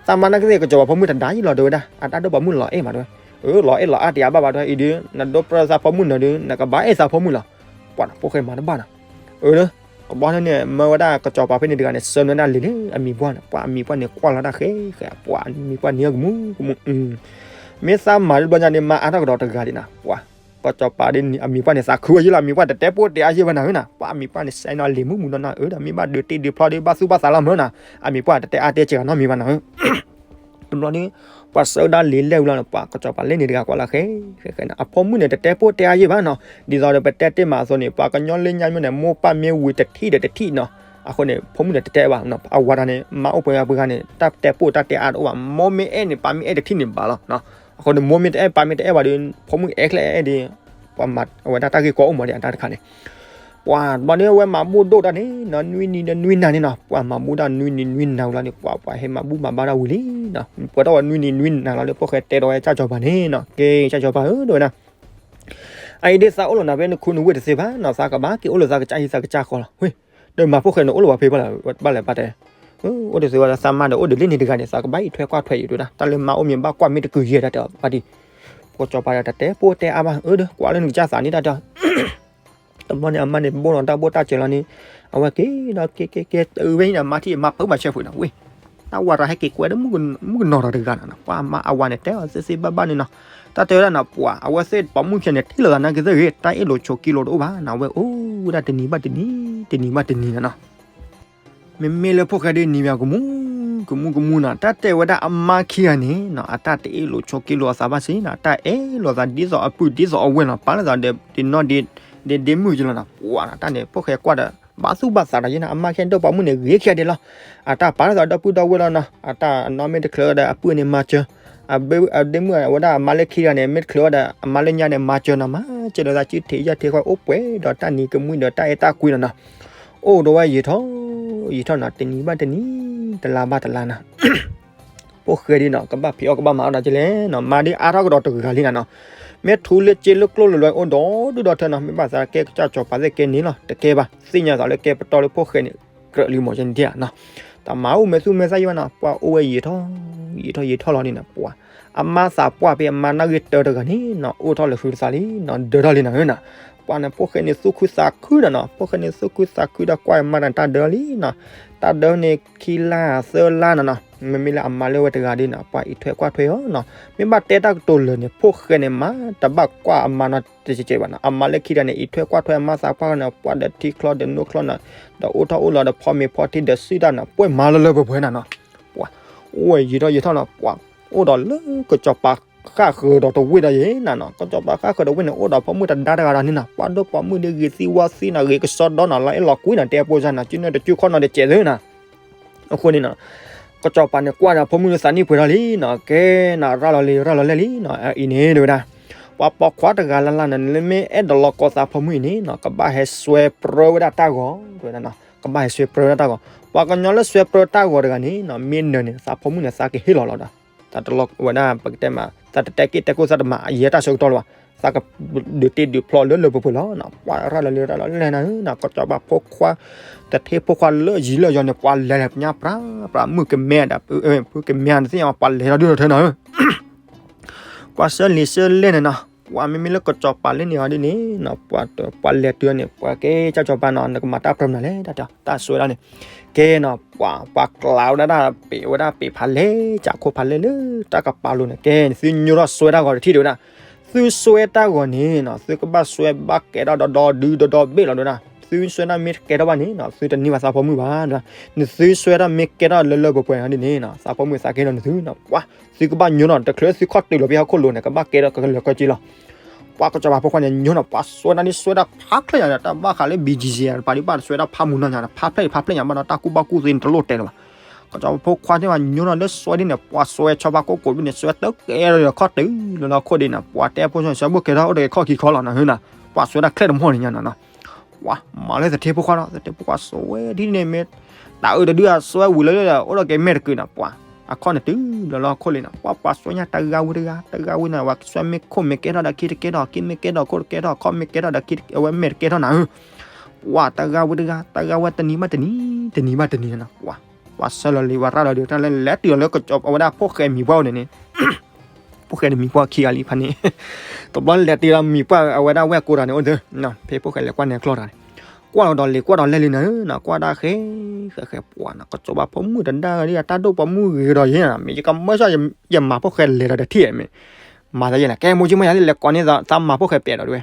သးမါနာ်ကသ့ၣ် ကစီၤပၤဖိမုၣ်တဒါယံလီၤတဝဲဒၣ် အတၢ်ဒိၣ်ပၤမုၣ်လီၤအဲၣ်မးတဝဲ, အၢ လီၤအဲၣ်လီၤအါတယၤဘၣ်ဘၣ်တဝဲ အံၤဒ်, နဒိပြၢသးဖိမုၣ်နၢၤဒီး နကဘၣ်အဲၣ်သးဖိမုၣ်လီၤ, ပှၤဖိၣ်ဃဲမၤတဘၣ်နီၤ, အၢ ကဘီန့ၣ် မၢဝဲဒၣ်ကစီၤပၤဖဲန့ၣ်တဂၤန့ၣ် ဆၢနွဲဒၣ်လံၤလၢအမံၤပှၢ်န့ၣ်, ပှၤအမံၤပှၢ်န့ၣ် ကွၢ်လီၤတၢ်ဃဲဃဲ, ပှၤအမံၤပှၢ်န့ၣ်ကမူကမူ, မ့ၢ်သးမၤတဘျီညါန့ၣ် မါအါထီၣ်ကဒီးတဂၤလံနီၤ, ပှၤ, ကစီၤပၤဒ်အမံၤပှၢ်န့ၣ် သးခုဝဲယံလီၤ အမံၤပှၢ်တတဲပိၢ်တဲအါယံဘၣ်နၤဧၢနီၤ, ပှၤအမံၤပှၢ်န့ၣ် စဲနီၤလံၤမုၢ်မုၢ်နီၢ်နီၢ်ဧၢဒီး မ့ၢ်ဘၣ်ဒုးတ့ဒုးဖျီဒီး ဘၣ်သူၣ်ဘၣ်သးလီၤမၢနီၤ, အမံၤပှၢ်တတဲအါတဲစှၤနီတမံၤဘၣ်နၤဧၢ တဘျီန့ၣ်, ပှၤဆှၢဒၣ်လံၤလဲၣ်ဝံၤလီၤန့ၣ် ပှၤကစီၤပၤလၢန့ၣ်တဂၤကွၢ်လၢဃဲဃဲဃဲန့ၣ် အဖိမုၣ်န့ၣ် တတဲပိၢ်တဲအါယံဘၣ်နီၤ, ဒ်သိးဒီးပတဲတ့ၢ်မးအသိးန့ၣ် ပှၤကညီလၢညါမ့ၢ်န့ၣ် မိၢ်ပၢ်မ့ၢ်ဝံၤတထံၣ်ဒီးတထံၣ်နီၤ, အဃိန့ၣ် ဖိမုၣ်န့ၣ်တတဲဘၣ်, အဝၤတဂၤန့ၣ် မါအိၣ်ပှဲၤဂၤပှဲၤဂၤန့ၣ် တၢ်တဲပိၢ်တၢ်တဲအါတအိၣ်ဘၣ်, မိၢ်မ့ၢ်အဲၣ်န့ၣ် ပၢ်မ့ၢ်အဲၣ်တထံၣ်န့ၣ်ဘၣ်လီၤ, အဃိန့ၣ် မိၢ်မ့ၢ်တအဲၣ်ပၢ်မ့ၢ်တအဲၣ်ဘၣ်ဒီး ဖိမုၣ်အဲၣ်ချဲအဲၣ်ဒီး ပှၤမၤအဝဲဒၣ်တၢ်ဂ့ၢ်ကီအိၣ်မးဒီး အတၢ်တခါန့ၣ် ပှၤဘျီန့ၣ် အဝဲမၤဘူၣ်ဒိၣ်တၢ်န့ၣ်နီၤ နွံနံၤဒီးနွံနၤန့ၣ်နီၤ, ပှၤမၤဘူၣ်တၢ်နွံနံၤနွံနၤဝံၤလီၤန့ၣ် ပှၤပှၤဟဲမၤဘူၣ်မၤဘါတၢ်ဝံၤလံနီၤ, ပှဲၤထီၣ်ဝဲနွံနံၤနွံနၤလီၤလၢ ဖိၣ်ဃဲတဲဒီးဝဲကၢ်စီၤပၤန့ၣ်နီၤ, ကဲ ကၢ်စီၤပၤဧၢ တဲဝဲဒၣ်, အအံၤဒ်သးအိၣ်လီၤနၤဖဲနခူနဝ့ၢ်တသ့ဘၣ်နီၤ, သးကဘၣ်က့ၤအိၣ်လၢသးကစၢ်ဟံၣ်သးကစၢ်ဃီလီၤ, ဝ့ၢ်, ဒီးမၤဖိၣ်ဃဲန့ၣ်အိၣ်လၢပှၤဖဲဘၣ်လဲၣ်ဘၣ်တဲ အိၣ်တသ့ဝဲဒၣ် သးမါဒီးအိၣ်ဒံးလၢန့ၣ်တဂၤန့ၣ် သးကဘၣ်အံးထွဲကွၢ်ထွဲအံၤတဲဝဲဒၣ်, တၢ်လၢမါအိၣ်မ့ၢ်ဘၣ်ကွၢ်မ့ၢ်တကုၤယဲၢ်တၢ်တဲအီၤ ဖါတံၢ်, ကစီၤပၤဒီးတတဲပိၢ်တဲအါဘၣ် အၢ ဒီးကွၢ်လၢနကစၢ်သးန့ၣ်တၢ်တဲအီၤ တဘျီန့ၣ် အမါန့ၣ် ဘိၣ်လီၤတၢ်ဘိၣ်တၢ်စၢၤလီၤန့ၣ်, အဝဲက့ၤဒီးကဲကဲကဲ တုၤဝဲန့ၣ် မါထံၣ်မါပၢၢ်မၤဆၢဖုးနီၤ ဝ့ၢ်, တၢ်ဝၤတၢ်ဟဲက့ၤကွဲဒီး မုၣ်ကနီၤဒီးတဂၤနီၤ, ပှၤမါအဝၤန့ၣ်တဲအီၤသ့သ့ဘၣ်ဘၣ်န့ၣ်နီၤ, တၢ်တဲဝဲဒၣ်နီၤ ပှၤ အဝဲသ့ၣ်ပိာ်မုၣ်ခံဂၤန့ၣ် ထံၣ်လိာ်သးနာ်က့သ့ၣ်ဂ့ၤ တၢ်အ့ၣ်လိာ်ဆိးက့လိာ်တအိၣ်ဘၣ်နီၤ, အဝဲအိၣ်ဝဲဒၣ်တနံၤဘၣ်တနံၤ, တနံၤဘၣ်တနံၤနီၤ မ့မ့ၢ်လၢဖိၣ်ဃဲဒ်န့ၣ်ဘၣ်ကမူ, ကမူကမူနီၤ, တၢ်တဲဝဲဒၣ်အမါခံဂၤန့ၣ်နီၤ အတၢ်တအ့ၣ်လိာ်ဆိးက့လိာ်အသးဘၣ်စ့ၢ်နီၤ, တၢ်အဲၣ်လိာ်သးဒ်သိးအပုၢ်ဒ်သိးအဝဲၢ်နီၤ, ပာ်လၢသးဒီး ဒ့နီၢ်ဒ့ဒ့မုၣ်ကလီၤနီၤ, ပှၤနီၤ တၢ်န့ၣ် ဖိၣ်ဃဲကွၢ်ဒီး ဘၣ်သူၣ်ဘၣ်သးဒီးယဲနီၤ, အမါခံဂၤဒီးပိာ်မုၣ်န့ၣ် ဂ့ၤခံဂၤဒဲးလီၤ, အတၢ်ပာ်လၢသးဒီပုၢ်ဒီဝဲၢ်လီၤနီၤ, အတၢ်အနီၢ်မ့ၢ်တချုးဒီးအပုၢ်န့ၣ်မၤစၢၤ အဒ့မုၣ်အဝဲဒၣ်အမါလၢခံဂၤန့ၣ် မ့ၢ်တချုးဝဲဒီး အမါလၢညါန့ၣ် မၤစၢၤနီၤ, မၤစၢၤဒီးသးစုထံးယၢ်ထံးဃီအိၣ်ပှဲၤဒီးတၢ်နံၤကမှံဒီးတၢ်အဲၣ်တၢ်ကွံလီၤနီၤ, အိၣ်ဒီးဝဲယံာ်ထီၣ် ယံာ်ထီၣ်နီၤ, တနံၤဘၣ်တနံၤ တလါဘၣ်တလါနီၤ ဖိၣ်ဃဲဒ်နီၤ ကဘၣ်ဖံးအီၣ်ကဘၣ်မၤအီၣ်ဒီးကလဲၣ်နီၤ, မါဒ်အါထီၣ်ကဒီးတဂၤလံနီၤနီၤ, မ့ၢ်ထူလၢက့လၢကျိလၢလွဲအိၣ်ဒီးဒုၣ်ဒီးထၢနီၤ, မ့ၢ်ဘၣ်သးကဲကစၢ်စီၤပၤသ့ၣ်ကဲန့ၣ်လီၤ, တကဲဘၣ်, သ့ၣ်ညါသးလၢကဲပတီၢ်လၢဖိၣ်ဃဲန့ၣ် ကြၢးလံမီၤယဲန့ၣ်ဒ်နီၤ, တၢ်မၤအိၣ်မဲာ်သူၣ်မဲာ်သၣ်ယံဘၣ်နီၤ, ပှၤအိၣ်ဝဲယံာ်ထီၣ် ယံာ်ထီၣ်ယံာ်ထီၣ်လီၤန့ၣ်နီၤ, ပှၤ အမါသးပှၢ်ဖဲအမါနၢ်ဂ့ၢ်တၢတဂၤန့ၣ်နီၤ, အိၣ်ထီၣ်လၢဃုတသးလံနီၤ, ဒၢထီၣ်လံနီၤနီၤ, ပှၤ ပှၤန့ၣ်ဖိၣ်ဃဲန့ၣ်သူၣ်ခုသးခုနၤနီၤ, ဖိၣ်ဃဲန့ၣ်သူၣ်ခုသးခုဒီးကွၢ်မၤတၢ်တၢ်ဒၢလံနီၤ, တၢ်ဒၢန့ၣ်ခံလါသၢလါနၤနီၤ, မ့မ့ၢ်လၢအမၤလၢဝဲတဂၤဒ်နီၤ ပှၤအံးထွဲကွၢ်ထွဲအီၤနီၤ, မ့ၢ်ဘၣ်တဲတၢ်ကတိၤလၢာ်န့ၣ် ဖိၣ်ဃဲန့ၣ်မၤတဘၣ်ကွၢ်အမါနီတစဲးဘၣ်နီၤ, အမၤလၢခံတဂၤန့ၣ် အံးထွဲကွၢ်ထွဲအမါသးပှၢ်န့ၣ် ပှၤဒီးထံချီဒီးနိချီနီၤ, ဒီးအိၣ်ထီၣ်အိၣ်လီၤဒီးဖီမ့ၤဖီထံဒီးစုတၢ်နီၤ, ပှဲၤမၤလၢလၢပှဲၤပှဲၤနၤနီၤ, ပှၤ အိၣ်ဝဲယံာ်ထီၣ်ယံာ်ထီၣ်နီၤ, ပှၤ အိၣ်ဒီးလၢကစီၤပၤဃၣ်ဃၢၤဒီးတဝ့ၢ်ဒီးယဲနၤနီၤ, ကစီၤပၤဃၣ်ဃၢၤဒီးဝ့ၢ်န့ၣ် အိၣ်ဒီးဖိမုၣ်တဒါတဂၤဒီးန့ၣ်နီၤ, ပှၤဒိၣ်ပှၤမုၣ်ဒ်ဂ့ၤသံဝါသံနီၤ, ဂ့ၤကစီဒီနီၤ, လီၤအဲၣ်လီၤကွံနီၤ, တဲဖိစၢ်နီၤ, ကနၢတကၠူခီနီၤတစဲးသၢနၤ, အဃိန့ၣ်နီၤ ကစီၤပၤန့ၣ်ကွၢ်ဒီးဖိမုၣ်န့ၣ်သးနံၣ်ပှဲၤထီၣ်လံနီၤ, ကဲနၤရၤလီၤလံရၤလီၤလဲၣ်လံနီၤ, အံၤန့ၣ်တဲဝဲဒၣ် ပှၤပိာ်ခွါတဂၤလၢ်လၢ်န့ၣ် လၢမ့ၢ်အဲၣ်ဒိးလီၤကီသးဖိမုၣ်အံၤန့ၣ်နီၤ ကဘၣ်ဟဲစွဲပြၢဝဲဒၣ်တၢ်ဂီၤ, တဲဝဲဒၣ်နီၤ, ကဘၣ်ဟဲစွဲပြၢဝဲဒၣ်တၢ်ဂီၤ, ပှၤကညီလၢစွဲပြၢတၢ်ဂီၤတဂၤန့ၣ်နီၤ မ့ၢ်နၢၤန့ၣ် သးဖိမုၣ်န့ၣ်သးကဟ့ၣ်လီၤလီၤဒီး သးတလီၤဝဲဒၣ် ပကတဲမး သးတတဲက့ၣ်တဲကိၣ် သးတမၤယဲတၢ်ဆၢကတီၢ်လၢၤဘၣ်, သးကဒုးတ့ၢ်ဒုးဖျီလၢလၢပှဲၤပှဲၤလီၤနီၤ, ပှၤရၤလီၤလံရၤလီၤလဲၣ်နၤဧၢနီၤ, ကစီၤပၤဖိခွါ တထ့ဖိခွါလၢယံၤလၢယီၤန့ၣ် ပှၤလဲၤလဲၤပညါပြးပြး မုၣ်ကမဲဒီး မုၣ်ကမဲနသ့ၣ်ညါ ပှၤလဲၤထီၣ်ဒုၣ်ထီၣ်ထၢနၤဧၢ ပှၤဆၢလံာ်ဆၢလဲၢ်န့ၣ်နီၤ, ပှၤမ့မ့ၢ်လၢကစီၤပၤလၢန့ၣ်အီၤဒ်န့ၣ်နီၤ, ပှၤလဲၤတုၤန့ၣ် ပှၤကဲကၢ်ကစီၤပၤနီၤ နကမၤတၢ်ပြၢမနုၤလဲၣ် တၢ်တဲအီၤ တၢ်စွဲဒၣ်န့ၣ်, ကဲနီၤ ပှၤ ပှၤကျးဝဲဒၣ်တၢ်ပ့ၤဝဲဒၣ်ပ့ၤဖးလဲၢ် ကးခိၣ်ဖးလဲၢ်လၢတၢ်ကပၤလိၤန့ၣ်, ကဲန့ၣ် သုညိထီၣ်စွဲတၢ်ဂီၤတထံၣ်တဲဝဲဒၣ်, သုစွဲတၢ်ဂီၤန့ၣ်နီၤ သုကဘၣ်စွဲဘၣ်ကဲထီၣ်ဒီဒီဒုဒီဒီဘ့ၣ်လီၤတဲဝဲဒၣ်, သုစွဲတၢ်မ့ၢ်ကဲထီၣ်ဘၣ်န့ၣ်နီၤ သုတန့ၢ်ဘၣ်သးဖိမုၣ်ဘၣ်, နသုစွဲတၢ်မ့ၢ်ကဲထီၣ်လၢလၢပှဲၤပှဲၤန့ၣ်နီၤ သးဖိမုၣ်သးကဟ့ၣ်လီၤနသုနီၤ, ပှၤ သုကဘၣ်ညိနီၤ တချုးသုခီၣ်တုၤလီၤဖဲဟီၣ်ခိၣ်လိၤန့ၣ် ကဘၣ်ကဲထီၣ်ကလၢာ်ကီက့လီၤ ပှၤကစီၤပၤဖိခွါန့ၣ် ညိနီၤ ပှၤစွဲတၢ်ဒ်စွဲတၢ်ဖးဖျၢၣ်ညါဒီး တၢ်ဘၣ်ဃးလၢ ဘံၣ်ကၠံၣ်စံၣ် တပၤဒ်ဘၣ်တစွဲတၢ်ဖးမုၢ်နီၢ်ညါဒီး ဖးဖျၢၣ်အံၤဖးဖျၢၣ်ညါဘၣ်ဒီး တၢ်ကူၣ်ဘၣ်ကူၣ်သ့န့ၣ် တလိၣ်တဲလၢၤဘၣ်. ကစီၤပၤဖိခွါသ့ၣ်တဖၣ်ညိနီၤလၢစွဲဒ်န့ၣ် ပှၤစွဲဆီဖါကိၣ်ကိးဘ့ၣ်န့ၣ် စွဲတကဲထီၣ်ဒီးခီၣ်တုၤလၢလီၢ်ခိၣ်ဒ်န့ၣ် ပှၤတဲဖိစီၤဆၢဘိၣ်ကဲထီၣ်အိၣ်ဒီးခီၣ်ခံခီလီၤနၤဟၢနၤ, ပှၤစွဲတၢ်ချဲၣ်တမီၢ်န့ၣ်ညါနီၤနီၤ ပှၤမၤလၢသထ့ဖိခွါဒီး သထ့ဖိခွါစွဲဒ်န့ၣ်မ့ၢ် တၢ်အၢတဒုအစွဲဝံၤလၢလၢဒီး အိၣ်ဒီးက့ၤမဲာ်တကုာ်နီၤ ပှၤ အခီၣ်န့ၣ်တုၤလၢလီၢ်ခိၣ်လံနီၤ ပှၤပှၤစွဲညါတဂၤဝံၤတဂၤ တဂၤဝံၤန့ၣ် ဝဲစွဲမ့ၢ်ခိၣ်မ့ၢ်ကဲထီၣ်ဒီး ခံတကဲထီၣ် ခံမ့ၢ်ကဲထီၣ် ခိၣ်တကဲထီၣ် ခီၣ်မ့ၢ်ကဲထီၣ်ဒီး ခံအဝဲမဲာ်တကဲထီၣ်နၤဧၢ, ပှၤတဂၤဝံၤတဂၤ တဂၤဝဲတနံၤဘၣ်တနံၤ တနံၤဘၣ်တနံၤနီၤ ပှၤ ပှၤဆၢလီၤလံ ပှၤရၤလီၤဒုးတၢ်လၢလဲၤတုၤလီၤလၢကစီၤ အဝဲဒၣ်ဖိၣ်ဃဲမံၤပှၢ်အိၣ်န့ၣ်န့ၣ် ဖိၣ်ဃဲန့ၣ်မံၤပှၢ်ခံဂၤလံဖဲန့ၣ် တဘျီလဲၤတုၤလီၤမံၤပှၢ်အဝဲဒၣ်ဝဲၢ်ကိးတၢ်န့ၣ် အိၣ်သၢ ဖဲဖိၣ်ဃဲလဲၤကွၢ်န့ၣ်ကျီၢ်တၢ်န့ၣ် ကွၢ်လီၤဒီးလံၤကွၢ်ဒီးလဲၢ်လံနၤဧၢနီၤ ကွၢ်ဒၣ်ဃဲ ဃဲဃဲပှၤနီၤ ကစီၤပၤဖိမုၣ်တဒါဂၤဒ်အတၢ်ဒိၣ်ပှၤမုၣ်ဂ့ၤကဒီးယဲနီၤ မ့ၢ်ယကမၢဆၣ် ယမၤဖိၣ်ဃဲလဲၤဒီးတထံၣ်မ့ၢ် မၤသးယဲနီၤ ကဲမိၢ်ကၠံမ့ၢ်ယၤလံ လဲၤကိးန့ၢ်သးမၤဖိၣ်ဃဲပျဲးဒီးတဝဲ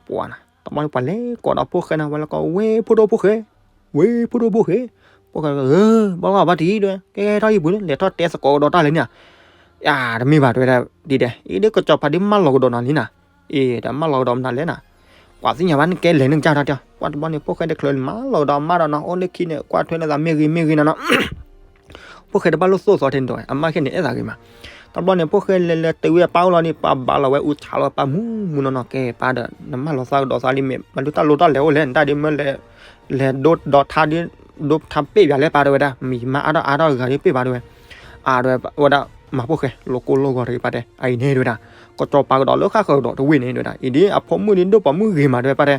ပှၤနီၤ တဘျီန့ၣ်ပှၤလဲၤကိးဒီးဖိၣ်ဃဲနီၤ ပှၤလဲၤကိးဝဲဖိဒိၣ်ဖိၣ်ဃဲ ဝဲဖိဒိၣ်ဖိၣ်ဃဲ ဖိၣ်ဃဲ အၢ ဘၣ်လီၤဘၣ်တံၢ်တဲဝဲ ကဲထီၣ်ဟံၣ်ပူၤလၢ လဲၤထီၣ်တဲသကိးကဒီးတၢ်လဲၣ်န့ၣ် ယတမ့ၢ်ဘၣ်တဲဝဲဒၣ်ဒ်ဒဲး အံၤဒ်ကစီၤပၤဒ်မၢလီၤကဒီးနၤလံနၤ အံၤတၢ်မၢလီၤကဒီးမနုၤလဲၣ်နၤ ပှၤသ့ၣ်ညါဘၣ်န့ၣ်ကဲလဲၤန့ၣ်ကစၢ်တၢ်တဲ ပှၤတဘျီန့ၣ် ဖိၣ်ဃဲတချုးမၢလီၤကဒီးမးဒီးနီၤ အိၣ်လၢခံန့ၣ် ကွၢ်ထွဲလၢသးမ့ၢ်ဂ့ၤမ့ၢ်ဂ့ၤနၤနီၤ ဖိၣ်ဃဲတဘၣ်လိၣ်သိၣ်သီထဲန့ၣ်ဒီး အမါခဲန့ၣ်အဲၣ်သးဂ့ၤမး တဘျီန့ၣ် ဖိၣ်ဃဲလဲၤလဲၤတုၤဝဲအပၢ်အိၣ်လီၤန့ၣ် ပၢ်ဘါလီၤဝဲအူထးလီၤပၢ်မူမူနီၢ်နီၢ် ကဲပၢ်ဒီး နမၢလီၤသးကဒီးသးလံမ့ၢ် မၤဒုးတၢ်လိတၢ်လဲၤအိၣ်လဲၣ် နတၢ်ဒ်မၢလဲၤ လဲၤဒိဒီးထါဒ် ဒိထါပ့ၢ်ပၠးလဲၣ်ပၢ်တဲဝဲဒၣ် မံၤမါအါထီၣ်အါထီၣ်ဂၤဒ်ပ့ၢ်ပၢ်တဲဝဲ အါတဲဝဲဒၣ် မၤဖိၣ်ဃဲ လိာ်ကိလိာ်ဂီၤတဂ့ၤပၢ်တဲ အအံၤန့ၣ်တဲဝဲဒၣ် ကစီၤပၤကဒီးလၢဃၣ်ဃၢၤကဒီးတဝ့ၢ်န့ၣ်တဲဝဲဒၣ် အံၤဒ်အဖိမုၣ်ဒ် ဒိၣ်ပှၤမုၣ်ဂ့ၤမးတဲဝဲပၢ်တဲ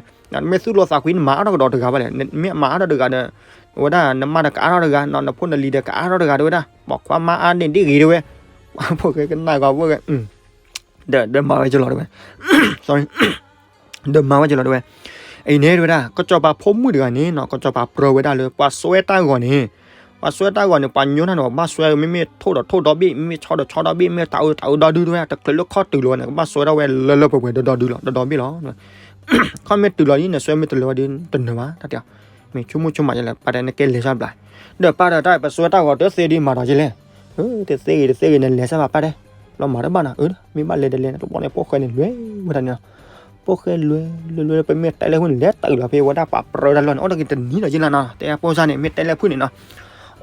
မ့ၢ်သူၣ်လိာ်သးကွံ နမၤအါထီၣ်ကဒီးတဂၤဘၣ်လဲၣ် မ့ၢ်အမၤအါထီၣ်တဂၤဒီး ဝဲဒၣ်နမါဒီးကအါထီၣ်တဂၤ နဖိနလံၤဒီးကအါထီၣ်တဂၤတဲဝဲဒၣ် ပိာ်ခွါမါအါန့ၣ်ဒ်ဂ့ၤတဲဝဲ ဖိၣ်ဃဲကနၣ်ဂီၤဖိၣ်ဃဲ ဒီးမၤဝဲကလီၤတဲဝဲ ဒီးမၤဝဲကလီၤတဲဝဲ အံၤန့ၣ်တဲဝဲဒၣ် ကစီၤပၤဖိမုၣ်တဂၤန့ၣ်နီၤ ကစီၤပၤပြၢဝဲဒၣ်လၢ ပှၤစွဲတၢ်ဂီၤန့ၣ် ပှၤစွဲတၢ်ဂီၤန့ၣ် ပှၤညိထီၣ်န့ၣ် ပှၤဘၣ်စွဲ မ့မ့ၢ်ထိၣ်ဒီးထိၣ်ဒီဘ့ၣ် မ့မ့ၢ်ဆီဒီးဆီဒီဘ့ၣ် မ့ၢ်တၢ်အၢတၢ်အၢဒီဒုတဲဝဲ တချုးလၢခီၣ်တုၤလီၤန့ၣ် ကဘၣ်စွဲထီၣ်ဝဲလၢလၢပှဲၤပှဲၤဒီဒီဒုလီၤ ဒီဒီဘ့ၣ်လီၤ ခီၣ်မ့ၢ်တုၤလီၤဒ်န့ၣ် စွဲမ့ၢ်တလၢာ်ဝဲဒ်တနၢၤဘၣ် တၢ်တဲ မ့ၢ်ဆိကမိၣ်ဆိကမးယလဲၣ် ပၢ်တဲနကဲလဲၤစၢ်ဘျး ဒီးပၢ်ဒီးတၢ်ပစွဲတၢ်ဂီၤတသ့ဒ်မၤဒီးယလဲၣ် တသ့ဂ့ၤတသ့ဂ့ၤန့ၣ် လဲၤစၢ်ဘၣ်ပၢ်တဲ လီၤမၤတဘၣ်နီၤ အၢ မ့ၢ်ဘၣ်လဲၤတလဲၤ တဘျီန့ၣ် ဖိၣ်ဃဲန့ၣ်လဲၤဝဲဒၣ်န့ၣ် ဖိၣ်ဃဲလဲၤလဲၤလဲၤ ပမ့ၢ်တဲလဲၣ်ဖုၣ်န့ၣ် လဲၤတၢ်အုးလီၤဖဲဝဲဒၣ်ပှၤပြၢတၢ်လီၢ်န့ၣ် အိၣ်ဒီးက့ၤတနံၤဒီးယလၢနီၤ တဲဖိစၢ်န့ၣ် မ့ၢ်တဲလဲၣ်ဖုၣ်န့ၣ်နီၤ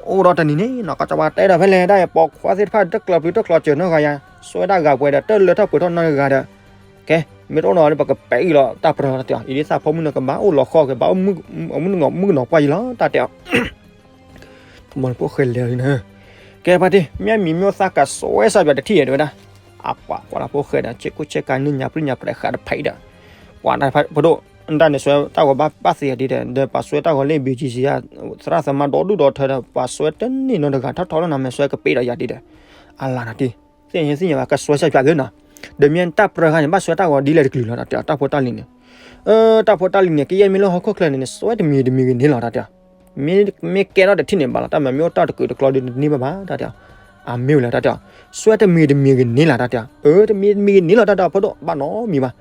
အိၣ်ဒီးတနံၤန့ၣ်နီၤ ကစီၤပၤတဲဒီးဖဲလဲၣ်ဒၣ် ပိာ်ခွါသ့ၣ်တဖၣ် တကျၢၤပျုၤတကျၢၤစၢၤနီတဂၤယၤ စွဲဒၣ်ဂၤပှဲၤဒီး တလၢထီၣ်ပှဲၤထီၣ်နီတဂၤဒီး ကဲ မ့ၢ်တအိၣ်နီၤ ပကပဲာ်အံၤလီၤတၢ်ပြၢတၢ်တဲအီၤ အံၤဒ်သးဖိမုၣ်န့ၣ် ကဘၣ်အိၣ်လီၤဃီက့ၤ ဘၣ်အိၣ်မုၣ်ကနီၤပှၢ်ယံၤလီၤ တၢ်တဲအီၤ တဘျီန့ၣ် ဖိၣ်ဃဲလဲၤလံန့ၣ် ကဲပၢ်တ့ၢ် မ့ၢ်အမံၤမ့ၢ်အိၣ်သးကးစွဲစၢ်ပၠးတထံၣ်ဧါ တဲဝဲဒၣ် အပှၤကွၢ်လၢဖိၣ်ဃဲဒီး ဆ့ကူဆ့ကၤန့ၣ် ညၣ်ပြံၣ်ညၣ်ပြဲးဃးတဖးအံၤဒီး ပှၤတၢ်ဖိဒိၣ် နတၢ်န့ၣ်စွဲတၢ်ဂီၤဘၣ်ဘၣ်သ့ၣ်အဒ်ဒီး ဒီးပှၤစွဲတၢ်ဂီၤလၢ ဘံၣ်ကၠံၣ်စံၣ် သရၣ်သမါဒီဒူၣ်ဒီထၢဒီး ပှၤစွဲတန့ၢ်နီတဂၤထီၣ်ထီၣ်လၢနမဲာ်စွဲကပ့းဒီးယၤဒ်ဒီး အလါနၤတ့ၢ် သ့ၣ်ညါသ့ၣ်ညါဘၣ် ကစွဲစၢ်ပၠးသ့နီၤ ဒီးမ့ၢ်တၢ်ပြၢဃာ်န့ၣ် ဘၣ်စွဲတၢ်ဂီၤဒ်လဲၣ်တကလုာ်လီၤ တၢ်ဖိတၢ်လံၤန့ၣ် အၢ တၢ်ဖိတၢ်လံၤန့ၣ် ကယဲၢ်မ့ၢ်လၢဟီၣ်ခိၣ်ချၢန့ၣ် နစွဲတမံၤတမံၤဂ့ၤန့ၣ်လီၤ တၢ်တဲအီၤ. မ့ၢ်ကဲထီၣ်တထံၣ်န့ၣ်ဘၣ်လီၤ တၢ်မၤမ့ၢ်အိၣ်တၢ်တကုာ်တကျီဒုးတန့ၢ်ဘၣ်ဘၣ် တၢ်တဲအီၤ. အမ့ၢ်ဝဲလဲၣ် တၢ်တဲအီၤ. စွဲတမံၤတမံၤဂ့ၤန့ၣ်လီၤ တၢ်တဲအီၤ. အၢ တမံၤတမံၤဂ့ၤန့ၣ်လီၤ တၢ်တဲအီၤ ဖိဒိၣ်ဘၣ်နီတမံၤဘၣ်.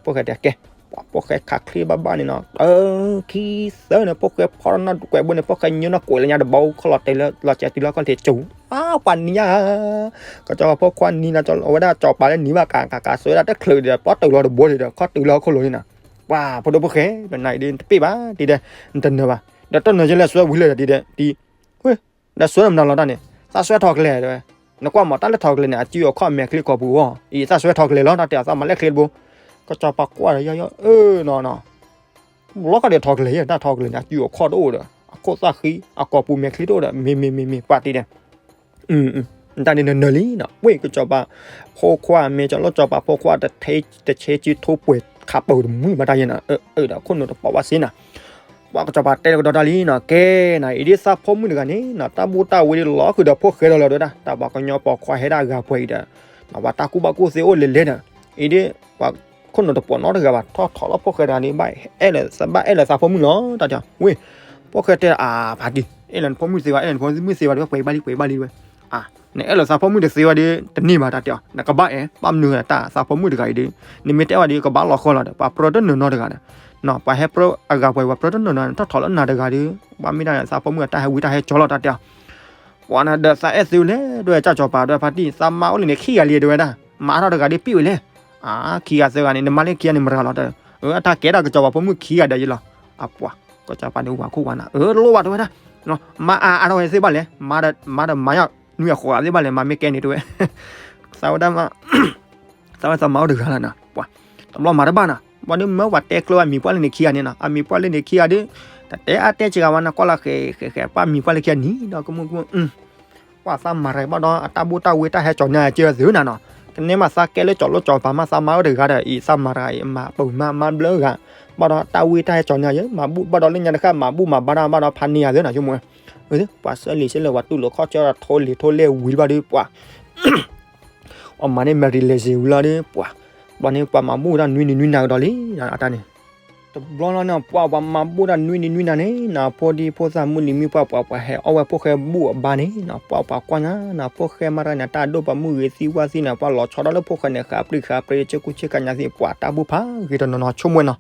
ဖိၣ်ဃဲတဲကဲ, ပှၤဖိၣ်ဃဲခးချ့ဘၣ်ဘၣ်န့ၣ်နီၤ အၢ ခံသၢန့ၣ် ဖိၣ်ဃဲဖီထီၣ်နီၢ်ကွဲးဘိန့ၣ် ဖိၣ်ဃဲညိနီၢ်ကွဲးလၢညါတဘီခီၣ်လီၤတဲာ်လၢ လီၤစဲးတုၤလၢခီၣ်ထံးကၠူၤ အါ ပှၤနံၤညါ ကစီၤပၤဖိခွါနံၤနီၤ အဝဲဒၣ်စီၤပၤလၢနံၤဘၣ်ကး ကးကးစွဲဒၣ်တချုးဒီး ပီၣ်တုၤလီၤတဘိန့ၣ်ဒီး ခီၣ်တုၤလၢဟီၣ်ခိၣ်လိၤန့ၣ်နီၤ. ပှၤဖိဒိၣ်ဖိၣ်ဃဲ နၤအံၤဒ်တပ့ၢ်ဘၣ် ဒ်ဒီး နတနၢၤဘၣ် ဒီးတနၢၤကလဲၤစွဲဝံၤလၢာ်ဒီး ဒ်ဒီး ဒ် ဒီးစွဲနမနုၤလီၤတၢ်န့ၣ် သးစွဲထီကလဲၤတဲဝဲ. နကွၢ်မးတၢ်လၢထီကလဲၤန့ၣ် အစုအခီၣ်မဲာ်ချံကိာ်ပူၤအဂီၢ် အံၤသးစွဲထီကလဲၤလီၤ တၢ်တဲအီၤ သးမၤလဲၣ်ချ့တဘိ ကစီၤပၤကွၢ်ဒီးယီယီ အၢ နီၤနီၤ လီၤကဒီးထီကလဲၤ တၢ်ထီကလဲၤန့ၣ် အစုအခီၣ်တအိၣ်ဒီး အခိၣ်သၣ်ဃံ အကိာ်ပူၤမဲာ်ချံတအိၣ်ဒီး မ့ၢ်မ့ၢ်မ့ၢ်မ့ၢ် ပှၤတံၢ်ဒီး တၢ်န့ၣ်နနၢၤလံနီၤ ဝ့ၢ်ကစီၤပၤဖိခွါ မ့ၢ်ကၠီလီၢ်ကစီၤပၤဖိခွါ တဆဲးစုထိပှဲၤခးပၢၤတမှံဘၣ်တၢ်ယဲနီၤ အၢ အၢ ဒီးခိၣ်နူာ်တပိာ်ဘၣ်စ့နီၤ ပှၤကစီၤပၤတဲကဒီးတၢ်လံနီၤ ကဲနီၤ အံၤဒ်သးဖိမုၣ်တဂၤန့ၣ်နီၤ တၢ်ဘူၣ်တၢ်ဝ့ဒ်လီၤဃုာ်ဒီးဖိၣ်ဃဲဒီးလီၤဒီး တၢ်ပှၤကညီပိာ်ခွါဟဲဒၣ်အဂၤပှဲၤအံၤဒီး ပှၤတၢ်ကူၣ်ဘၣ်ကူၣ်သ့အိၣ်လဲၤလဲၤဒီး အံၤဒ် ပှၤခိၣ်နူာ်တပိာ်နီတဂၤဘၣ် ထီၣ်ထီၣ်လၢဖိၣ်ဃဲတဂၤန့ၣ် ဘၣ်အဲၣ်လၢ ဘၣ်အဲၣ်လၢသးဖိမုၣ်လီၤ တၢ်တဲအီၤ ဝ့ၢ် ဖိၣ်ဃဲတဲ အါ ဖါတံၢ် အဲၣ်လၢနဖိမုၣ်သ့ဝဲ အဲၣ်လၢနဖိမုၣ်သ့ဝဲဒီး ပှဲၤဘၣ်လံ ပှဲၤဘၣ်လံဝဲ အါ နအဲၣ်လၢသးဖိမုၣ်တသ့ဝဲဒီး တန့ၢ်ဘၣ် တၢ်တဲအီၤ နကဘၣ်အဲၣ် ဘၣ်မနုၤတၢ်သးဖိမုၣ်တဂၤအံၤဒီး နမ့ၢ်တအဲၣ်ဝဲဒီး ကဘၣ်လီၤဃီလီၤဒီး ပှၤပြၢတနၢၤနီတဂၤဒီး ပှၤဟဲပြၢအဂၤပှဲၤ ပှၤပြၢတနၢၤနီ ထီၣ်ထီၣ်လၢနၤတဂၤဒီး ဘၣ်မ့ၢ်ဒၣ်သးဖိမုၣ်အတၢ်ဟဲဝံတၢ်ဟဲကၠီလီၤ တၢ်တဲအီၤ ပှၤန့ၣ်ဒီးသးအဲၣ်သုလဲၣ် ဒွဲၣ်ကၠၢ်ကၠီၤပၤ ဒွဲၣ်ဖါတံၢ် သးမါအိၣ်လံန့ၣ် ခံဂၤလံ တဲဝဲဒၣ် မါထီၣ်တဂၤဒီးပံၣ်ဝဲလဲၣ် အါ ခံဂၤသၢဂၤန့ၣ် နမါလၢခံဂၤန့ၣ် မတၤလီၤ တဲ အၢ အတၢ်ကဲဒၣ်ကစီၤပၤဖိမုၣ်ခံဂၤဒီးယလီၤ အပှၤ ကစီၤပၤန့ၣ်ဝၤခိၣ်ဝၤနၤ အၢ တလိၣ်ဘၣ် တဲဝဲဒၣ် မါအါအါထီၣ်ဝဲသ့ၣ်ဘၣ်လဲၣ် မါဒီးမါယီၤ နွံအဃိးဂၤသ့ၣ်ဘၣ်လဲၣ် မါမ့ၢ်ကဲန့ၣ် တဲဝဲ သးဝဲဒၣ်မါ သးဝဲသးမါအိၣ်တဂၤလီၤနၤ ပှၤ တဘျီမၤတဘၣ်နၤ ဘၣ်ဒီးမၢပှၤတဲကျိဝဲမံၤပှၢ်လၢန့ၣ်ခံဂၤန့ၣ်နီၤ အမံၤပှၢ်လၢန့ၣ်ခံဂၤဒီး တတဲအါတဲစှၤဝဲနၤ ကွၢ်လၢဃဲၤဃဲၤဃဲၤ ပှၤမံၤပှၢ်လၢခံဂၤနံၤဒီး ကမူၣ်ကမူၣ် ပှၤသးမၤတဂၤဘၣ်ဒီး အတၢ်ဘူၣ်တၢ်ဝ့တၢ်ဟဲကၠီၤန့ၢ်အကၢသ့နၤနီၤ ကန့ၢ်မးသးကဲလၢကၠီၤလိၣ်ကၠီၤပၤမး သးမါအိၣ်တဂၤဒီး အံၤသးမၤတဂၤအံၤ မၤပူၤမး မါဘျၢဂၤ ဘၣ်ဒီးတၢ်ဝ့တၢ်ဟဲကၠီၤန့ၢ်ယဲ မၤဘူၣ်ဘၣ်ဒီးလၢညါတဃၣ် မၤဘူၣ်မၤဘါတၢ်ဘၣ်ဒီး ဖးန့ၢ်ယၤသ့နီၤ ဆိကမိၣ်ဝဲ ပှၤဆှၢလံာ်ဆှၢလဲၢ် ပှၤတူၢ်လိာ်ခီၣ်ဆၢဒီး ထိလံာ်ထိလဲၢ်ဝံၤဘၣ်ဒီး ပှၤ အမၤန့ၢ် မ့ၢ်ရံလဲၤစ့ဝံၤလီၤဒီး ပှၤ ဘၣ်န့ၣ်ပှၤမၤဘူၣ်တၢ်နွံနံၤနွံနၤကဒီးလံ အတၢ်န့ၣ် တဘျီလီၤန့ၣ် ပှၤပှၤမၤဘူၣ်တၢ်နွံနံၤနွံနၤန့ၣ်နီၤ ဖိဒံဖိသၣ်မုၢ်လံၤမုၢ်ပှၢ် ပှၤပှၤဟဲအီၣ်ဝဲဖိၣ်ဃဲဘူၣ်အဘါန့ၣ်နီၤ ပှၤပှၤကွၢ်ညါနီၤ ဖိၣ်ဃဲမၤတၢ်န့ၣ် တၢ်ဒိၣ်ပှၤမုၢ်ဂ့ၤသံဝါသံန့ၣ် ပှၤလီၤဆီဒၣ်လၢဖိၣ်ဃဲန့ၣ် ဃးပြံဃးပြံ ဆ့ကူဆ့ကညါသ့ ပှၤတၢ်ဘူၣ်ဖးဂ့ၤတနီၤနီၤ ဆိကမိၣ်ဝဲနီၤ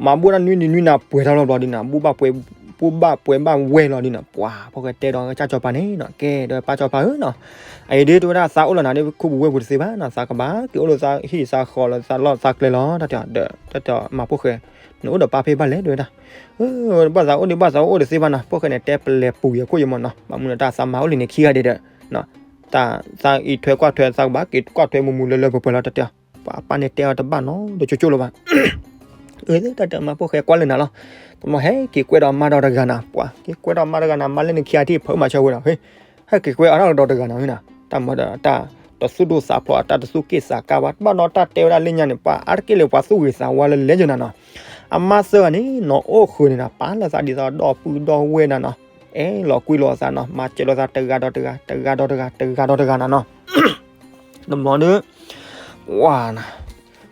မၤဘူၣ်တၢ်နွံနံၤနွံနၤပှဲၤထီၣ်လီၤဘျီဒ်နီၤ ဘူၣ်ဘၣ်ပှဲၤ ဘူၣ်ဘၣ်ပှဲၤဘၣ်ဝဲလီၤဒ်နီၤ ပှၤ ဖိၣ်ဃဲတဲဒီးကၢ်ကၠီၤပၤန့ၣ်နီၤ ကဲ ဒီးပၢ်ကၠီၤပၤဧၢနီၤ အအံၤဒ်တဲဝဲဒၣ်သးအိၣ်လၢနၤဒ် ခူပူၤဝ့ၢ်ပူၤတသ့ဘၣ်နီၤ သးကဘၣ်က့ၤအိၣ်လၢသးဟံၣ်သးဃီလၢသးလီၢ်သးကျဲလီၤ တၢ်တဲအီၤ ဒီး တၢ်တဲအီၤ မၤဖိၣ်ဃဲ နအိၣ်ဒီးပၢ်ဖဲဘၣ်လဲၣ် တဲဝဲဒၣ် ဘၣ်သးအိၣ်ဒ်ဘၣ်သးအိၣ်အိၣ်တသ့ဘၣ်နီၤ ဖိၣ်ဃဲန့ၣ် တဲပလဲၤပူၤယဲခိၣ်ယမီၤနီၤ ဘၣ်မနုၤတၢ်သးမါအိၣ်လံန့ၣ်ခံဂၤဒဲးဒီး သးအံးထွဲကွၢ်ထွဲ သးကဘၣ်က့ၤကွၢ်ထွဲမူမူလၢလၢပှဲၤပှဲၤလီၤ တၢ်တဲအီၤ ပှၤအပၢ်န့ၣ်တဲအီၤတဘၣ်နီၤ ဒီးကၠိကၠိလၢၤဘၣ် အၢ တၢ်တဲမၤဖိၣ်ဃဲကွၢ်လၢနၤလီၤ တမီၤဟဲက့ၤကွဲဒီးမါဒီးတဂၤနၤ ပှၤ က့ၤကွဲဒီးမါတဂၤနၤ မါလၢနခံဂၤထံၣ်ဖၢမၤဆၢဝဲဒီး ဟဲ ဟဲက့ၤကွဲအါထီၣ်ကဒီးတဂၤနၤ တၢ်မၤဒီးတၢ်တသူၣ်ဒိၣ်သးဖျိး တၢ်တသူၣ်က့ၣ်သးကါဘၣ် ဘၣ်ဒီးတၢ်တဲဝဲဒၣ်လၢညါန့ၣ် ပှၤအါတက့ၢ်လၢပှၤသူၣ်ဂ့ၤသးဝါလၢလဲၤယဲနၤနီၤ အမါသၢဂၤန့ၣ်နီၤ အိၣ်ဃုာ်န့ၣ်နၤ ပာ်လၢသးဒ်သိးဒီပုၢ်ဒီဝဲၢ်နၤနီၤ အဲၣ်လီၤကွံလိာ်သးနီၤ မၤစၢၤလိာ်သးတဂၤဒီးတဂၤ တဂၤဒီးတဂၤ တဂၤဒီးတဂၤနၤနီၤ တဘျီဒီး ဝၤနၤ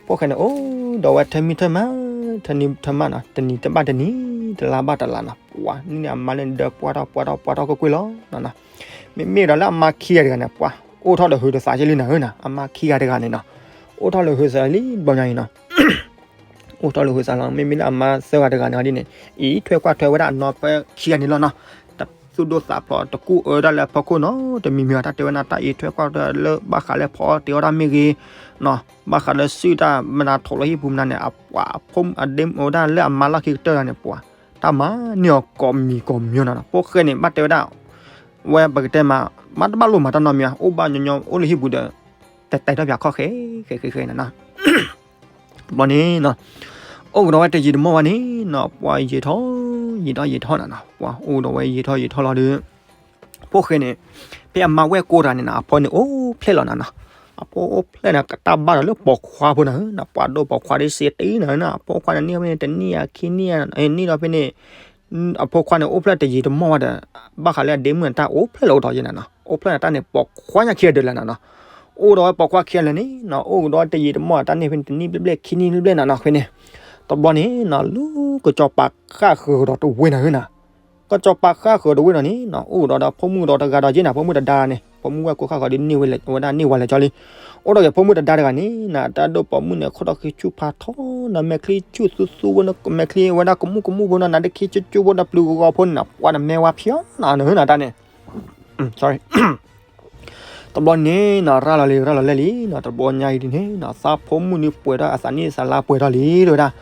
ဖိၣ်ဃဲန့ၣ် အိၣ်ဒီးဝဲထၢမံထၢမး ထၢနံၤထၢမးနီၤ တနံၤတဘၣ်တနံၤ တလါဘၣ်တလါနီၤ ပှၤ နံၤန့ၣ်အမါလၢဒၢးပှၢ်ထီၣ်ပှၢ်ထီၣ်ပှၢ်ထီၣ်ကွ့ၢ်ကွ့ၢ်လီၤနီၤ မ့မ့ၢ်ဒီးလၢအမါခံဂၤတဂၤန့ၣ် ပှၤ အိၣ်ထီၣ်လၢဟုသးက့လံနၤဧၢနၤ အမါခံဂၤတဂၤန့ၣ်နီၤ အိၣ်ထီၣ်လၢဟုသးလံ တဘျီညါအံၤနီၤ အိၣ်ထီၣ်လၢဟုသးလီၤ မ့မ့ၢ်လၢအမါသၢဂၤတဂၤန့ၣ်ဒ်န့ၣ် အံးထွဲကွၢ်ထွဲဝဲဒၣ်အနီၢ်ဖၢခံဂၤန့ၣ်လီၤနီၤ တသူၣ်ဒိၣ်သးဖျိး တကူၣ်အၢဒၣ်လၢအဖီခိၣ်နီၤ တမံၤမံၤအတၢ်တဲဝဲနၤ တၢ်အံးထွဲကွၢ်ထွဲလၢဘၣ်ဃးလၢဖီအီၣ်တ့ၤအီၣ်တၢ်မ့ၢ်ဂ့ၤနီၤ ဘၣ်ဃးလၢစုတၢ်မနုၤထိးလီၤဟံၣ်ပူၤမနုၤန့ၣ် အပှၤအဖိအဒ့အိၣ်ဒၣ်လၢအမါလီၢ်ခံကတၢၢ်တဂၤန့ၣ် ပှၤ တၢ်မၤန့ၢ်အီၤကိးမံၤကိးမံၤနီၤ ဖိၣ်ဃဲန့ၣ် ဘၣ်တဲဝဲဒၣ် ဝဲပကတဲမး မ့ၢ်တဘၣ်လိၣ်မၤတၢ်နီတမံၤ အိၣ်ဘၣ်ညီညီအိၣ်လၢဟံၣ်ပူၤဒီး တတဲထီၣ်ပၠးခီၣ်ဃဲ ဃဲဃဲဃဲနၤနီၤ ဘျီန့ၣ်နီၤ အိၣ်ကဒီးဝဲတယံာ်တမီၢ်ဘၣ်န့ၣ်နီၤ ပှၤယံာ်ထီၣ် ယံာ်ထီၣ်ယံာ်ထီၣ်နၤနီၤ ပှၤအိၣ်ဒီးဝဲယံာ်ထီၣ်ယံာ်ထီၣ်လီၤဒီး ဖိၣ်ဃဲန့ၣ် ဖဲအမါဝဲၢ်ကိးတဂၤန့ၣ်နီၤ အဖိန့ၣ်အိၣ်ဖျဲၣ်လီၤနၤနီၤ အဖိအိၣ်ဖျဲၣ်န့ၣ် ကတၢ်ဘၣ်ဒီးလၢပိာ်ခွါဖိနၤဧၢနီၤ ပှၤဒိၣ်ပိာ်ခွါဒ်စ့တံနၤဧၢနီၤ အဖိခွါန့ၣ်န့ၢ်ဖဲန့ၣ် တနံၣ်ယၤခံနံၣ်ယၤ န့ၢ်ဒီးဖဲန့ၣ် အဖိခွါန့ၣ်အိၣ်ဖျဲၣ်တယံာ်တမီၢ်ဘၣ်ဒီး ဘၣ်ဃးလၢအဒ့မုၣ်န့ၣ် တၢ်အိၣ်ဖျဲၣ်လီၤအိၣ်ဒီးယဲနၤနီၤ အိၣ်ဖျဲၣ်န့ၣ် တၢ်န့ၣ်ပိာ်ခွါညါခံဂၤဒဲးလၢနၤနီၤ အိၣ်ဒီးဝဲပိာ်ခွါခံဂၤလၢာ်န့ၣ်နီၤ အိၣ်ကဒီးတယံာ်တမီၢ် တၢ်န့ၢ်ဖဲန့ၣ် တနံၣ်ဘျဲၣ်ဘျဲၣ်ခံနံၣ်ဘျဲၣ်ဘျဲၣ်နၤနီၤ ဖဲန့ၣ် တဘျီန့ၣ်နီၤ လၢကစီၤပၤဃၣ်ဃၢၤကဒီးတဝ့ၢ်နၤဧၢနၤ, ကစီၤပၤဃၣ်ဃၢၤတဝ့ၢ်ဒီးန့ၣ်နီၤ အိၣ်ကဒီးဒီးဖိမုၣ်ဒီးတဂၤဒီးက့နၤ ဖိမုၣ်တဒါန့ၣ် ဖိမုၣ်ဝဲၢ်ကိးဃၣ်ဃၢၤဒ်န့ၢ်ဝဲလဲၤဝဲဒၣ်န့ၢ်ဝဲလဲၤကၠီလံ, အိၣ်ဒီးက့ၤဖိမုၣ်တဒါတဂၤန့ၣ်နၤ တၢ်ဒိၣ်ပိာ်မုၣ်န့ၣ် ခိၣ်ထီၣ်ဃံဆူၣ်ဖးထီနီၤ မဲာ်ချံဆူၣ်သူသူဖိနီၤ မဲာ်ချံဝဲဒၣ်ကမူၣ်ကမူၣ်ဖိနီၤ နါဒ့ခံကၠိကၠိဖိနီၤ ပျုၤဂီၤဂီၤဖိန့ၣ်နီၤ ပှၤန့ၣ်မဲဝါဖျီနီၤ နဟၢနၤတၢ်န့ၣ် sorry တဘျီန့ၣ်နီၤ ရၤလီၤလံ ရၤလီၤလဲၣ်လံနီၤ တဘျီညါအံၤဒ်န့ၣ်နီၤ သးဖိမုၣ်န့ၣ်ပှဲၤထီၣ်အသးနံၣ်သးလါပှဲၤထီၣ်လံ တဲဝဲဒၣ်.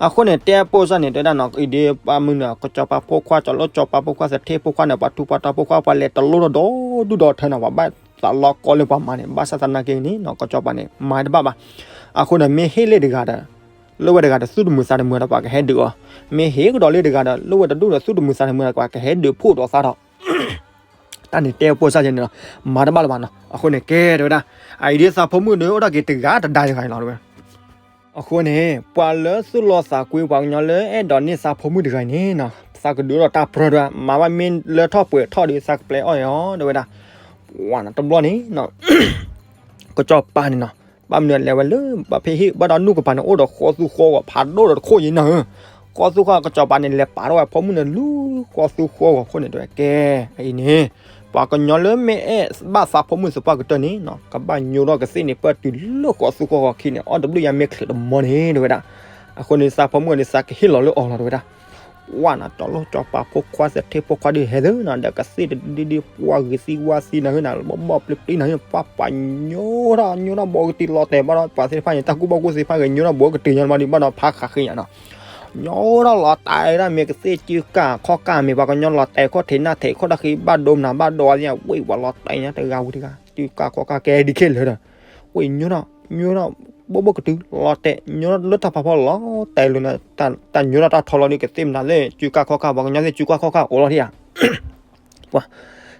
အဃိန့ၣ် တဲပိာ်စၢ်န့ၣ် တဲဝဲဒၣ်နီၤ အံၤဒ်ပှၤမုၢ်န့ၣ် ကစီၤပၤဖိခွါ ကၠီၤလိၣ်ကၠီၤပၤဖိခွါ သထ့ဖိခွါန့ၣ် ပှၤထူးပှၤတီၤဖိခွါ ပှၤလဲၤတလိၣ်ထီၣ်ဒီဒူၣ်ဒီထၢနီၤ ပှၤဘၣ်သးလီၤကီလၢပှၤမၤန့ၣ် ဘၣ်ဆၣ်သနာ်က့န့ၣ်နီၤ ကစီၤပၤန့ၣ် မၤတဘၣ်ဘၣ်. အဃိန့ၣ် မ့ၢ်ဟ့ၣ်လၢတဂၤဒီး လၢဝဲတဂၤဒီးသူၣ်တမုာ်သးတမုာ်ဒီးပှၤကဟဲဒုးအီၤ, မ့ၢ်ဟ့ၣ်ကဒီးလၢတဂၤဒီး လၢဝဲတဒူၣ်ဒီးသူၣ်တမုာ်သးတမုာ်ဒီး ပှၤကဟဲဒုးဖှိၣ်ဒီးသးဒီး တၢ်န့ၣ်တဲပိာ်စၢ်ယဲန့ၣ်လီၤ, မၤတဘၣ်လၢၤဘၣ်နီၤ. အဃိန့ၣ် ကဲတဲဝဲဒၣ်, အအံၤဒ်သးဖိမုၣ်ဒီး အိၣ်ဒၣ်က့ၤတဂၤတဒါတဂၤအံၤလီၤတဲဝဲ. အဃိန့ၣ် ပှၤလၢသူၣ်လီသးကွံ ပှၤကညီလၢအဲၣ်ဒိးန့ၢ်သးဖိမုၣ်တဂၤအံၤန့ၣ်နီၤ သးကဒုးအိၣ်ဒီးတၢ်ပြၢတဲဝဲ, မၤဘၣ်မ့ၢ်လၢထီၣ်ပှဲၤထီၣ်ဒီး သးကပျဲအီၣ်အီၤတဲဝဲဒၣ်. ပှၤနီၤ တဘျီန့ၣ်နီၤ ကစီၤပၤန့ၣ်နီၤ ဘၣ်မနုၤလဲၤဝဲလၢ ဘၣ်ဖဲဟ့ၣ်ဘၣ်ဒီးနူၢ်ကပၤန့ၣ် အိၣ်ဒီးဃီသူဃီဂီၤဖးဒိၣ်ဒီးတခိၣ်ယံၤနၤဧၢ, ဃီသူဃီ ကစီၤပၤန့ၣ် လဲၤပာ်ထီၣ်ဝဲဖိမုၣ်န့ၣ် လူၤဃီသူဃီဂီၤအဃိန့ၣ်တဲဝဲ အအံၤန့ၣ် ပှၤကညီလၢမ့ၢ်အဲၣ်ဘၣ်သးဖိမုၣ်သပှၢ်ကတၢၢ်န့ၣ်နီၤ ကဘၣ်ညိထီၣ်ကသ့ၣ်န့ၣ် ပၢၢ်တုၤလၢဃီသူဃီဂီၤခံန့ၣ် အီၣ်တဘျုးယၤမ့ၢ်ချုးတမီန့ၣ်တဲဝဲဒၣ်. အဃိန့ၣ် သးဖိမုၣ်န့ၣ် သးကဟ့ၣ်လီၤလၢအီၤလီၤတဲဝဲဒၣ်. ပှၤနီၤ ကၠီၤလိၣ်ကၠီၤပၤဖိခွါ သထ့ဖိခွါဒုးဟဲသ့နီၤ ဒီးကသ့ၣ်တဒုဒု ပှၤဂ့ၤသံဝါသံနၤဧၢနၤ ဘီၣ်ဘီၣ်ပျံၤပျံၤနၤဧၢ ပှၤပှၤညိထီၣ်ညိထီၣ်ဘီကတံၤလီၤတဲာ်ဘၣ်ဒီး ပှၤသ့ၣ်တဖၣ်န့ၣ် တၢ်ကူၣ်ဘၣ်ကူၣ်သ့ၣ်တဖၣ်ဂ့ၤ ညိထီၣ်ဘီကတံၤညါမးဒံးဘၣ်ဒီး ဖးဃးဃ့ညါနီၤ ညိထီၣ်လီၤတဲာ်ဒၣ်မ့ၢ်ကသ့ၣ်စုကၢ်ခီၣ်ကၢ်မ့ၢ် ပှၤကညီလီၤတဲာ်ခီၣ်ထံးနၢ်ထံးခီၣ်တၢ်ဃံဘၣ်ဒိမနၤဘၣ်ဒိအသ့ၣ်ညါ ဝ့ၢ်ပှၤလီၤတဲာ်ညါတဂၤဝံၤတဂၤ စုကၢ်ခီၣ်ကၢ်ကဲဒ်ခဲလၢာ်ဒီး ဝ့ၢ်ညိထီၣ် ညိထီၣ် ဘိၣ်ဘိၣ်ကတုၤ လီၤတဲာ်ညိထီၣ်လၢတၢ်ဖးဖီလီၤတဲာ်လၢ တၢ်ညိထီၣ်တၢ်ထီလီၤဒ်ကသ့ၣ်မနၤသ့ၣ် စုကၢ်ခီၣ်ကၢ် ပှၤကညီသ့ၣ်စုကၢ်ခီၣ်ကၢ်အိၣ်လီၤထံၣ်ဧါ ပှၤ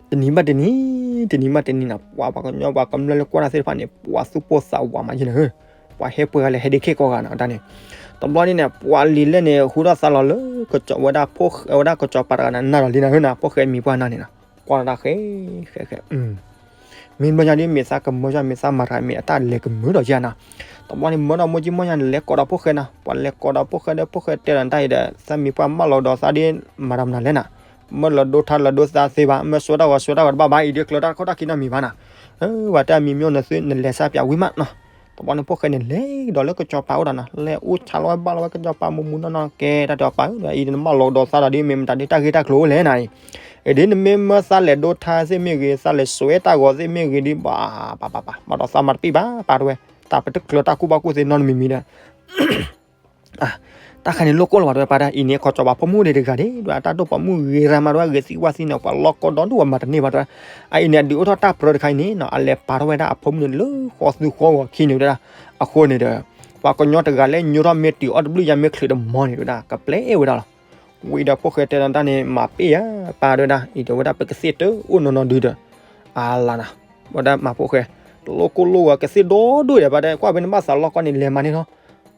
တနံၤဘၣ်တနံၤ တနံၤဘၣ်တနံၤနီၤ ပှၤပှၤကညီပှၤကမျၢၢ်လၢကွၢ်တၢ်သ့ၣ်တဖၣ်န့ၣ် ပှၤသူၣ်ပိၢ်သးဝးမးယဲနၤဧၢ, ပှၤဟဲပှဲၤဂၤလဲၣ်ဟဲဒ့ခဲကိးဂၤနီၤ တၢ်န့ၣ် တဘျီန့ၣ်န့ၣ် ပှၤလံၤလဲၣ်န့ၣ် ဟူထီၣ်သါလီၤလၢ ကစီၤဝဲဒၣ်ဖိ ဝဲဒၣ်ကစီၤပၤတဂၤန့ၣ် နၤလီၤလံနၤဧၢနၤ ဖိၣ်ဃဲမံၤပှၢ်နၤန့ၣ်နီၤ ကွၢ်လီၤတၢ်ဃဲ ဃဲဃဲ မ့ၢ်ဘျီညါဒ်မ့ၢ်သးကမၢယါ မ့ၢ်သးမၤတဂၤ မ့ၢ်အတၢ်လဲၤကမၢဒီးယါနၤ, တဘျီန့ၣ် မၢဒီးမိၢ်ကံမိၢ်ညါန့ၣ် လဲၤကိးဒီးဖိၣ်ဃဲနၤ, ပှၤလဲၤကိးဒီးဖိၣ်ဃဲဒီး ဖိၣ်ဃဲတဲဒီးတၢ်အံၤဒီး သးမံၤပှၢ်မၢလီၤကဒီးသးဒ်မၤတၢ်မနုၤလဲၣ်နၤ, မၢလီၤဒိထါလီၤဒိသးသ့ဘၣ်, မၢဆှၢတၢ်ဂီၤဆှၢတၢ်ဂီၤတဘၣ်ဘၣ် အံၤဒ်ကျၢၤတၢ်ခီၣ်တၢ်ခံနီတမံၤဘၣ်နၤ, ဝဲတၢ်မံၤမ့ၢ်အိၣ်နသု နလဲၤစၢ်ပၠးဝံၤမးနီၤ, တဘျီန့ၣ် ဖိၣ်ဃဲန့ၣ် လဲၤကဒီးလၢကစီၤပၤအိၣ်ဒီးနၤ, လဲၤအိၣ်ဆါလီၤဝဲဘၣ်လီၤဝဲကစီၤပၤမူးမူးနီၢ်နီၢ် ကဲတၢ်တဲပာ်ဧၢ အံၤနမၢလီၤကဒီးသးဒီးဒ်မ့ၢ်မတၤဒ်တၢ်ဂ့ၢ်တၢ်ကျိၤအိၣ်လဲၣ်နၤအံၤ, အံၤဒ်နမ့ၢ်မၢသးလဲၤဒိထါသ့ၣ်မ့ၢ်ဂ့ၤ သးလဲၤဆှၢတၢ်ဂီၤသ့ၣ်မ့ၢ်ဂ့ၤဒ်ဘၣ်, ဘၣ်ဘၣ်ဘၣ် မၤဒီးသးမၤတပံၢ်ဘၣ် ပာ်တဝဲ, တၢ်ပတကျၢၤတၢ်ကူၣ်ဘၣ်ကူၣ်သ့နီတမံၤမံၤဒီး တၢ်ခါန့ၣ်လိၣ်ကိၢ်လီၤဘၣ်တဲဝဲပၢ်တၢ်အံၤန့ၣ် ကစီၤပၤဖိမုၣ်ဒံးတဂၤဒံး ဒွဲၣ်တၢ်ဒိၣ်ပိာ်မုၣ်ဂ့ၤရၤမးဒွဲၣ်ဂ့ၤသံဝါသံန့ၣ် ပှၤလီၢ်ကီဒီဒူၣ်ပှၤမၤတန့ၢ်ဘၣ်တဲဝဲ, အအံၤန့ၣ် အဒုးအိၣ်ထီၣ်တၢ်ပြၢတခါအံၤန့ၣ်နီၤ အလဲၤပာ်ထီၣ်ဝဲဒၣ်အဖိမုၣ်န့ၣ်လၢဃီသူဃီဂီၤခံန့ၣ်တဲဝဲဒၣ်, အဃိန့ၣ်ဒီး ပှၤကညီတဂၤလၢညိထီၣ်မ့ၢ်တုၤအီၣ်တဘျုးယၤမ့ၢ်ချုးတမီန့ၣ်တဲဝဲဒၣ် ကပျဲအဲၣ်ဝဲဒၣ်လီၤ, ဝံၤဒီးဖိၣ်ဃဲတဲဒီးတၢ်န့ၣ် မၤပ့ၢ်ဧါ ပၢ်တဲဝဲဒၣ် အံၤတဲဝဲဒၣ်ပကသ့ၣ်တအိၣ်နီၢ်နီၢ်ဒုဒီး အလၤနၤ, ဝဲဒၣ်မၤဖိၣ်ဃဲ တလိၣ်ကိၢ်လိၣ်ဝဲကသ့ၣ်ဒီဒူၣ်ဒီးပၢ်တဲ ကွၢ်ဖဲနဘၣ်သးလီၢ်ကီၢ်န့ၣ် လဲၤမၤန့ၢ်လီၤ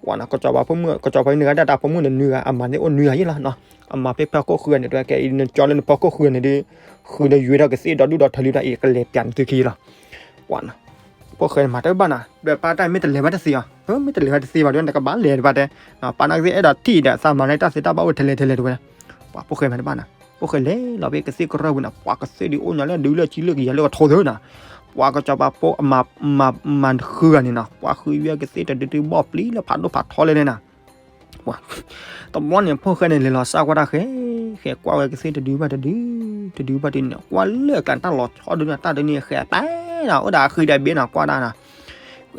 ပှၤနီၤ ကစီၤပၤဖိမုၣ် ကစီၤပၤဖိမုၣ်န့ၣ်ဂၤဒၣ်တၢ်ဖိမုၣ်န့ၣ်နွံဂၤ အမၤန့ၢ်အိၣ်နွံဂၤယ့ၣ်လီၤနီၤ, အမၤဖဲဖၢခိၣ်ဃုဂၤန့ၣ် တဲကဲအံၤနကၠီလၢနဖၢခိၣ်ဃုဂၤန့ၣ်ဒ် ဃုဒီးယွဲဒီးကသ့ၣ်ဒီဒူၣ်ဒီထၢလံဒီးအံၤကလဲၤပၠးနသုခံယ့ၣ်လီၤ, ပှၤနီၤ ဖိၣ်ဃဲန့ၣ်မၤတဘၣ်နီၤ ဒီးပၢ်တၢ်မ့ၢ်တလဲၤဘၣ်တသ့အီၤ မ့ၢ်တလဲၤဘၣ်တသ့ဘၣ်ဒီးနကဘၣ်လဲၤတဘၣ်တဲ, ပၢ်နီၤကသ့ၣ်အဲၣ်ဒိးထံၣ်ဒီးသးမၤန့ၢ်တၢ်သ့တၢ်ဘၣ်အိၣ်ထဲလဲၣ်ထဲလဲၣ်တဲဝဲ, ပှၤဖိၣ်ဃဲမၤတဘၣ်နီၤ ဖိၣ်ဃဲလဲၤလီၤဖဲကသ့ၣ်ကရၢၢ်ပူၤနီၤ ပှၤကသ့ၣ်ဒ်အိၣ်ညီလၢဒုလၢဆံလၢကယၤလၢကထီသၢနီၤ, ပှၤကစီၤပၤဖိအမၤ မၤဃုဂၤန့ၣ်နီၤ ပှၤဃုယွဲကသ့ၣ်တဒုဒုဘီၣ်ပျံၤလၢဖးဒိၣ်ဖးထီလဲၣ်န့ၣ်နီၤ တဘျီန့ၣ် ဖိၣ်ဃဲန့ၣ်လဲၤလီၤစၢ်ကွၢ်တၢ်ဃဲ, ဃဲကွၢ်ဝဲကသ့ၣ်တဒုဘၣ်တဒု, တဒုဘၣ်တဒုန့ၣ် ကွၢ်လၢကျါတၢ်လီၤဆီဒုန့ၣ် တၢ်ဒုန့ၣ်ဃဲပၢ်နီၤ အိၣ်ဒီးအဃံဒီးဘ့နီၤ ကွၢ်ဒၣ်နီၤ,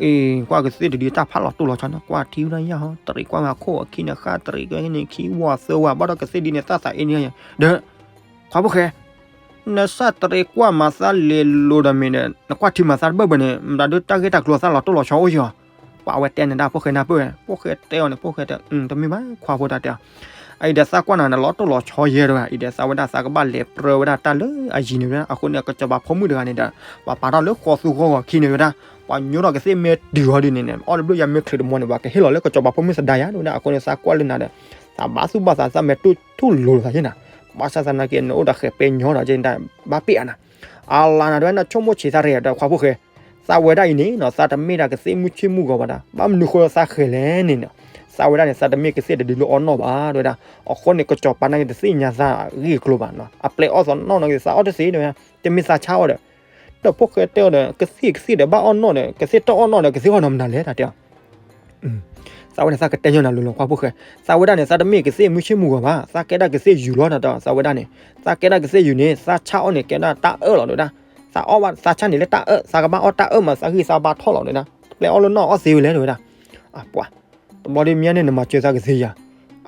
အ့ ကွၢ်ကသ့ၣ်တဒုတၢ်ဖးလီၤတိၢ်လီၤဆီန့ၣ် ကွၢ်ထံဝဲဒၣ်ယၢ်ဟီ တရံးကွၢ်ဝဲခိၣ်အခံန့ၣ် ဃၣ်တရံးကွၢ်န့ၣ် ခံဝီသၢဝီ ဘၣ်ဒီးကသ့ၣ်ဒုန့ၣ် တၢ်သးအ့န့ၣ်ဒီး ခွါဖိၣ်ဃဲ နစၢ်တရံးကွၢ်မၤသးလဲၤလိၤဒီးမ့ၢ်ဒီး နကွၢ်ထံမၤသးတဘၢၣ်ဘၢၣ်န့ၣ် မတၤဒုတၢ်ဂ့ၢ်တၢ်ကျိၤသးလီၤတိၢ်လီၤဆီအိၣ်ယီၤ, ပှၤဝဲတဲန့ၣ်ဒၣ်ဖိၣ်ဃဲနၢ်ပၢၢ်ဝဲ ဖိၣ်ဃဲတဲအီၤန့ၣ် ဖိၣ်ဃဲတဲ တမ့ၢ်ဘၣ်ခွါဖိတၢ်တဲအီၤ, အံၤဒီးသးကွၢ်နၤန့ၣ် လီၤတိၢ်လီၤဆီယဲတဲဝဲ အံၤဒီးသးဝဲဒၣ်သးကဘၣ်လဲၤပြၢဝဲဒၣ်တၢ်လၢအယံၤန့ၣ်ဝဲဒၣ် အဃိန့ၣ် ကစီၤပၤဖိမုၣ်တဂၤန့ၣ်ဒီး ပှၤပာ်ထီၣ်လၢဃီသူဃီဂီၤခံန့ၣ်ဝဲဒၣ် ပှၤညိထီၣ်ကသ့ၣ်မ့ၢ်တုၤအီၤဒ်န့ၣ်န့ၣ် အီၣ်တဘျုးယၤမ့ၢ်ချုးတမီန့ၣ် ပှၤကဟ့ၣ်လီၤလၢကစီၤပၤဖိမုၣ်သဒါယၤဒၣ်ဝဲဒၣ် အဃိန့ၣ် သးကွၢ်လၢနၤဒီး သးဘၣ်သူၣ်ဘၣ်သး သးမဲာ်တူၢ်ထူၣ်လိၤလိာ်သးယဲၢ်နၤ, ဘၣ်ဆၣ်သနာ်က့ နအိၣ်ဒီးဃဲးပဲညီဒီး ဘၣ်ပ့ၢ်အါနၤ, အလါနၤဒၣ်ဝဲ နဆိကမိၣ်ဆံးသးရဲၣ်ဒီးခွါဖိၣ်ဃဲ, သးဝဲဒၣ်အံၤန့ၣ်နီၤ သးတမ့ၢ်ဒၣ်ကသ့ၣ်မုၢ်ဆ့ၣ်မုၢ်ဂီၤဘၣ်ဒီး ဘၣ်မနုၤဃိသးဃဲးလဲၣ်န့ၣ်နီၤ, သးဝဲဒၣ်န့ၣ် သးတမ့ၢ်ကသ့ၣ်တဒုလၢအီၣ်နီၣ်ဘၣ် တဲဝဲဒၣ်. အဃိန့ၣ် ကစီၤပၤနာ်က့ၤတသ့ၣ်ညါသးဂ့ၢ်ကျိၤဘၣ်နီၤ. အပျဲၢ်အီၣ်သးနီၣ်နာ်က့ၤ သးအီၣ်တသ့ တဲဝဲဒၣ်, တမ့ၢ်သးဆါအီၣ်ဒီး ဒီးဖိၣ်ဃဲတဲအီၤဒီး ကသ့ၣ်ကသ့ၣ်ဒီးဘၣ်အီၣ်နီၣ်ဒီး ကသ့ၣ်တအီၣ်နီၣ်ဒီး ကသ့ၣ်အီၣ်နီၣ်မနုၤလဲၣ် တၢ်တဲအီၤ. သးဝဲန့ၣ် သးကတဲညီနုၢ်လီၤလီၤ ကွၢ်ဖိၣ်ဃဲ, သးဝဲဒၣ်န့ၣ် သးတမ့ၢ်ကသ့ၣ်မုၢ်ဆ့ၣ်မုၢ်ဂီၤဘၣ်, သးကဲဒၣ်ကသ့ၣ်ယုာ်လီၤ တၢ်တဲအီၤ. သးဝဲဒၣ်န့ၣ် သးကဲဒၣ်ကသ့ၣ်ယုာ်န့ၣ် သးဆါအီၣ်န့ၣ် ကဲဒၣ်တၢ်အၢၣ်လီၤ တဲဝဲဒၣ်. သးအီၣ်ဘၣ် သးဆါန့ၣ်လၢတၢ်အၢၣ်, သးကဘၣ်အီၣ်တၢ်အၢၣ်မး သးဂံၢ်သးဘါထီၣ်လီၤ တဲဝဲဒၣ်. ပျဲၢ်အီၣ်လၢနီၣ်အီၣ်သ့ဝဲလဲၣ် တဲဝဲဒၣ်. အပှၤ တဘျီဒ်မ့ၢ်န့ၣ် နမၤစၢၤသးကသ့ယၤ,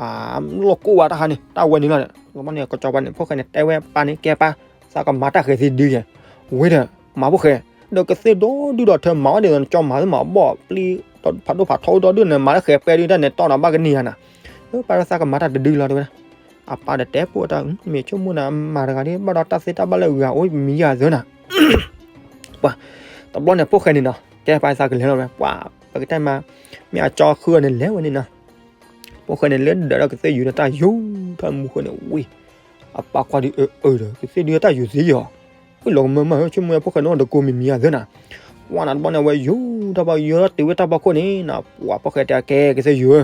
အလီၢ်ကိၢ်ဝဲတဟါန့ၣ် တၢ်ဝဲန့ၣ်လီၤ. တဘျီန့ၣ် ကစီၤပၤန့ၣ် ဖိၣ်ဃဲန့ၣ် တဲဝဲပၢ်န့ၣ် ကဲပၢ်, သးကမၤတၢ်ဃဲၤသ့ဒုယဲ, ဝံၤဒီး မၤဖိၣ်ဃဲ, ဒီးကသ့ၣ်ဒီဒုဒီးထၢမၤအီၣ်ဒ်သိးနကၠီမၤသ့မး ဘီၣ်ပျံၤ ဖးဒိၣ်ဖးထီအိၣ်ဒီဒုန့ၣ် မၤတၢ်ဃဲၤပဲဒုတၢ်န့ၣ် တီၢ်နၤဘၣ်ကန့ၢ်ယၤနၤ. ပၢ်ဒီးသးကမၤတၢ်တဒုလီၤ တဲဝဲဒၣ်. အပၢ်ဒီးတဲပိာ်တၢ် မ့ၢ်ဆိကမိၣ်နၤ မၤတဂၤဒ် ဘၣ်ဒီးတၢ်သ့တၢ်ဘၣ်လၢအဂၤအိၣ်မံၤယၤသၢနၤ ပှၤ တဘျီန့ၣ် ဖိၣ်ဃဲန့ၣ်နီၤ ကဲပၢ်သးကလဲၤလီၤဝဲ ပှၤ ပကတဲမး မ့ၢ်အကၠီဃုအီၤန့ၣ်လဲၤဝဲန့ၣ်နီၤ. ဖိၣ်ဃဲန့ၣ် လဲၤဒၢးဒီးကသ့ၣ်ယုာ်ဒီးတၢ်ယိာ်ထီၣ်မူဃုန့ၣ် ဝံၤ အပၢ်ကွၢ်ဒ်အၢအၢဒီး ကသ့ၣ်ဒုးတၢ်ယိာ်သ့ယီၤ, ဝံၤလီၤကမၢမး ဆိကမိၣ်ဖိၣ်ဃဲန့ၣ် တကိးမံၤမံၤယၤသၢနၤ. ပှၤနၤတဘျီန့ၣ် အဝဲယိာ်တၢ်ဘၣ်ယိာ်ထီၣ်တုၤဝဲတၢ်ဖီခိၣ်န့ၣ်နီၤ ပှၤဖိၣ်ဃဲတဲကဲကသ့ၣ်ယုာ်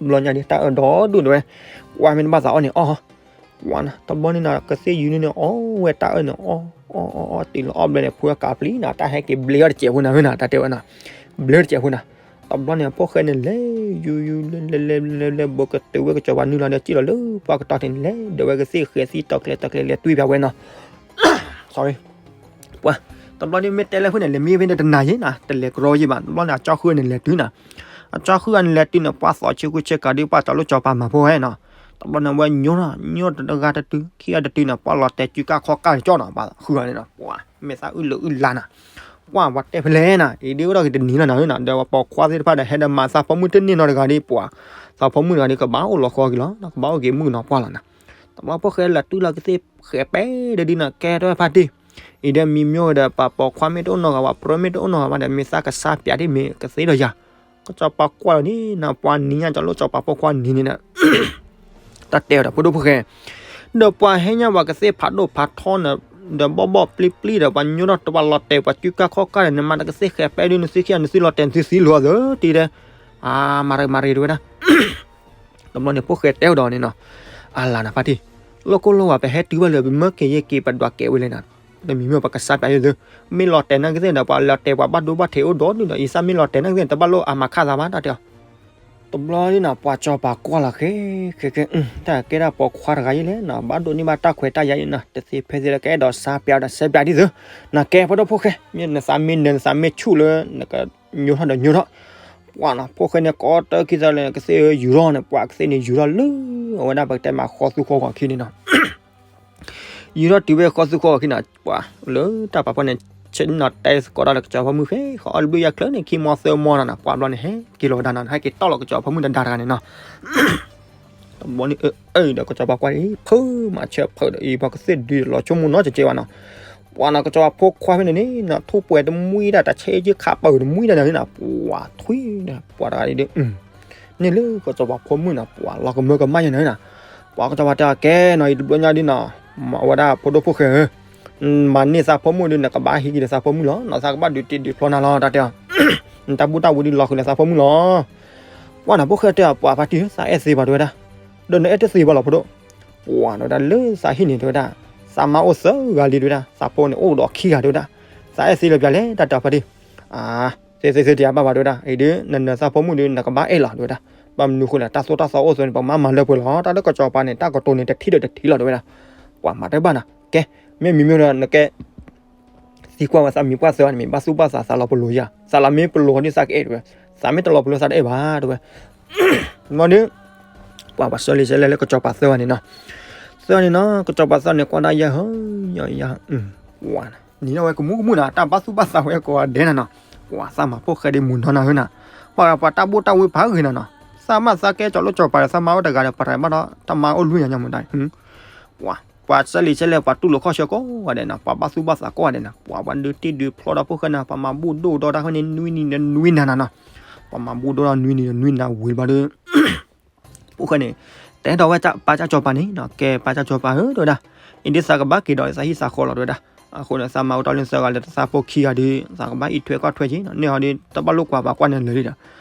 ဧၢ တဘျီညါဒ်တၢ်အၢၣ်ဒီဒူၣ်တဲဝဲ, ကွၢ်မ့ၢ်တဘၣ်သးအီၣ်န့ၣ်အီၣ်, ကွၢ်နၤ တဘျီန့ၣ်နၤ ကသ့ၣ်ယုာ်န့ၣ်န့ၣ် အီၣ်ဝဲတၢ်အၢၣ်န့ၣ် အီၣ် အီၣ် အီၣ် အီၣ် တုၤလီၤအီၣ်ဘျဲန့ၣ် ဖိကးပျံၤနၤ တၢ်ဟဲက့ၤဘျ့အီၣ်တစဲးဖိနၤ ဝဲနၤ တၢ်တဲဝဲနၤ, ဘျ့တစဲးဖိနၤ. တဘျီန့ၣ် ဖိၣ်ဃဲန့ၣ်လဲၤ ယူၤယူၤ လဲၤလဲၤလဲၤလဲၤ ဘိးကတုၤဝဲကစီၤပၤနုာ်လီၤဒီး စံၣ်လီၤလၢပှၢ်ကတီၤထံးန့ၣ် လဲၤဒၢးဝဲကသ့ၣ်ဃဲၤသံတီၤကျဲၤတီၤကျဲၤ လဲၤတွံၢ်ဖျါဝဲနီၤ sorry ပှၤ တဘျီဒ်မ့ၢ်တဲလၢဖုန့ၣ် လဲၤမံဖဲန့ၣ်တနၤယံၤနၤ တလဲၤကရီယံၤဘၣ်. တဘျီန့ၣ် အကၠီဃုန့ၣ်လဲၤတုၤနၤ, အကၠီဃုအန့ၣ်လဲၤတုၤန့ၣ် ပှၤသီးဆ့ကူဆ့ကၤဒ်ပှၤကၠီလိာ်ကစီၤပၤမၤဖိဝဲနီၤ. တဘျီန့ၣ် ဝဲညိထီၣ် ညိတဂၤတတုၤ ခံဂၤတတုၤန့ၣ် ပှၤလီၤတဲာ်စုကၢ်ခီၣ်ကၢ်ကၠီနီၤ ပှၤဃုဂၤန့ၣ်နီၤ ပှၤ မ့ၢ်သးအုၣ်လၢအုၣ်လါနၤ ကွၢ်ပှၤတဲဖဲလဲၣ်နၤ အံၤဒ်အိၣ်ဒီးကတနံၤလီၤနၤနီၤ ဒီးပှၤပိာ်ခွါသ့ၣ်တဖၣ်ဒီး ဟဲဒီးမၤသးဖိမုၣ်တန့ၢ်နီတဂၤဒ်ပှၤ သးဖိမုၣ်တဂၤဒ်ကဘၣ်အိၣ်လီၤဃီက့ၤလီၤ ကဘၣ်အိၣ်က့ၤမုၣ်ကနီၤပှၢ်လီၤနၤ. တဘျီဖိၣ်ဃဲလၢတုၤလီၤကသ့ၣ်ဃဲၤပဲဒၣ်ဒ်နၤ ကဲထီၣ်ဖါတံၢ် အံၤဒီးမံမ့ၢ်ဝဲဒီး ပှၤပိာ်ခွါမ့ၢ်တအိၣ်နီတဂၤ ပှၤပြၢမ့ၢ်တအိၣ်နီတဂၤဘၣ်ဒီး မ့ၢ်သးကဆါပၠးဒ်မ့ၢ်ကသ့ဒီးယၤ ကစီၤပၤကွၢ်လီၤန့ၣ်နၤ ပှၤနံၤညါကၠီလိာ်ကစီၤပၤဖိခွါနံၤန့ၣ်ဒီး တၢ်တဲဝဲဒီးဖိဒိၣ်ဖိၣ်ဃဲ ဒီးပှၤဟဲညါပှၤကသ့ၣ်ဖးဒိၣ်ဖးထီန့ၣ် ဒီးဘီၣ်ဘီၣ်ပျံၤပျံၤဒီး ပှၤညိထီၣ်တပှၤလီၤတဲာ် ပှၤစုကၢ်ခီၣ်ကၢ်ဒီး နမၤတကသ့ၣ်ဃဲၤပဲဒုး နသုခံဂၤ နသုလီၤတဲာ် နသုသံလိာ်အသးတံၢ်ဒီး အမၤရၤမၤရၤတဝဲဒၣ် တဘျီန့ၣ် ဖိၣ်ဃဲတဲဝဲဒီးန့ၣ်နီၤ, အလၤနၤဖါတံၢ်, လီၢ်ကိၢ်လီၢ်ဝါ ပဟဲတုၤဘၣ်လၢ ပမၢက့ၤယဲက့ၤ ပဒွးကဲဝဲလဲၣ်နၤ, တမံၤမ့ၢ်ပကစၢ်ပၠးယဲသု, မ့ၢ်လီၤတဲာ်နာ်က့သ့ၣ်ဒီး ပှၤလီၤတဲာ်ပှၤဘၣ်ဒိဘၣ်ထံးအိၣ်ဒီးဒုးဒီး အံၤသးမ့ၢ်လီၤတဲာ်နာ်က့သ့ၣ် တဘၣ်လိၣ်အမၤခၣ်သးဘၣ် တၢ်တဲအီၤ တဘျီဒ်နၤ ပှၤစီၤပၤကွၢ်လီၤဃဲ ဃဲဃဲ တၢ်ကဲဒၣ်ပိာ်ခွါတဂၤအံၤလဲၣ်နၤ ဘၣ်ဒိးန့ၢ်ဘၣ်တၢ်ခွဲးတၢ်ယာ်အံၤနၤ တသ့ဖဲသ့လၢကအဲၣ်ဒိးစၢ်ပၠးဒီးစဲပၠးဒ်သိး, နကဲဖိဒိၣ်ဖိၣ်ဃဲ မ့ၢ်နသးမ့ၢ်နၢၤ နသးမ့ၢ်ဆူၣ်လၢ နကညိထီၣ်ဒီးညိထီၣ်, ပှၤနီၤ ဖိၣ်ဃဲန့ၣ် ကိးတၢ်ခံသးလၢကသ့ၣ်ယူၤထီၣ်န့ၣ် ပှၤကသ့ၣ်န့ၣ်ယူၤထီၣ်လၢ အဝဲဒၣ်ပကတဲမးဃီသူဃီဂီၤခံန့ၣ်နီၤ ယူၤထီၣ်တုၤဝဲဃီသူဃီဂီၤခံန့ၣ် ပှၤလၢတၢ်ပာ်ဖှိၣ်န့ၣ် ဆ့ၣ်နီၤတဲသကိးတၢ်လၢကစီၤပၤဖိမုၣ်ဃဲ ဃီအီၣ်တဘျုးယၤချၢန့ၣ် ခံမီသၢမီနၤနီၤ ပှၤဘျီန့ၣ် ဟဲက့ၤလီၤဝဲဒၣ်နီၤ ဟဲက့ၤတီၢ်လီၤကစီၤပၤဖိမုၣ်တဒါတဂၤန့ၣ်နီၤ တဘျီန့ၣ် အၢ အၢ ဒီးကစီၤပၤကွၢ်အံၤ ဖုမၤဆၢဖုဒီးအံၤ ပှၤကသ့ၣ်ဒုးလီၤဆိကမိၣ်နီတစဲးဘၣ်နီၤ ပှၤနီၤ ကစီၤပၤဖိခွါဖဲန့ၣ်န့ၣ်နီၤ ထိၣ်ပှဲၤတမှံတၢ် တၢ်ဆဲးက့ခးပၢၢ်တမှံတၢ်န့ၣ်နီၤ ပှၤထွံၣ်န့ၣ် ပှၤတဂၤဒ် န့ၣ်လၢကစီၤပၤဖိမုၣ်နီၤ ပှၤလီၤကမၢကမၣ်ယဲၢ်န့ၣ်နီၤ, ပှၤကစီၤပၤတဲအီၤကဲနီၤ အံၤတဘျီညါဒ်နီၤ, မၤဝဲဒၣ်ဖိဒိၣ်ဖိၣ်ဃဲဧၢ, မၤန့ၢ်သးဖိမုၣ်ဒုး နကဘၣ်ဟံးက့ၤဒီးသးဖိမုၣ်လီၤ, နီၤသးကဘၣ်ဒုးတ့ဒုးဖျီနၤလီၤ တၢ်တဲအီၤ, နတၢ်ဘူၣ်တၢ်ဝံဒုးလီၤဃုာ်လၢသးဖိမုၣ်လီၤ. ပှၤနီၤ ဖိၣ်ဃဲတဲအီၤ ပှၤဖါတံၢ်ဧၢ သးအဲၣ်သ့ဘၣ်တဲဝဲဒၣ်, ဒီးနအဲၣ်တသ့ဘၣ်လီၤဖိဒိၣ်, ပှၤတဲဝဲဒၣ်လၢသးဟံၣ်န့ၣ်တဲဝဲဒၣ်, သးမါအိၣ်သၢဂၤလံတဲဝဲဒၣ်, သးဖိန့ၣ်အိၣ်ဒီးခံဂၤတဲဝဲဒၣ်, သးအဲၣ်သ့လၢပျၢၤလဲၣ် တၢ်တဲအီၤဖါတံၢ်, သ့သ့သ့တယၤဘၣ်ဘၣ်တဲဝဲဒၣ်, အံၤဒုး နနၢၤသးဖိမုၣ်ဒုး နကဘၣ်အဲၣ်လီၤတဲဝဲဒၣ်, ဘၣ်မနုၤဃိလဲၣ် တၢ်သိၣ်တၢ်သီအိၣ်သ့န့ၣ် ပကမၤမၤလၢပှဲၤလီၤ, တၢ်လၢကစီၤပၤန့ၣ် တၢ်ကတိၤန့ၣ် တထံၣ်ဒီးတထံၣ်လီၤတဲဝဲဒၣ်, ပှၤမၤတဘၣ်နီၤ, ကဲ, မ့ၢ်မံၤမ့ၢ်ဒီး နကဲ သံကွၢ်ဝဲသးမံၤပှၢ်သၢဂၤန့ၣ် မ့ၢ်ဘၣ်သူၣ်ဘၣ်သး သးလီၤပလိာ်ယၤ, သးလီၤမ့ၢ်ပလိာ်ဒ်သးကအဲၣ်တဲဝဲ, သးမ့ၢ်တလီၤပလိာ်သးတအဲၣ်ဘၣ်တဲဝဲ, မ့ၢ်ဒုး ပှၤပှၤဆၢလံာ်ဆၢလဲၣ်လၢကစီၤပၤသၢဂၤန့ၣ်နီၤ, သၢဂၤန့ၣ်နီၤ ကစီၤပၤသၢဂၤန့ၣ် ကွၢ်ဒၣ်ယဲၢ်ဟီ, ယဲၢ်ဟီ, ပှၤ နံၤဒၣ်ဝဲကမူကမူနၤ တၢ်ဘၣ်သူၣ်ဘၣ်သးဝဲကိးဂၤဒဲးနၤနီၤ, ပှၤသးမၤဖိၣ်ဃဲဒ်မုၢ်နီၤနၤဧၢနၤ, ပှၤ ပှၤတၢ်ဘူၣ်တၢ်ဝံဖးဂ့ၤနၤနီၤ, သးမၤသးကဲကၠီၤလိာ်ကၠီၤပၤဒီး သးမၤအိၣ်တဂၤဒီး ပှၤတဂၤဘၣ်ဒီး တၢ်မၤအိၣ်လွံၢ်ယၤညါမူဒါ ပှၤ ပှၤဆၢလံာ်ဆၢလဲၣ် ပှၤတူၢ်လိာ်ခီၣ်ဆၢကိးဂၤဒဲးနီၤ, ပှၤဘၣ်သူၣ်ဘၣ်သးကိးဂၤဒဲးနီၤ, ပှၤဘၣ်ဒုးတ့ဒုးဖျီဒီးဖိၣ်ဃဲနၤ, ပှၤမၤဘူၣ်ဒိၣ်ဒီးတၢ်ဃိန့ၣ် နွံနံၤဒီးနွံနၤနၤနီၤ, ပှၤမၤဘူၣ်ဒိၣ်ဒီးနွံနံၤဒီးနွံနၤဝံၤဘၣ်ဒီး ဖိၣ်ဃဲန့ၣ် တဲဒီးဝဲပၢ်ကၠီၤပၤန့ၣ်နီၤ, ကဲပၢ်ကၠီၤပၤဧၢ တဲဝဲဒၣ်, အံၤဒ်သးကဘၣ်က့ၤဒီးသးဟံၣ်သးဃီလီၤတဲဝဲဒၣ်, အဃိန့ၣ် သးမၤအိၣ်တၢ်လၢသၢဂၤလၢသးဖိခံဂၤဒီး သးကဘၣ်အံးထွဲကွၢ်ထွဲက့ၤနီၤ, န့ၣ်ဟီဒီး တဘၣ်လိၣ်ကွၢ်ပှၤကွၢ်န့ၣ်လၢာ်လံဒီး,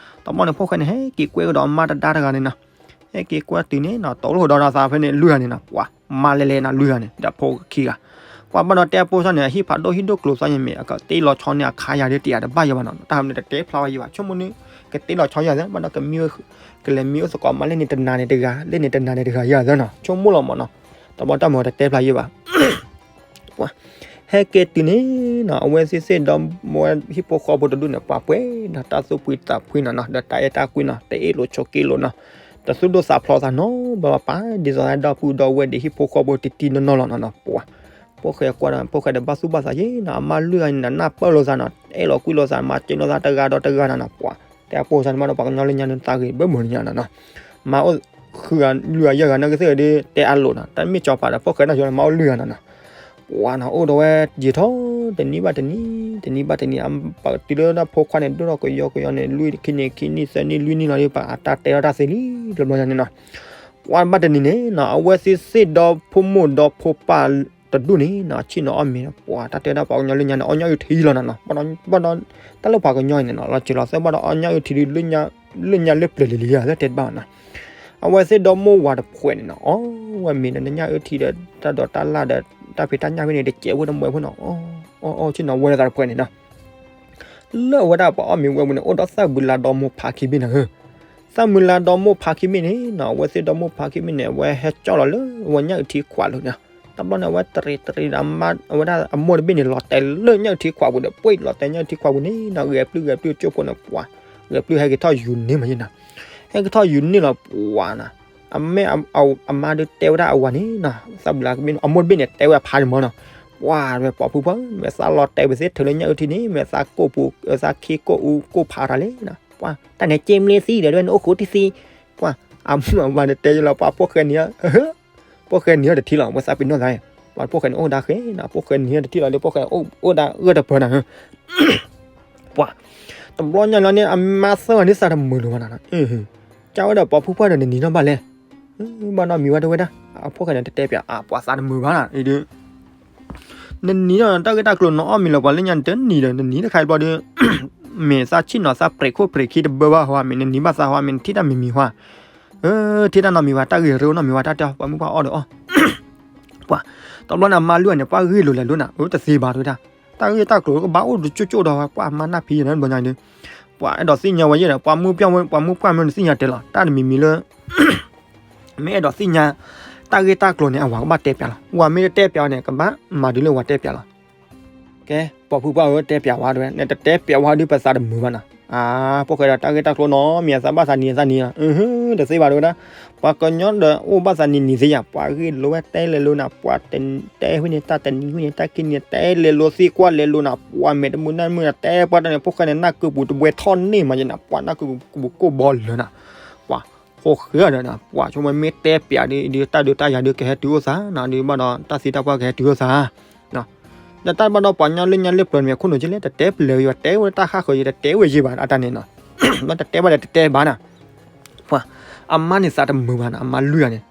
တဘျီန့ၣ် ဖိၣ်ဃဲန့ၣ် ဟဲက့ၤကွဲကဒီးအမါတဒါတဂၤန့ၣ်နီၤ. ဟဲက့ၤကွဲတုၤန့ၣ်နီၤ တအိၣ်လၢဟိဒီးသးဖဲန့ၣ် လွံၢ်ဂၤန့ၣ်နီၤ, ပှၤမါလဲၤလဲၤနီၤ လွံၢ်ဂၤန့ၣ် ဒီးဖိခံဂၤ. ပှၤဘၣ်ဒီးတဲအဖိစၢ်န့ၣ် အဟံၣ်ဖးဒိၣ်ဟံၣ်ဒိၣ်ကျိၤသီယမ့ၢ် အကတ့လီၤဆီန့ၣ်အခါယၤဒ်တယာ်တဘၣ်ယၤဘၣ်နီၤ, တၢ်ဟးမ့ၢ်တတဲဖျါဝဲယၤဘၣ်, ဆိကမိၣ်န့ၣ် ကတ့လီၤဆီယၤသ့ ဘၣ်ဒီးကမံ ကလဲၤမံအိၣ်သကိးမါလၢန့ၣ်တနၤန့ၣ်တဂၤ လၢန့ၣ်တနၤန့ၣ်တဂၤယၤသ့နီၤ, ဆိကမိၣ်လီၤမးနီၤ. တဘျီတၢ်မၤတတဲဖျါယံၤဘၣ် ပှၤ ဟဲက့ၤတုၤန့ၣ်နီၤ အဝဲသ့ၣ်သ့ၣ်ဒီး ဝဲဟံၣ်ဖိဃီဖိတဒူၣ်န့ၣ် ပှၤပှဲၤဒီးတၢ်သူၣ်ဖှံသးဖှံနီၤနီၤ, ဒီးတၢ်အဲၣ်တၢ်ကွံနီၤ, တအ့ၣ်လိာ်ဆိးက့လိာ်နီၤ, တသူၣ်ဒိၣ်သးဖျိးသးနီၤ, ဘၣ်ပာ်ဒ်သိးဒီပုၢ်ဒီဝဲၢ်ဒီးဟံၣ်ဖိဃီဖိတံၢ်တံၢ်နီၢ်နီၢ်လီၤနီၤနီၤ, ပှၤ ဖိၣ်ဃဲကွၢ်ဒီး ဖိၣ်ဃဲဒီးဘၣ်သူၣ်ဘၣ်သးယံၤနီၤ, အမါလွံၢ်ဂၤန့ၣ်နီၤ နၢ်ပၢၢ်လိာ်သးနီၤ, အဲၣ်လိာ်ကွံလိာ်သး မၤစၢၤလိာ်သးတဂၤဒီးတဂၤနီၤနီၤ, ပှၤ တဲအဖိစၢ်န့ၣ်ဘၣ်ဒီး ပှၤကညီလၢညါန့ၣ် သးဂ့ၤဘၢမုာ်ညါနီၤနီၤ, မၤအိၣ်ဃုဂၤလွံၢ်ဂၤယဲၢ်ဂၤ နာ်က့သ့ၣ်ဒီး တဲအါလိာ်နီၤ, တၢ်မ့ၢ်ကၠီၤပၤဒီး ဖိၣ်ဃဲနီၤ ယိၤန့ၣ် မၤအိၣ်လွံၢ်ဂၤနီၤနီၤ, ပှၤနီၤ အိၣ်ဒီးဝဲယံာ်ထီၣ် တနံၤဘၣ်တနံၤ တနံၤဘၣ်တနံၤ အပတုၤလၢတၢ်ဖိခွါန့ၣ် ဒိၣ်ထီၣ်ကယီကယီန့ၣ် လွံၢ်ခံနံၣ် ခံနံၣ် သၢနံၣ် လွံၢ်နံၣ်လီၤဒီး ပှၤအတၢ်တဲထီၣ်တၢ်သ့လံ တဘျီညါန့ၣ်နီၤ, ပှၤဘၣ်တနံၤန့ၣ်နီၤ အဝဲသ့ၣ်သ့ၣ်ဒီးဖိမိၢ်ဒီးဖိပၢ်တဒူၣ်န့ၣ်နီၤ ဆ့ၣ်နီၤအီၣ်မ့ၤ ပှၤကညီလၢညါန့ၣ် အီၣ်ညၣ်အုၣ်ထံလီၤနီၤနီၤ, ဘၣ်ဒီး တၢ်လၢပှၤကညီအံၤန့ၣ်နီၤ လီၤစၢၤလီၤသွဲၣ်ဘၣ်ဒီး အီၣ်ညၣ်အုၣ်ထံဒီး လၢညါလၢပျၢၤလံၤလံၤ လၢတဲတဘၣ်နီၤ အဝဲသ့ၣ်ဒီမိၢ်ဝၤတဖှဲးန့ၣ်နီၤ အီၣ်ဝဲမ့ၤဒီး ညၣ်အုၣ်ထံဒီး တၢ်ဒိးတၢ်လၣ်ဒီး တၢ်ဖံးတၢ်ညၣ်ဖဲန့ၣ် တစဲးဝဲတမှဲဖိနီၤ အီၣ်အီၣ်ဆ့ၣ်နီၤဝဲလၢသးတဖှဲးန့ၣ်နီၤ, လၢအဝဲဒၣ်ပှၤအီၣ်မ့ၤဝဲပူၤန့ၣ် အိၣ်ဒီးသၣ်မုာ်လၤဒီမိၢ်ဖးခံဘ့ၣ်နီၤဧၢ, သၣ်မုာ်လၤဒီမိၢ်ဖးခံဘ့ၣ်န့ၣ်နီၤ အဝဲသ့ၣ်ဒီမိၢ်ဖးခံဘ့ၣ်န့ၣ် အဝဲဟဲကၠီၣ်လီၤလၢအဝဲညၣ်အုၣ်ထံခွးလိၤန့ၣ်, တဘျီန့ၣ် အဝဲတရံးတရံးဒီး အဝဲဒၣ်အမိၢ်တဘ့ၣ်န့ၣ် လီၤတဲာ်လၢညၣ်အုၣ်ထံခွးပူၤဒီး ပှ့ၢ်လီၤတဲာ်ညၣ်အုၣ်ထံခွးပူၤန့ၣ်နီၤ ဂဲၤပျုၢ်ဂဲၤပျုၢ်ကၠိဖိန့ၣ် ပှၤ ဂဲၤပျုၢ်ဟဲက့ၤထီၣ်ယူၤန့ၢ်မးယဲနီၤ, ဟဲက့ၤထီၣ်ယူၤန့ၢ်လီၤပှၤနီၤ, အမ့ၢ် အမါဒုးတဲဝဲဒၣ်အဝၤန့ၣ်နီၤ သၣ်မုာ်လၤ အမိၢ်တဘ့ၣ်န့ၣ် တဲဝဲအဖါန့ၣ်မးနီၤ, ပှၤ ပှၤဖုပှၢ် မ့ၢ်သးလီၤတဲာ်ဝဲသ့ၣ်ထုးလၢညၣ်အုၣ်ထံန့ၣ် မ့ၢ်သးကိၢ်ပူၤ သးခ့ကိၢ်အူကိၢ်ဖးတၢ်လဲၣ်နီၤ, ပှၤ တၢ်န့ၣ်က့မ့ၢ်သံဒီး နအိၣ်ဃိတံၢ်သံ, ပှၤ အမိၢ်အဝၤန့ၣ်တဲယလီၤ ပှၤဖိၣ်ဃဲနံၤ ဖိၣ်ဃဲနံၤတထံၣ်လီၤ ဝဲသးပ့ၤနီၣ်သး, ပှၤဖိၣ်ဃဲန့ၣ်အိၣ်ဒၣ်ဃဲနီၤ ဖိၣ်ဃဲနံၤတထံၣ်လီၤဒီး ဖိၣ်ဃဲအိၣ်ဒၣ်ဂၢၢ်တပၢၢ်နီၤ, ပှၤ တဘျီညါလီၤန့ၣ် အမါသၢဂၤန့ၣ်သးတမုာ်လၢၤဘၣ်နီၤ, ကၢ်ဝဲဒီးပှၤဖုပှၢ်ဒီးနနံၤနီၣ်ဘၣ်လဲၣ်, ဘၣ်နီတမံၤဝဲတဝဲဒၣ်, အဖိၣ်ဃဲန့ၣ်တတဲပၠး အပှၤသးတမုာ်ဘၣ်နီၤ, အံၤဒုး နနံၤနီၣ် တၢ်ဂ့ၢ်တၢ်ကျိၤနီၣ်အီၣ်မ့ၤလီၤ ပှၤလၢညါနတနံၤဒီး နနံၤတခါအံၤဘျီဒီး မ့ၢ်သးဆ့ၣ်နီၤသးပြဲးခိၣ်ပြဲးခံတဘၢဘၣ်ဟီ မ့ၢ်နနံၤဘၣ်သးဟီ မ့ၢ်နထံၣ်တၢ်မံၤမံၤဟီ, ထံၣ်တၢ်နီတမံၤဘၣ် တၢ်ဂ့ၢ်ရၢနီတမံၤဘၣ် တၢ်တဲပှၤမုၢ်ပှၢ်အီၣ်ဒီးအီၣ်, ပှၤ တဘျီန့ၣ် အမါလွံၢ်ဂၤန့ၣ် ပှၤဂ့ၢ်လိာ်လဲၤလိာ်နၤ အတသ့ဘၣ်တဝဲဒၣ်, တၢ်ဂ့ၢ်တၢ်ကျိၤကဘၣ်အိၣ်တကၠိကၠိဒီး ပှၤအမါနၢ်ဖံယဲနီၤ တဘျီညါဒီး ပှၤအဲၣ်ဒိးသ့ၣ်ညါဝဲယဲဒီး ပှၤမုၢ်ပှၢ်မ့ၢ် ပှၤမုၢ်ပှၢ်မ့ၢ်နသ့ၣ်ညါတဲလီၤ တၢ်တမံၤမံၤလၢ မ့ၢ်အဲၣ်ဒိးသ့ၣ်ညါ တၢ်ဂ့ၢ်တၢ်ကျိၤန့ၣ် အဝၤကဘၣ်တဲပၠးလီၤ, ဝၤမ့ၢ်တတဲပၠးန့ၣ် ကဘၣ်မၤဒ်လၢဝၤတဲပၠးလီၤ, ကဲ ပှၤဖုပှၢ်ဧၢ တဲပၠးဝဲတဝဲ နတတဲပၠးဝဲဒုးပသးတမုာ်ဘၣ်နီၤ, အါ ဖိၣ်ဃဲဒီးတၢ်ဂ့ၢ်တၢ်ကျိၤနီတမံၤ အသးဘၣ်သးနံၤအသးနံၤလီၤ, တသ့ဘၣ်တဝဲဒၣ်, ပှၤကညီဒီးအိၣ်ဘၣ်သးနံၤနံၤသ့ယါ ပှၤဂ့ၢ်လိာ်ဝဲတဲလဲၤလိာ်နၤ ပှၤတဲဝဲန့ၣ် တၢ်တနံၤဝဲန့ၣ် တၢ်ခံနံၤ တဲလဲၤလိာ်သံကွၢ်လဲၤလိာ်နၤ ပှၤမဲာ်တမုာ်နၢ်တမုာ်နၤ တဲပှၤတၢ်န့ၣ် ဖိၣ်ဃဲန့ၣ် နၢ်ကုပူၤတဘှဲထီၣ်န့ၢ်မးယဲနၤ ပှၤနၢ်ကုပူၤကိၢ်ဘီလၢနၤ, ပှၤ ဖိၣ်ဃဲဒီး ပှၤဆိကမိၣ်မ့ၢ်တဲပၠးဒ် ဒ်တၢ်ဒုးတၢ်ယၤဒုးကဟဲတုၤအိၣ်သး နဒုးဘၣ်ဒီးတၢ်သံတၢ်ပှၢ်ကဟဲတုၤအိၣ်သး ဒီးတၢ်ဘၣ်ဒီးပှၤကညီလၢညါလၢပျၢၤန့ၣ် ခိၣ်နူာ်ကလဲၣ် တတဲပျၢၤယၤ တဲဝဲတၢ်ဃၣ်ဃၢၤယၤ တတဲဝဲယဲဘၣ်အတၢ်န့ၣ်နီၤ, တတဲဘၣ်ဒီးတတဲဘၣ်နၤ, ပှၤ အမါန့ၣ်သးတမုာ်ဘၣ်နီၤ အမါလွံၢ်ဂၤန့ၣ်,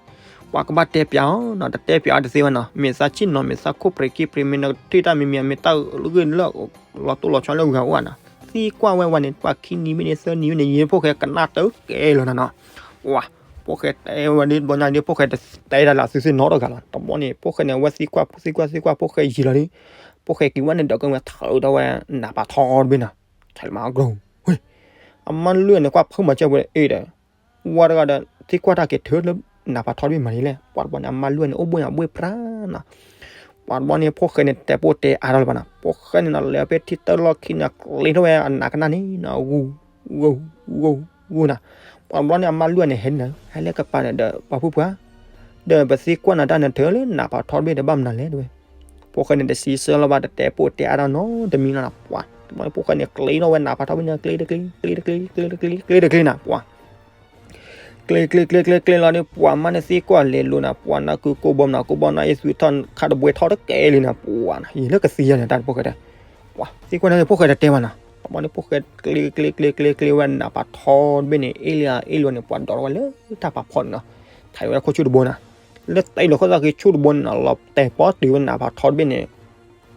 ပှၤကဘၣ်တဲပၠးအီၤနီၤ တတဲပၠးအီၤတသ့ဘၣ်နီၤ မ့ၢ်သးဆ့ၣ်နီၤ မ့ၢ်သးခိၣ်ပြံးခံပြံး မ့ၢ်နကထံၣ်တၢ်မံၤမံၤ မ့ၢ်တၢ်ဂ့ၢ်လၢ လီၤတိၢ်လီၤဆီလၢဂၤအိၣ်နီၤ, သံကွၢ်ဝဲဝဲန့ၣ် ပှၤခံနံၤမ့ၢ်န့ၣ် သၢနံၤမ့ၢ်န့ၣ် ယဖိၣ်ဃဲကနၣ်တကဲလၢၤနီၤနီၤ, ပှၤ ဖိၣ်ဃဲတဲဝဲဒ်ဘျီညါဒ် ဖိၣ်ဃဲတတဲတၢ်လၢသုသ့ၣ်နီတဂၤလီၤ, တဘျီန့ၣ် ဖိၣ်ဃဲန့ၣ် အဝဲသံကွၢ် သံကွၢ် သံကွၢ် ဖိၣ်ဃဲယံာ်လီၤဒ်, ဖိၣ်ဃဲက့ၤဝဲန့ၣ်ဒီးကဝဲထၢဒီးဝဲနးဖးထီတဘ့ၣ်နီၤ, ထဲလၢမၤအကျိၤ, အမါလွံၢ်န့ၣ် ကွၢ်ဖုမၤစၢၤဝဲအ့ၣ်ဒီး ဝဲတဂၤဒီး သံကွၢ်တၢ်က့ၤထၢလၢနးဖးထီတဘ့ၣ်မးန့ၣ်လဲၣ်, ပှၤတဘျီန့ၣ် အမါလွံၢ်န့ၣ် အိၣ်ဘှ့ၣ်ညါဘှ့ၣ်ပြၢနီၤ, ပှၤတဘျီန့ၣ် ဖိၣ်ဃဲန့ၣ် တဲပိာ်တဲအါထီၣ်လၢၤဘၣ်နီၤ, ဖိၣ်ဃဲန့ၣ်နီၤ လဲၤဖဲထံတၢ်လီၢ်ခံန့ၣ် ကျ့ထီၣ်ဝဲအနးကနၣ်န့ၣ်နီၤ ဂူ ဂူ ဂူ ဂူနီၤ, ပှၤတဘျီန့ၣ် အမါလွံၢ်န့ၣ် ဟဲန့ၣ် ဟဲလၢကပၤန့ၣ်ဒီး ပှၤဖုပှၢ် ဒီးပသံကွၢ်နၤတၢ်န့ၣ် ထၢလၢနးဖးထီတဘ့ၣ်ဒီးဘၣ်မနုၤလဲၣ်တဝဲ, ဖိၣ်ဃဲန့ၣ် တစံးဆၢလၢၤဘၣ် တတဲပိာ်တဲအါထီၣ်နီတမံၤလီၤနီၤ, ပှၤတဘျီန့ၣ် ဖိၣ်ဃဲန့ၣ် ကျ့ထီၣ်ဝဲနးဖးထီတဘ့ၣ်န့ၣ် ကျ့တကျ့ ကျ့တကျ့ ကျ့တကျ့ ကျ့တကျ့နၤ ပှၤ ကျ့ကျ့ကျ့ကျ့ကျ့လီၤန့ၣ် ပှၤမါန့ၣ်သံကွၢ်လဲၤလိာ်နၤ ပှၤနၢ်ကုကိၢ်ဘီမနၤ ကိၢ်ဘီနၢ်အ့ၣ်သွံထီၣ်ခးတဘှဲထီၣ်တကဲလံနၤ ပှၤနၤ ယံာ်လၢကသံယၤန့ၣ် တၢ်တဖိၣ်ဃဲတဲ ပှၤသံကွၢ်န့ၣ် ဖိၣ်ဃဲတတဲဘၣ်နီၤ တဘျီန့ၣ် ဖိၣ်ဃဲကျ့ကျ့ကျ့ကျ့ကျ့ဝဲနးဖးထီတဘ့ၣ်န့ၣ် အ့ၣ်လံအ့ၣ်လီၤန့ၣ် ပှၤဒိးထီၣ်ဝဲလၢတၢ်ဖးဖီန့ၣ်နီၤ ထံၣ်ဝဲခိၣ်ဆူၣ်တဘိနၤ လၢတၢ်အ့ၣ်လီၤခိၣ်သၣ်ဃံဆူၣ်တဘိန့ၣ်နီၤ လီၤတဲာ်ပီတုၤဝဲနးဖးထီတဘ့ၣ်န့ၣ်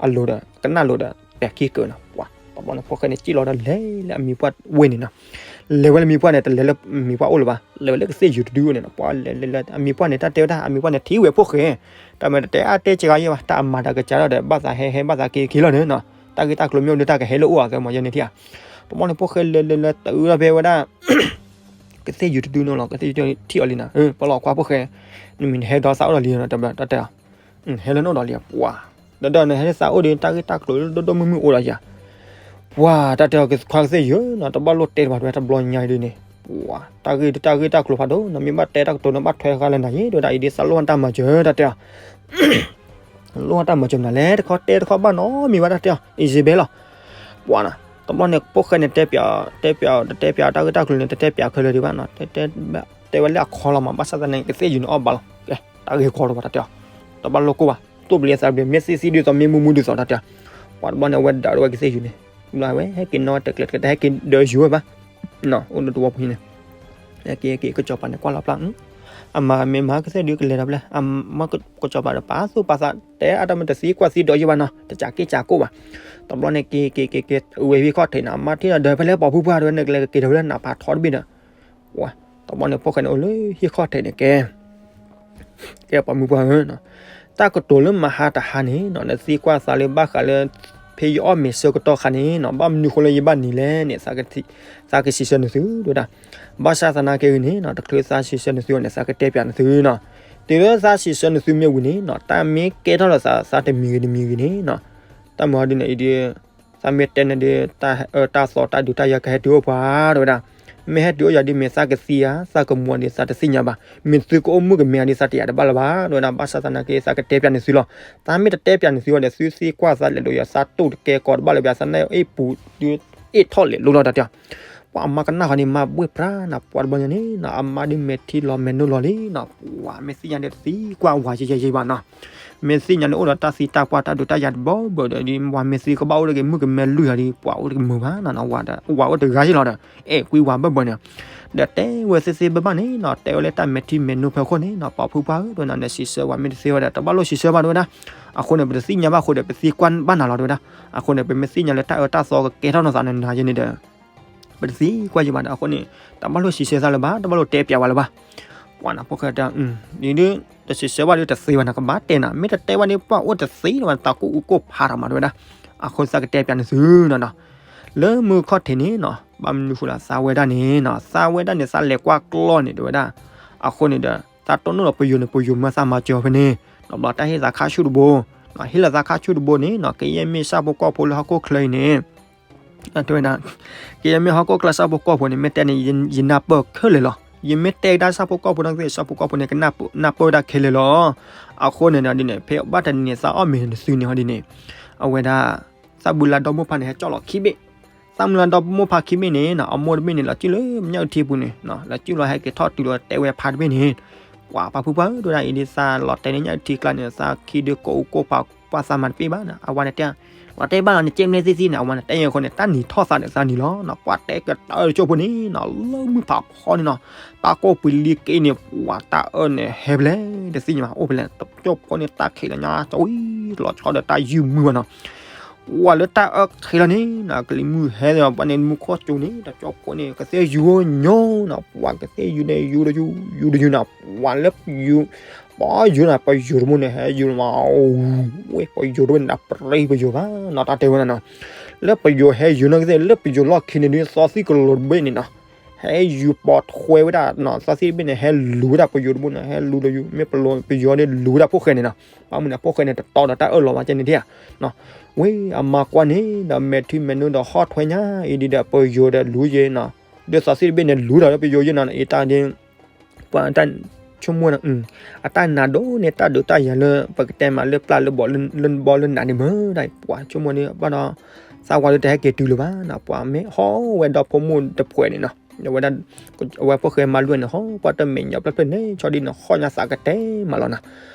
အလိၤဒီး ကနၣ်လိၤဒီး တဲာ်ခံကၢၢ်နီၤ ပှၤ တဘျီန့ၣ် ဖိၣ်ဃဲန့ၣ် စံၣ်လီၤဒီးလဲၤလၢအမံၤပှၢ်ဝ့ၢ်န့ၣ်နီၤ လဲၤဝဲလၢမံၤပှၢ်န့ၣ် တလဲၤလၢမံၤပှၢ်အိၣ်လၢၤဘၣ်, လဲၤဝဲလၢကသ့ၣ်ယူၤတဒုန့ၣ်နီၤ, ပှၤလဲၤလဲၤလဲၤ အမံၤပှၢ်န့ၣ် တၢ်တဲဝဲဒၣ် အမံၤပှၢ်န့ၣ် ထံၣ်ဝဲဖိၣ်ဃဲ, တၢ်မ့ၢ်တတဲအါတဲစှၤယဲဘၣ်, တၢ်အမၤတၢ်ကစၢ်ဒီး ဘၣ်သးဟဲဟဲဘၣ်သးက့ၤက့ၤလီၤန့ၣ်နီၤ, တၢ်ဂ့ၢ်တၢ်ကျိၤမ့ၢ်အိၣ်ဒီးတၢ်ကဟဲလၢအိၣ်အသးမ့ၢ်ယဲန့ၣ်ထံၣ်ဧါ, တဘျီန့ၣ်ဖိၣ်ဃဲလဲၤလဲၤလဲၤတုၤဒီးဖဲဝဲဒၣ် ကသ့ၣ်ယူၤတဒုန့ၣ်လီၤ, ကသ့ၣ်ယူၤထံၣ်အီၤလံနီၤ, ပလီၢ်ကွၢ်ဖိၣ်ဃဲ, နမံၤနဟဲဒီးသးအိၣ်ဒီးလံနီၤ, တၢ်တဲအီၤ ဟဲလၢနအိၣ်ဒီးလံ, ပှၤ, ဒီးဒီးနဟဲသးအိၣ်ဒီး တၢ်ဂ့ၢ်တၢ်ကျိၤဒိၣ်ဒိၣ်မုၢ်မုၢ်အိၣ်ဒီးယၤ, ပှၤ, တၢ်တဲအီၤ ကခွါကသ့ၣ်ယူၤနီၤ, တဘၣ်လိၣ်တဲတဘၣ်တဲဝဲတဘျီညါဒ်န့ၣ်, ပှၤ, တၢ်ဂ့ၢ်တၢ်ဂ့ၢ်တၢ်ကျိၤဖးဒိၣ်နီၤ, မ့ၢ်ဘၣ်တဲတၢ်ကတိၤန့ၣ် ဘၣ်ထွဲဃာ်လၢနၤယဲ တဲဝဲဒၣ်, အံၤဒ်သးလိၣ်တၢ်မၤစၢၤ တၢ်တဲအီၤ လိၣ်တၢ်မၤစၢၤမနုၤလဲၣ်, တခီတဲတခီဘၣ်နီတမံၤဘၣ် တၢ်တဲအီၤ အံၤစ့ဘဲလီၤ, ပှၤနီၤ, တဘျီန့ၣ် ဖိၣ်ဃဲန့ၣ် တဲပၠး, တဲပၠး, တတဲပၠးတၢ်ဂ့ၢ်တၢ်ကျိၤန့ၣ် တတဲပၠးခဲလၢာ်ဒံးဘၣ်နီၤ, တဲဝဲလၢအခီလီၤမး, ဘၣ်ဆၣ်သနာ်က့ ကသ့ၣ်ယူၤန့ၣ်အီၣ်ဘၣ်လီၤ, ကဲ, တၢ်ဂ့ၢ်ကီလီၤဘၣ် တၢ်တဲအီၤ, တဘၣ်လိၣ်ကိၢ်ဘၣ်, တိၢ်ပလံၤအသးပလံၤ မ့ၢ်သ့ၣ်သ့ၣ်ဒ်သိး မ့ၢ်မုၢ်မုၢ်ဒ်သိး တၢ်တဲအီၤ, ပှၤတဘျီန့ၣ် အဝဲဒၣ်ဒီးဝဲကသ့ၣ်ယူၤန့ၣ်, ဘျီဝဲဟဲက့ၤနီၣ်ဝဲတကျဲးတကျဲး တဟဲက့ၤဒီးယူၤဝဲဘၣ် အိၣ်ဒီးတဝီပူၤန့ၣ်, ဟဲက့ၤဟဲက့ၤ ကစီၤပၤန့ၣ်ကွၢ်လီၤပျၢ်, အမၤမ့ၢ်မၤကသ့ၣ်ဒုးကလဲၤဒီးဖဲလဲၣ်, ကစီၤပၤဒီးပာ်သူၣ်ပာ်သး တဲအါတၢ်မ့ၢ်တသံကွၢ်သံဒီးယဘၣ်နီၤ, တစးက့စးကိၢ်ဘၣ်, တဘျီန့ၣ်က့ၤက့ၤက့ၤက့ၤ ဝဲဟံၣ်ခီၣ်ထံးန့ၣ် အမါထံၣ်ဒီးဖဲလဲၣ် ပိာ်ဖုပှၢ်တဲဝဲ နကလဲၤကက့ၤဒီးဖဲလဲၣ် နပာ်ထီတဘ့ၣ်ဒီး, ပှၤ, တဘျီန့ၣ် ဖိၣ်ဃဲန့ၣ် အိၣ်လၢဟံၣ်ခီၣ်ထံးန့ၣ်ကဲ ကဲပှၤမုၢ်ပှၢ်ဧၢ, တၢ်ကတိၤလၢမဟါတဟါန့ၣ်နီၤ နသံကွၢ်သးလၢဘၣ်ဃးလၢ ဖဲယအီၣ်မ့ၤဆၢကတီၢ်ခါန့ၣ်နီၤ ဘၣ်မနုၤဃိလၢယဘၣ်နံၤလဲၣ်န့ၣ် သးကစံးဆၢနသုဒၣ်, ဘၣ်ဆၣ်သနာ်က့ဂ့ၤန့ၣ်နီၤ တချုးသးစံးဆၢနသုအီၤန့ၣ် သးကတဲပၠးနသုနီၤ, တုၤလၢသးစံးဆၢနသုမ့ၢ်ဝံၤန့ၣ်နီၤ တၢ်မ့ၢ်ကဲထီၣ်လၢသး သးတမံၤဂ့ၤတမံၤဂ့ၤန့ၣ်နီၤ, တၢ်မၤဒ်န့ၣ်အံၤဒီး သးမ့ၢ်တဲန့ၣ်ဒီး တၢ်အၢတၢ်သီတၢ်ဒုးတၢ်ယၤကဟဲတုၤအိၣ်ပှၤ တဲဝဲဒၣ်, မ့ၢ်ဟဲတုၤအိၣ်ယၤဒ်မ့ၢ်သးကသံဧါ သးကမူဧါဒီးသးတသ့ၣ်ညါဘၣ်, မ့ၢ်သုကအိၣ်မုၣ်ကမဲဧါဒီးသးတယာ်တဘၣ်လၢၤဘၣ် တဲဝဲဒၣ်, ဘၣ်ဆၣ်သနာ်က့ သးကတဲပၠးန့ၣ်သုလီၤ, သးမ့ၢ်တတဲပၠးန့ၣ်သုအီၤဒီး သုသံကွၢ်သးလဲၤလိာ်ယၤ သးတိၢ်တကဲကီးတဘၣ်လၢၤဘၣ် သးန့ၣ်အ့ၣ်ပူၤဒုး အ့ၣ်ထီၣ်လဲၤလိာ်လီၤ တၢ်တဲအီၤ, ပှၤအမါကနၣ်ဃီန့ၣ် မၤဘှ့ၣ်ပြးနၤ ပှၤတဘျီညါန့ၣ်နီၤ အမါဒ်မဲာ်ထံလီၤမဲာ်နိလီၤလံနီၤ, ပှၤမ့ၢ်သ့ၣ်ညါဒီးတသံကွၢ်ဝၤယဲယဲယဲဘၣ်နီၤ, မ့ၢ်သ့ၣ်ညါလၢအိၣ်ဒီးတၢ်သံတၢ်ပှၢ်တၢ်ဒုးတၢ်ယၤတဘၢဘၢဒီး ဒ်ဝၤမ့ၢ်သံကဘၣ်အိၣ်ဒီးက့ၤမုၣ်ကမဲလွံၢ်ဂၤဒီး ပှၤအိၣ်တကမုာ်ဘၣ်နီၤ, ဝၤအိၣ်တဂၤယ့ၢ်လီၤဒီး အဲၣ်ကွံဝၤဘၢဘၢန့ၣ်, ဒီးတဲဝဲသ့သ့ဘၣ်ဘၣ်န့ၣ်နီၤ တဲဝဲလၢတၢ်မဲာ်ထံမဲာ်နိဖဲခိၣ်န့ၣ်နီၤ ပှၤဖုပှၢ်ဧၢ တဲဝဲဒၣ် နစံးဆၢဝဲမ့ၢ်တသ့ဝဲဒီး တဘၣ်လိၣ်စံးဆၢဘၣ် တဲဝဲဒၣ်, အဃိန့ၣ် ပတသ့ၣ်ညါဘၣ်အဃိဒီး ပသံကွၢ်ဘၣ်နၤလီၤ တဲဝဲဒၣ်, အဃိန့ၣ် ပမ့ၢ်သ့ၣ်ညါလၢတၢ်အၢတၢ်သီကကဲထီၣ်နီၢ်သးနၤယဲန့ၣ်ဒီး ပတသံကွၢ်ယဘၣ်ဒီး အဃိန့ၣ် တဘၣ်လိၣ်စံးဆၢသးလၢၤဘၣ် တဘၣ်လိၣ်တဲပၠးဝဲလၢၤဘၣ်, ပှၤနီၤ ဖိၣ်ဃဲတဲ, ဒ်ဒ် တစံးဆၢဘၣ်ဒ်တသ့ဘၣ် နကဘၣ်တဲနၤ မ့ၢ်တတဲဘၣ်ဒ်ပှၤအိၣ်တသ့လၢၤဘၣ် သးကိၢ်အူကိၢ်ဖးတၢ်မး တဲဝဲဒၣ်, အဃိသးကတဲပၠးန့ၣ်သုနီၤနီၤ, လၢမုၢ်ခီၣ်ထံးန့ၣ်နီၤ ဘၣ်မနုၤဃိလၢသးဝဲဒၣ်န့ၣ်နီၤ သးဝဲဒၣ်န့ၣ် သးလဲၤကွၢ်ကျီၢ်န့ၣ် တဲဝဲဒၣ်, အဃိန့ၣ်ဒီး သးတိၢ်နီၣ်လီၤပယိၤန့ၣ် ပယိၤမၢသးမၤစၢၤဖဲန့ၣ်, ဒီးဘျီတၢ်ဟ့ၣ်သးခါဆူၣ်တဘိ, ဟ့ၣ်လီၤသးခါဆူၣ်တဘိန့ၣ်နီၤ ကယဲၢ်မ့ၢ်ဆၣ်ဖိကီၢ်ဖိလၢဟီၣ်ခိၣ်ချၢအံၤန့ၣ် တဲဝဲဒၣ်, ကယဲၢ်မ့ၢ်ဟီၣ်ခိၣ်ချၢဆၣ်ဖိကီၢ်ဖိန့ၣ် မ့ၢ်တဲန့ၣ် ယနၢ်ပၢၢ်ခဲလၢာ်လီၤ. ယမ့ၢ်တဲကဒါဆၣ်ဖိကီၢ်ဖိန့ၣ်ကသ့ၣ် ဆၣ်ဖိကီၢ်ဖိန့ၣ် ကနၢ်ပၢၢ်ဝဲဒၣ်ခဲလၢာ်လီၤ. အဃိန့ၣ်ဒီးဒ်န့ၣ် ဖဲဘၣ်တနံၤန့ၣ် သးအီၣ်မ့ၤနသုန့ၣ်ဟီဒ်န့ၣ်, အဝဲဒၣ် သးဘုလၢဒီမိၢ်ဖးန့ၣ် ဟဲကၠီၣ်လီၤခံဘ့ၣ်, သးမုၢ်လၢဒီမိၢ်ဖးခံဘ့ၣ်န့ၣ်နီၤ အမိၢ်တဘ့ၣ်န့ၣ် လီၤစုၣ်လၢမညၣ်အုၣ်ထံပူၤန့ၣ်, လီၤစုၣ်လီၤဟဲက့ၤထီၣ်တုၤလီၤတဲဝဲဖးတဘ့ၣ်န့ၣ်, ပှၤပာ်ဖုပှၢ်ဒိၣ်ဒၣ်အံၤဒ်သးလီၤတဲာ်န့ၢ်ညၣ်အုၣ်ထံကျါန့ၣ် သးခံဒုးကိးအူကိးပာ် ပှၤသးမၤတဘ့ၣ်ဘၣ်နီၤ အဝဲန့ၣ်တဲ လီၤတဲာ်ဘၣ်လီၤန့ၣ် ကဲမလဲသ့ၣ်သ့ၣ်န့ၣ် အဝဲန့ၣ်တဲအံၤအဃိန့ၣ် တၢ်နံၤထီၣ်သးဒီးသးနံၤလီၤနီၤ ပှၤတဲကတၢၢ်တကၠိၢ်ဖိန့ၣ်နီၤ လၢမုၢ်ဖးဖီန့ၣ်နီၤ တၢ်ကိၢ်ပှံၤလံက့န့ၣ် ပှၤတၢ်အၢၣ်န့ၣ် ဟဲဖဲလဲၣ် တသ့ၣ်ညါဘၣ် အိၣ်ဖဲလဲၣ် တကၠိၢ်ဖိန့ၣ် တၢ်ခံးလီၤညါ ကၠီဝံၤ လီၤဆီဒီးတၢ်ယုၢ်မုၢ်ဘၣ်နီၤ ပှၤလၢတၢ်အၢၣ်ခံးလီၤန့ၣ်နီၤ ကလံၤမုၢ်ဟဲလီၤ ပှၤန့ၣ်မူခိၣ်စူၤန့ၣ် တကၠိၢ်ဖိန့ၣ် ကသ့ၣ်ယူၤညိနီၤ ပှၤကသ့ၣ်ယူၤန့ၣ် ယူၤတယူၤ ယူၤတယူၤနီၤ ပှၤလၢယူၤ ပှၤယူၤန့ၣ် ပယိၤတဘိန့ၣ် ဟဲယူၤမး ဝဲပယိၤတဘိန့ၣ် တပြံပယိၤဘၣ်နီၤ တၢ်တဲဝဲဒၣ်နီၤ လၢပယိၤဟဲယူၤနီၤကသ့ၣ် လၢပယိၤလီၢ်ခံန့ၣ်ဒုး သီသံကလိၤတဘ့ၣ်န့ၣ်နီၤ ဟဲယူၤပိာ်ထွဲဝဲဒၣ်နီၤ သီသံတဘ့ၣ်န့ၣ် ဟဲလူၤဝဲဒၣ်ပယိၤတဘိန့ၣ် ဟဲလူၤဒီးယူၤ မ့ၢ်ပယိၤန့ၣ် လူၤဝဲဒၣ်ဖိၣ်ဃဲန့ၣ်နီၤ ဘၣ်မနုၤန့ၣ် ဖိၣ်ဃဲန့ၣ် တတီဒီးတၢ်အၢၣ်လီၤဘၣ်ကဲန့ၣ်ထံၣ်ဧါ ဝဲအမါကွၢ်န့ၣ်ဒီး မဲာ်ထံမဲာ်နိဒီးဟီၣ်ထွဲညါအံၤဒ်ဒီး ပယိၤဒီးလူၤယဲနီၤ ဒီးသီသံတဘ့ၣ်န့ၣ် လူၤဒီးပယိၤယဲနီၤ အံၤတၢ်ဒ် ပှၤတၢ်ဆိကမိၣ် အတၢ်နာ်ဒိၣ်န့ၢ်တၢ်ဒုးတၢ်ယၤလၢ ပကတဲမးလၢပျၢ်လၢဘီလၢနးန့ၣ်မ့ၢ်ဒၣ် ပှၤဆိကမိၣ်န့ၣ် ဘၣ်ဒီး သးဝၤဒီးတဟဲက့ၤတုၤလၢၤဘၣ်နီၤ ပှၤမ့ၢ်ဟီၣ်ဝဲဒီဖိမုၣ်တဖှဲးန့ၣ်နီၤ အဝဲဒၣ် အဝဲဖိၣ်ဃဲမၤလွဲၢ်န့ၣ် ဟီၣ်ပှၤတမဲာ်ညါပျၢၢ်ဖျၢၣ်န့ၣ် ဆီဒ်န့ၣ် ဟီၣ်ညါသးကတဲမးလီၤနီၤ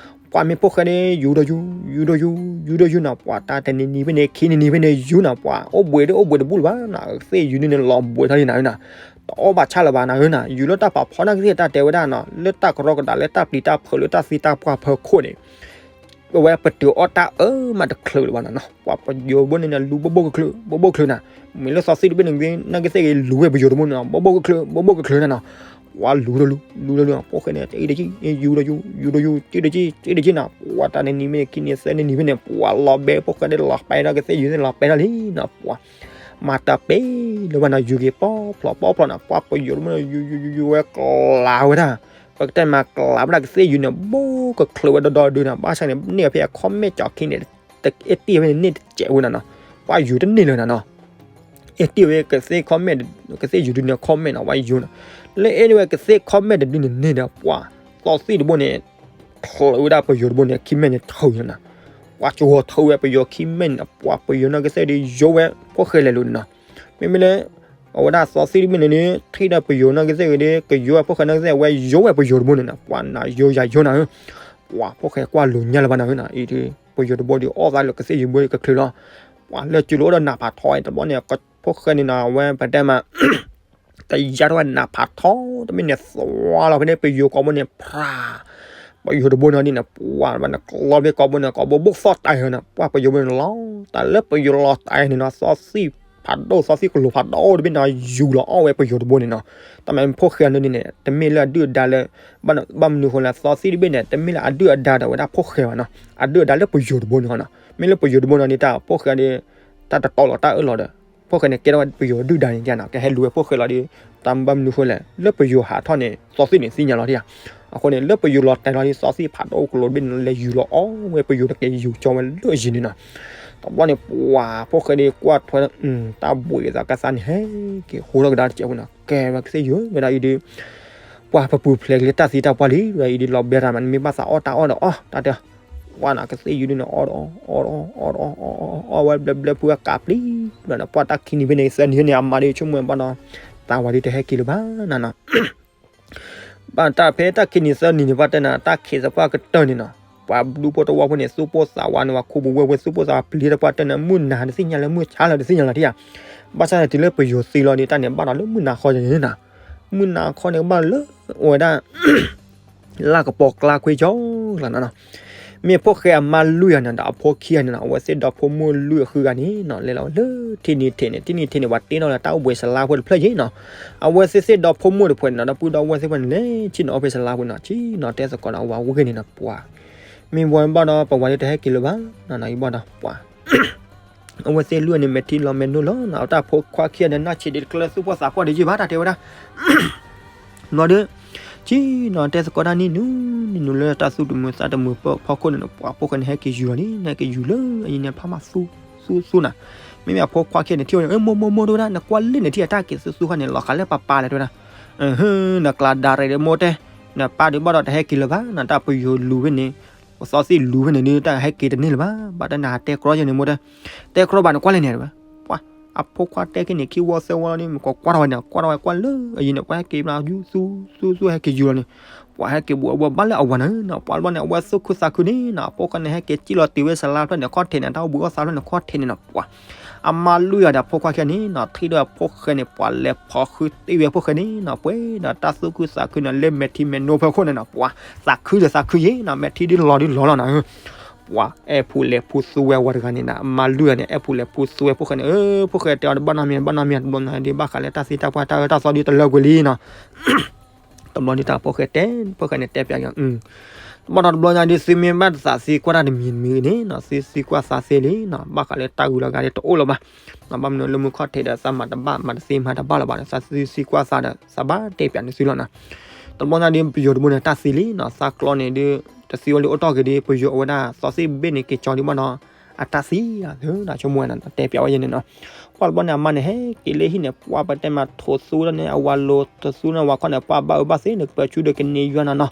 ပှၤမ့ၢ်ဖိၣ်ဃဲန့ၣ် ယူၤဒီးယူၤ ယူၤဒီးယူၤ ယူၤဒီးယူၤနီၤ ပှၤတၢ်တနံၤနံၤဖဲန့ၣ် ခံနံၤနံၤဖဲန့ၣ် ယူၤနီၤ ပှၤအိၣ်ဘှံးဒ်အိၣ်ဘှံးတဘူၣ်လၢၤဘၣ်နီၤ ကသ့ၣ်ယူၤန့ၣ်န့ၣ် လီၤဘှံးထီၣ်လံနၤနီၤ တအီၣ်ဘၣ်ဆၣ်လၢၤဘၣ်နၤဧၢနီၤ ယူၤလၢတၢ်ဖးဖီနာ်ကသ့ၣ်တၢ်တဲဝဲဒၣ်နီၤ လၢတၢ်ကရီကဒါ လၢတၢ်ပျံၤတၢ်ဖုးလၢတၢ်သံတၢ်ပှၢ်ဖီခိၣ်န့ၣ် အဝဲပတုာ်အီၣ်တၢ်အၢမးတချုးလၢၤဘၣ်နီၤနီၤ, ပှၤပယိၤတဘိန့ၣ် လူၤဘိၣ်ဘိၣ်ကချုး ဘိၣ်ဘိၣ်ကချုးနၤ, မ့ၢ်လၢစီၤသံၣ်တဘ့ၣ်န့ၣ် နာ်က့သ့ၣ်ဂ့ၤ လူၤဝဲပယိၤတဘိန့ၣ်နီၤ ဘိၣ်ဘိၣ်ကချုး ဘိၣ်ဘိၣ်ကချုးနၤနီၤ, ပှၤလူၤဒီးလူၤ လူၤဒီးလူၤ ဖိၣ်ဃဲန့ၣ် ယူၤဒီးယူၤ ယူၤဒီးယူၤ ယူၤဒီးယူၤ က့ဒီးက့ က့ဒီးက့နၤ, ပှၤတၢ်န့ၣ်နံၤမ့ၢ်ခံနံၤသၢနံၤနံၤဖဲန့ၣ် ပှၤလီၤဘဲ ဖိၣ်ဃဲဒီးလီၤပဲာ်ထီၣ်ကသ့ၣ်ယူၤန့ၣ် လီၤပဲာ်ထီၣ်လံနီၤ, ပှၤ မၤတၢ်ပဲလၢၤဘၣ်နီၤ ယူၤက့ၤပီၣ်ဖျိးပီၣ်ဖျိးနၤ, ပှၤပယိၤတဘိန့ၣ် ယူၤယူၤယူၤယူၤဝဲကျးဝဲဒၣ် ပကတဲမးကျးဝဲဒၣ်ကသ့ၣ်ယူၤန့ၣ် ဘိၣ်ကချုးဝဲဒီဒီဒုနၤ, ဘၣ်ဆၣ်န့ၣ် န့ၢ်ဝဲဖဲအခီၣ်မဲာ်ကၠီခံန့ၣ် တအဲၣ်တ့ၢ်ဝဲန့ၣ် န့ၢ်တစဲးဝဲနၤနီၤ, ပှၤယူၤတန့ၢ်လၢၤနၤနီၤ, အဲၣ်တ့ၢ်ဝဲကသ့ၣ်ခီၣ်မဲာ် ကသ့ၣ်ယူၤဒုန့ၣ် ခီၣ်မဲာ်နီၤ ပှၤယူၤနီၤ, လၢအဲၣ်တ့ၢ်ဝဲကသ့ၣ်ခီၣ်မဲာ်တဒုန့ၣ်န့ၣ်ဒီး ပှၤ စီၤသံၣ်တဘိန့ၣ် ချုးဝဲဒၣ်ပယိၤတဘိန့ၣ် ခံမဲာ်န့ၣ်ထုးနၤ, ပှၤကဝီၤထုးဝဲပယိၤခံမဲာ်န့ၣ် ပှၤပယိၤနာ်က့သ့ၣ်ဒီး ယိဝဲဖိၣ်ဃဲလဲၤလိၤန့ၣ်နီၤ, မ့မ့ၢ်လၢ အဝဲဒၣ်စီၤသံၣ်တဘ့ၣ်န့ၣ်န့ၣ် ထံၣ်ဒီးပယိၤနာ်က့သ့ၣ်ဂ့ၤဒီး ကယိဝဲဖိၣ်ဃဲနာ်က့သ့ၣ် အဝဲယိဝဲပယိၤတဘိန့ၣ်နီၤ, ပှၤနၤယိယၤယိနၤဧၢ, ပှၤဖိၣ်ဃဲကွၢ်လိၤညါလၢၤဘၣ်နၤဧၢနီၤ, အံၤဒုး ပယိၤတဘိဒီးအီၣ်သးလၢကသ့ၣ်ယူၤဘိကချုးလီၤ, ပှၤလၢကၠူလိာ်အိၣ်ဒီးနးဖးထီတဘျီန့ၣ် ဖိၣ်ဃဲန့ၣ်နီၤ အဝဲပတဲမး တယါထီၣ်ဝဲနးဖးထီ တမ့ၢ်န့ၣ် သွါလီၤဖဲန့ၣ် ပယိၤကိးဘိန့ၣ် ဖြး ပယိၤတဘိန့ၣ်ဒ်န့ၣ် ပှၤဘၣ်န့ၣ် ကျီဘ့ၣ်ကိးဘိန့ၣ် ကိးဘိဘိၣ်သီၣ်တၢ်ဟဲနီၤ ပှၤပယိၤဘိန့ၣ်လီၤတၢ်လၢပယိၤလီၤတၢ်န့ၣ်နီၤ စီၤသံၣ်ဖးဒိၣ် စီၤသံၣ်ကလိၤဖးဒိၣ်တဘ့ၣ်န့ၣ် ယူၤလီၤအီၣ်ဝဲပယိၤတဘိန့ၣ်နီၤ, တၢ်မၤဖိၣ်ဃဲန့ၣ်ဒ်န့ၣ် တမ့ၢ်လၢအဒုၣ်အဒါလၢ ဘၣ်မနုၤဃိလဲၣ် စီၤသံၣ်တဘ့ၣ်န့ၣ် တမ့ၢ်လၢအဒုၣ်အဒါဒီးဝဲဒၣ်ဖိၣ်ဃဲဘၣ်နီၤ, အဒုၣ်အဒါလၢပယိၤတဘိန့ၣ်နီၤ, မ့ၢ်လၢပယိၤတဘိန့ၣ်ဒ်တၢ်ဖိၣ်ဃဲဒီး တၢ်တတီလီၤတၢ်အၢၣ်လီၤဒီး ဖိၣ်ဃဲန့ၣ် ကဲထီၣ်ဝဲပယိၤဒုၣ်ဒါန့ၣ်နီၤ ကဟဲလူၤဝဲဖိၣ်ဃဲလီၤဒီး တၢ်ဘၣ်မနုၤဃိလဲၣ် လၢပယိၤဟးထီၣ်န့ၣ် စီၤသံၣ်န့ၣ်သ့ၣ်ညါလီၤဒၣ်ဧါ, အဃိန့ၣ် လၢပယိၤလီၤတဲာ်လီၤဒ် စီၤသံၣ်ဖးဒိၣ်ကလိၤတဘ့ၣ်န့ၣ် လဲၤယူၤလီၤအီၣ်ဝဲပယိၤတကဲယူၤကၠီဝဲလၢအယံၤန့ၣ်နီၤ, တဘျီန့ၣ် ပှၤဖိၣ်ဃဲဒီးကွၢ်ထွဲ တၢ်ဘှံးသးကသါန့ၣ် ဟဲက့ၤဟူထီၣ်ကဒါတစဲးဖိနီၤ ကဲဝဲကသ့ၣ်ယူၤဝဲဒၣ်အံၤဒီး ပှၤပပူၤဖျဲးက့ၤလၢတၢ်သံတၢ်ပှၢ်လံ ဝဲအံၤဒီးလီၤဘဲတၢ်မး နမ့ၢ်ဘၣ်သးအီၣ်တၢ်အီၣ်ဒီးအီၣ် တၢ်တဲ ပှၤနီၤ ကသ့ၣ်ယူၤဒ်န့ၣ် အီၣ်ဒီးအီၣ် အီၣ်ဒီးအီၣ် အီၣ်ဒီးအီၣ် အီၣ်ဝဲဘျဲဘျဲဖုအကးပျံၤ ဘျီန့ၣ် ပှၤတၢ်ခံနံၤဖဲန့ၣ် သၢနံၤန့ၣ် အမါဒီးဆိကမိၣ်ဘၣ်ဒီး သးဝဲဒ်တဟဲက့ၤလၢၤဘၣ်နၤနီၤ ဘၣ်တၢ်ဖဲတၢ်ခံနံၤသၢနံၤန့ၣ် ပှၤတဲနၤ တၢ်ခံးသပှၢ်ကတၢၢ်န့ၣ်နီၤ ပှၤဘျုးဖိတဝီဖိန့ၣ် သူၣ်ပိၢ်သးဝးန့ၣ် ပှၤခူပူၤဝဲဝဲ သူၣ်ပိၢ်သးဝးပျံၤတၢ်ပှၤတဲနၤ မုၢ်နၤတသ့ၣ်ညါလၢၤ မုၢ်ဆါလၢၤတသ့ၣ်ညါလၢၤထံၣ်ဧါ ဘၣ်ဆၣ်န့ၣ် တုၤလၢပယိၤသံလီၤဒီး တၢ်န့ၣ်ဘၣ်ဒီးလၢမုၢ်နၤခီန့ၣ်နီၤ မုၢ်နၤခီန့ၣ် ကဘၣ်လၢအိၣ်ဝဲဒၣ် လၢကပီၤကျါခွ့ကၠီလီၤနီၤနီၤ မ့ၢ်ဖိၣ်ဃဲအမါလွံၢ်ဂၤန့ၣ်ဒီး အဖိခံဂၤန့ၣ်နီၤ အဝဲသ့ၣ်ဒီဖိမိၢ်လွံၢ်အဃုဂၤန့ၣ်နီၤ လဲၤလီၤဝဲလၢထံနံၤထံးန့ၣ် ထံနံၤထံးန့ၣ် ပှၤတ့ထီၣ်လၢတၢ်အိၣ်ဘှံးစလါဖိတဖျၢၣ်ယ့ၣ်နီၤ အဝဲသ့ၣ်သ့ၣ်ဒီဖိမိၢ်တဖုန့ၣ်နီၤ ဒီပုၢ်ဒီဝဲၢ်သ့ၣ်တဖၣ်န့ၣ် လဲၤဆ့ၣ်နီၤအီၣ်ဖဲစလါဖိနီၤ ဆ့ၣ်နီၤတဲသကိးဒီးအဝၤဝဲဂ့ၤန့ၣ်နီၤ ပှၤ မ့ၢ်ဝဲဘၣ်ဒီး ပဝၤဒ်တဟဲက့ၤလၢၤဘၣ်နီၤနီၤ အံၤဘၣ်ဒီး ပှၤ အဝဲသ့ၣ်လွံၢ်န့ၣ် မဲာ်ထံလီၤမဲာ်နိလီၤနီၤ အတၢ်ဖိခွါခံဂၤန့ၣ် နီၢ်ဆံးဒ်တကျၢၤသူၣ်ပိၢ်သးပှၢ်ဒ်ယ့ၣ်ဘၣ် တၢ်တဲဝဲဒၣ် ဘျီဒီး ဆ့ၣ်နီၤတဲသကိးတၢ်နံၣ်နူနံၣ်နူလၢတၢ်သူၣ်တမုာ်သးတမုာ်ဖီခိၣ်န့ၣ်နီၤ ပှၤဖိၣ်ဃဲန့ၣ် ဟဲက့ၤယူၤလီၤန့ၣ် ဟဲက့ၤယူၤလၢအံၤန့ၣ် ဖးမးသူ သူ သူနၤ မ့မ့ၢ်အဖိခွါခံဂၤန့ၣ် ထံၣ်ဝဲန့ၣ် အမိၢ်မိၢ်မိၢ်တဝဲဒၣ် နကွၢ်လၢန့ၣ်ထံၣ်အတၢ်က့ၤသူသူခါန့ၣ် လီၤဃာ်လၢပၢ်ပၢ်လဲၣ်တဝဲဒၣ် နကျါဒါရဲၣ်ဒီးမိၢ်တဲ နပၢ်ဒုးဘၣ်ဒီးတဟဲက့ၤလၢၤဘၣ် နတၢ်ပယိၤလူၤဖဲန့ၣ် ပသီသံၣ်လူၤဖဲန့ၣ်ဒုး တၢ်ဟဲက့ၤတန့ၢ်လၢၤဘၣ် ဘၣ်တနၤတဲကြီယဲန့ၣ်မိၢ်တဲ တဲကြီဘၣ်နကွၢ်လဲၣ်န့ၣ်တဝဲ ပှၤ အဖိခွါတဲက့ၤန့ၣ် ခံဝီသၢဝီလီၤန့ၣ် မ့ၢ်ကကွၢ်ထီၣ်ဝဲန့ၣ် ကွၢ်ထီၣ်ဝဲကွၢ်လၢအယံၤန့ၣ် ပှၤဟဲက့ၤဘျီယူၤသူ သူ သူဟဲက့ၤယူၤလီၤန့ၣ် ပှၤဟဲက့ၤဘူးအဝဲဘၣ်လၢအဝၤန့ၣ်နီၤ ပှၤဘျီန့ၣ် အဝဲသူၣ်ခုသးခုန့ၣ်နီၤ အဖိခွါန့ၣ် ဟဲက့ၤစံၣ်လီၤတုၤဝဲစလါဖျၢၣ်န့ၣ် ခီၣ်ထံးန့ၣ် တၢ်အိၣ်ဘှံးအိၣ်သါဖျၢၣ်န့ၣ် ခီၣ်ထံးန့ၣ်နီၤ ပှၤ အမါလွံၢ်ဂၤဒီးဖိခွါခံဂၤန့ၣ်နီၤ ထံၣ်ဒီးဖိၣ်ဃဲန့ၣ် ပှၤလဲၤဖီဃုတ့ၢ်ဝဲဖိၣ်ဃဲန့ၣ်နီၤ ပှဲၤဒီးတၢ်သူၣ်ခုသးခုန့ၣ် လၢမဲာ်ထံမဲာ်နိဖီခိၣ်န့ၣ်နီၤ ပှၤ သးခုဒီးသးခုယ့ၣ်နီၤ မဲာ်ထံဒ်လီၤဒ်လီၤလီၤနီၤ ပှၤအဲၣ်ဖူလဲၤဖူသူဝဲဝဲတဂၤန့ၣ်နီၤ အမါလွံၢ်ဂၤန့ၣ် အဲၣ်ဖူလဲၤဖူသူဝဲဖိၣ်ဃဲန့ၣ် ဧၢ ဖိၣ်ဃဲတဲအီၤတဘၣ်နီတမံၤ ဘၣ်နီတမံၤ တဘျီညါဒ်ဘၣ်ဃးလၢတၢ်သံတၢ်ပှၢ်တၢ်အၢတၢ်သီဒ်တလၢကွံာ်လံနီၤ တဘျီဒ်တၢ်ဖိၣ်ဃဲတဲ ဖိၣ်ဃဲန့ၣ်တဲပျးက့ၤ တဘျီဒီးတဘျီညါဒ်သုမ့ၢ်ဘၣ်သးသံ ကွၢ်တၢ်တမံၤတမံၤဂ့ၤန့ၣ်နီၤ သုသံကွၢ်သးသ့လံနီၤ ဘၣ်ဃးလၢတၢ်ဂုၤလီၤဂာ်ဒ်တအိၣ်လၢၤဘၣ် ဘၣ်မနုၤလၢမူခီၣ်ထံးဒီးသးမၤတဘၣ်မၤတသ့မၤတဘၣ်လၢၤဘၣ်ဒီး သးသံကွၢ်သးဒီး သးဘၣ်တဲပျးန့ၢ်သုလီၤနီၤ တဘျီညါဒ်ပယိၤတဘိန့ၣ် တၢ်သံလံနီၤ သးကျီန့ၣ်ဒ် တသံဝဲလၢအိၣ်တီၢ်က့ၤဒ် ပယိၤအဝဲဒၣ်သီသံၣ်ဘ့ၣ်န့ၣ် က့ၤကၠီဒ်ဘၣ်နီၤ အတၢ်သံလီၤ ဆိကမိၣ်ဝဲနီၤ တဲပျးဝဲယဲန့ၣ်နီၤ ကွၢ်တဘျီန့ၣ် အမါန့ၣ် ဟဲက့ၤလၢဟံၣ်န့ၣ် ပှၤပတဲမးထိးသူဒီးန့ၣ် အဝၤလိၤထိးသူန့ၣ် အဝၤခီန့ၣ် ပှၤဘၣ်အၢဘၣ်သီန့ၣ် ကပၢၤဆူဒီးကန့ၢ်ယွၤနီၤနီၤ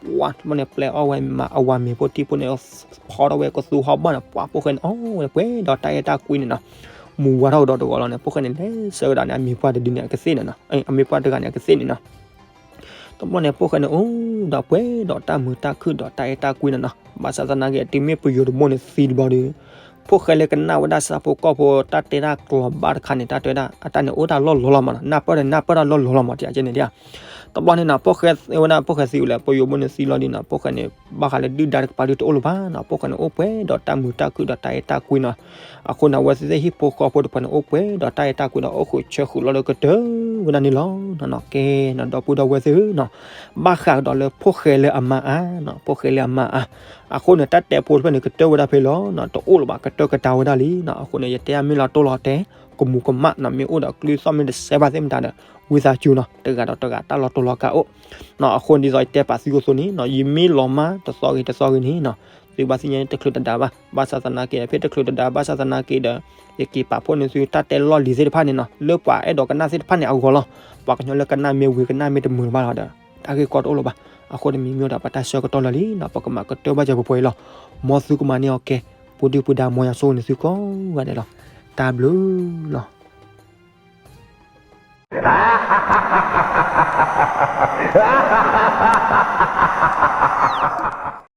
ပှၤတဘျီန့ၣ် ပျဲအီၣ်ဝဲမး အဝၤမ့ၤဖိထံဖိန့ၣ် ဖီထီၣ်ဝဲကသူဟီၣ်ဘီန့ၣ် ပှၤဖိၣ်ဃဲန့ၣ် အီၣ်ဝဲပှဲၤဒီးတၢ်အဲၣ်တၢ်ကွံန့ၣ်နီၤ မူဝါထီၣ်ကဒီးတဂီၤလီၤန့ၣ် ဖိၣ်ဃဲန့ၣ် လဲၤဆၢကဒါန့ၣ် အမ့ၤပှၢ်တဒုန့ၣ် အကသ့ၣ်န့ၣ်နီၤ အမ့ၤပှၢ်တဂၤန့ၣ် အကသ့ၣ်န့ၣ်နီၤ တဘျီန့ၣ် ဖိၣ်ဃဲန့ၣ် အိၣ်ဒီးပှဲၤဒီးတၢ်မုာ်တၢ်ခုၣ်ဒီးတၢ်အဲၣ်တၢ်ကွံန့ၣ်နီၤ ဘၣ်ဆၣ်သနာ်က့ တုၤမ့ၢ်ပယိၤတဘိန့ၣ်သံတဘျီဒီး ဖိၣ်ဃဲလၢကနၣ်ဝဲဒၣ်ဆၣ်ဖိကီၢ်ဖိတၢ်တဲတၢ်ကျိၤဘၣ်တခါန့ၣ် တၢ်တဲဝဲဒၣ် အတၢ်န့ၣ်အိၣ်တၢ်လီၢ်လီၤလီၤမးနီၤ, နၢ်ပၢၢ်ဒီးနၢ်ပၢၢ်တၢ်လီၢ်လီၤလီၤမး တယၤကဲန့ၣ်ဒၣ်. တဘျီန့ၣ်နီၤ ဖိၣ်ဃဲဝဲဒၣ် ဖိၣ်ဃဲသံဝဲလဲၣ် ပယိၤဘိန့ၣ်သံလီၤဒ်နီၤ ဖိၣ်ဃဲန့ၣ် ဘၣ်ဃးလၢဒုၣ်ဒါတကပၤဒုတအိၣ်လၢၤဘၣ်နီၤ, ဖိၣ်ဃဲန့ၣ်အိၣ်ပှဲၤဒီးတၢ်မုာ်တၢ်ခုၣ်ဒီးတၢ်အဲၣ်တၢ်ကွံနီၤ. အဃိန့ၣ် အဝဲသ့ၣ်ဟံၣ်ဖိဃီဖိတဖၣ်န့ၣ် အိၣ်ပှဲၤဒီးတၢ်အဲၣ်တၢ်ကွံဒီး အိၣ်ဃုာ်ဆၢဃုာ်လီၤဒီးကတၢၢ်ဝဲဒၣ်န့ၣ်လီၤနီၤ. ကဲနီၤ ဒီပုၢ်ဒီဝဲၢ်သ့ၣ်ဧၢနီၤ, ဘၣ်ဃးကဒီးလၢဖိၣ်ဃဲလၢအမါအါနီၤ, ဖိၣ်ဃဲလၢအမါအါ. အဃိန့ၣ် တၢ်တဲဖိတဖၣ်န့ၣ် ကတၢၢ်ဝဲဒၣ်ဖဲလီၤနီၤ, တအိၣ်လၢၤဘၣ် ကတၢၢ်ကတၢၢ်ဝဲဒၣ်လံနီၤ. အဃိန့ၣ် ယတဲအမ့ၢ်လီၤတိၢ်လီၤတဲာ် ကမူၤကမၣ်နီၤ, မ့ၢ်အိၣ်ဒီးကျံသီၣ်မ့ၢ်တစဲးဘၣ်သ့ၣ်မတၤဒီး ဝံသးစူၤနီၤ, တဂၤဒီးတဂၤတၢ်လီၤတိၢ်လီၤကါအိၣ်နီၤ. အဃိဒ်သိးယတဲပာ်သုကသိးန့ၣ်နီၤ, ယမ့ၢ်လီၤမၢ်တသီဂ့ၤတသီဂ့ၤန့ၣ်နီၤ, သုဘၣ်သ့ၣ်ညါတချုးတဒါဘၣ်, ဘၣ်ဆၣ်သနာ်က့ဒီး ဖဲတချုးတဒါဘၣ်ဆၣ်သနာ်က့ဒီး ယက့ၤပာ်ဖှိၣ်န့ၢ်သုတၢ်တဲလီၢ်လံၤသ့ၣ်တဖၣ်န့ၣ်နီၤ, လၢပှၤအဲၣ်ဒိးကနၣ်သ့ၣ်တဖၣ်န့ၣ်အဂီၢ်လီၤ. ပှၤကညီလၢကနၣ်မ့ၢ်ဝံၤ ကနၣ်မ့ၢ်တမုာ်ဘၣ်လီၤဒီး တၢ်ဂ့ၢ်ကီတအိၣ်လၢၤဘၣ်. အဃိန့ၣ် မ့မ့ၢ်အိၣ်ဒီးပတၢ်ဆၢကတီၢ်လၢာ်လံနီၤ, ပကမၤကတၢၢ်ဘၣ်စၢၤပှဲၤပှဲၤအံၤလီၤ. မ်သုကမၤန့ၢ်အီၤကဲ, ပူၤဒုၣ်ပူၤဒါ မ်ယွၤဆိၣ်ဂ့ၤန့ၢ်သုကိးဂၤဒဲးလီၤ. တၢ်ဘျုးလီၤ.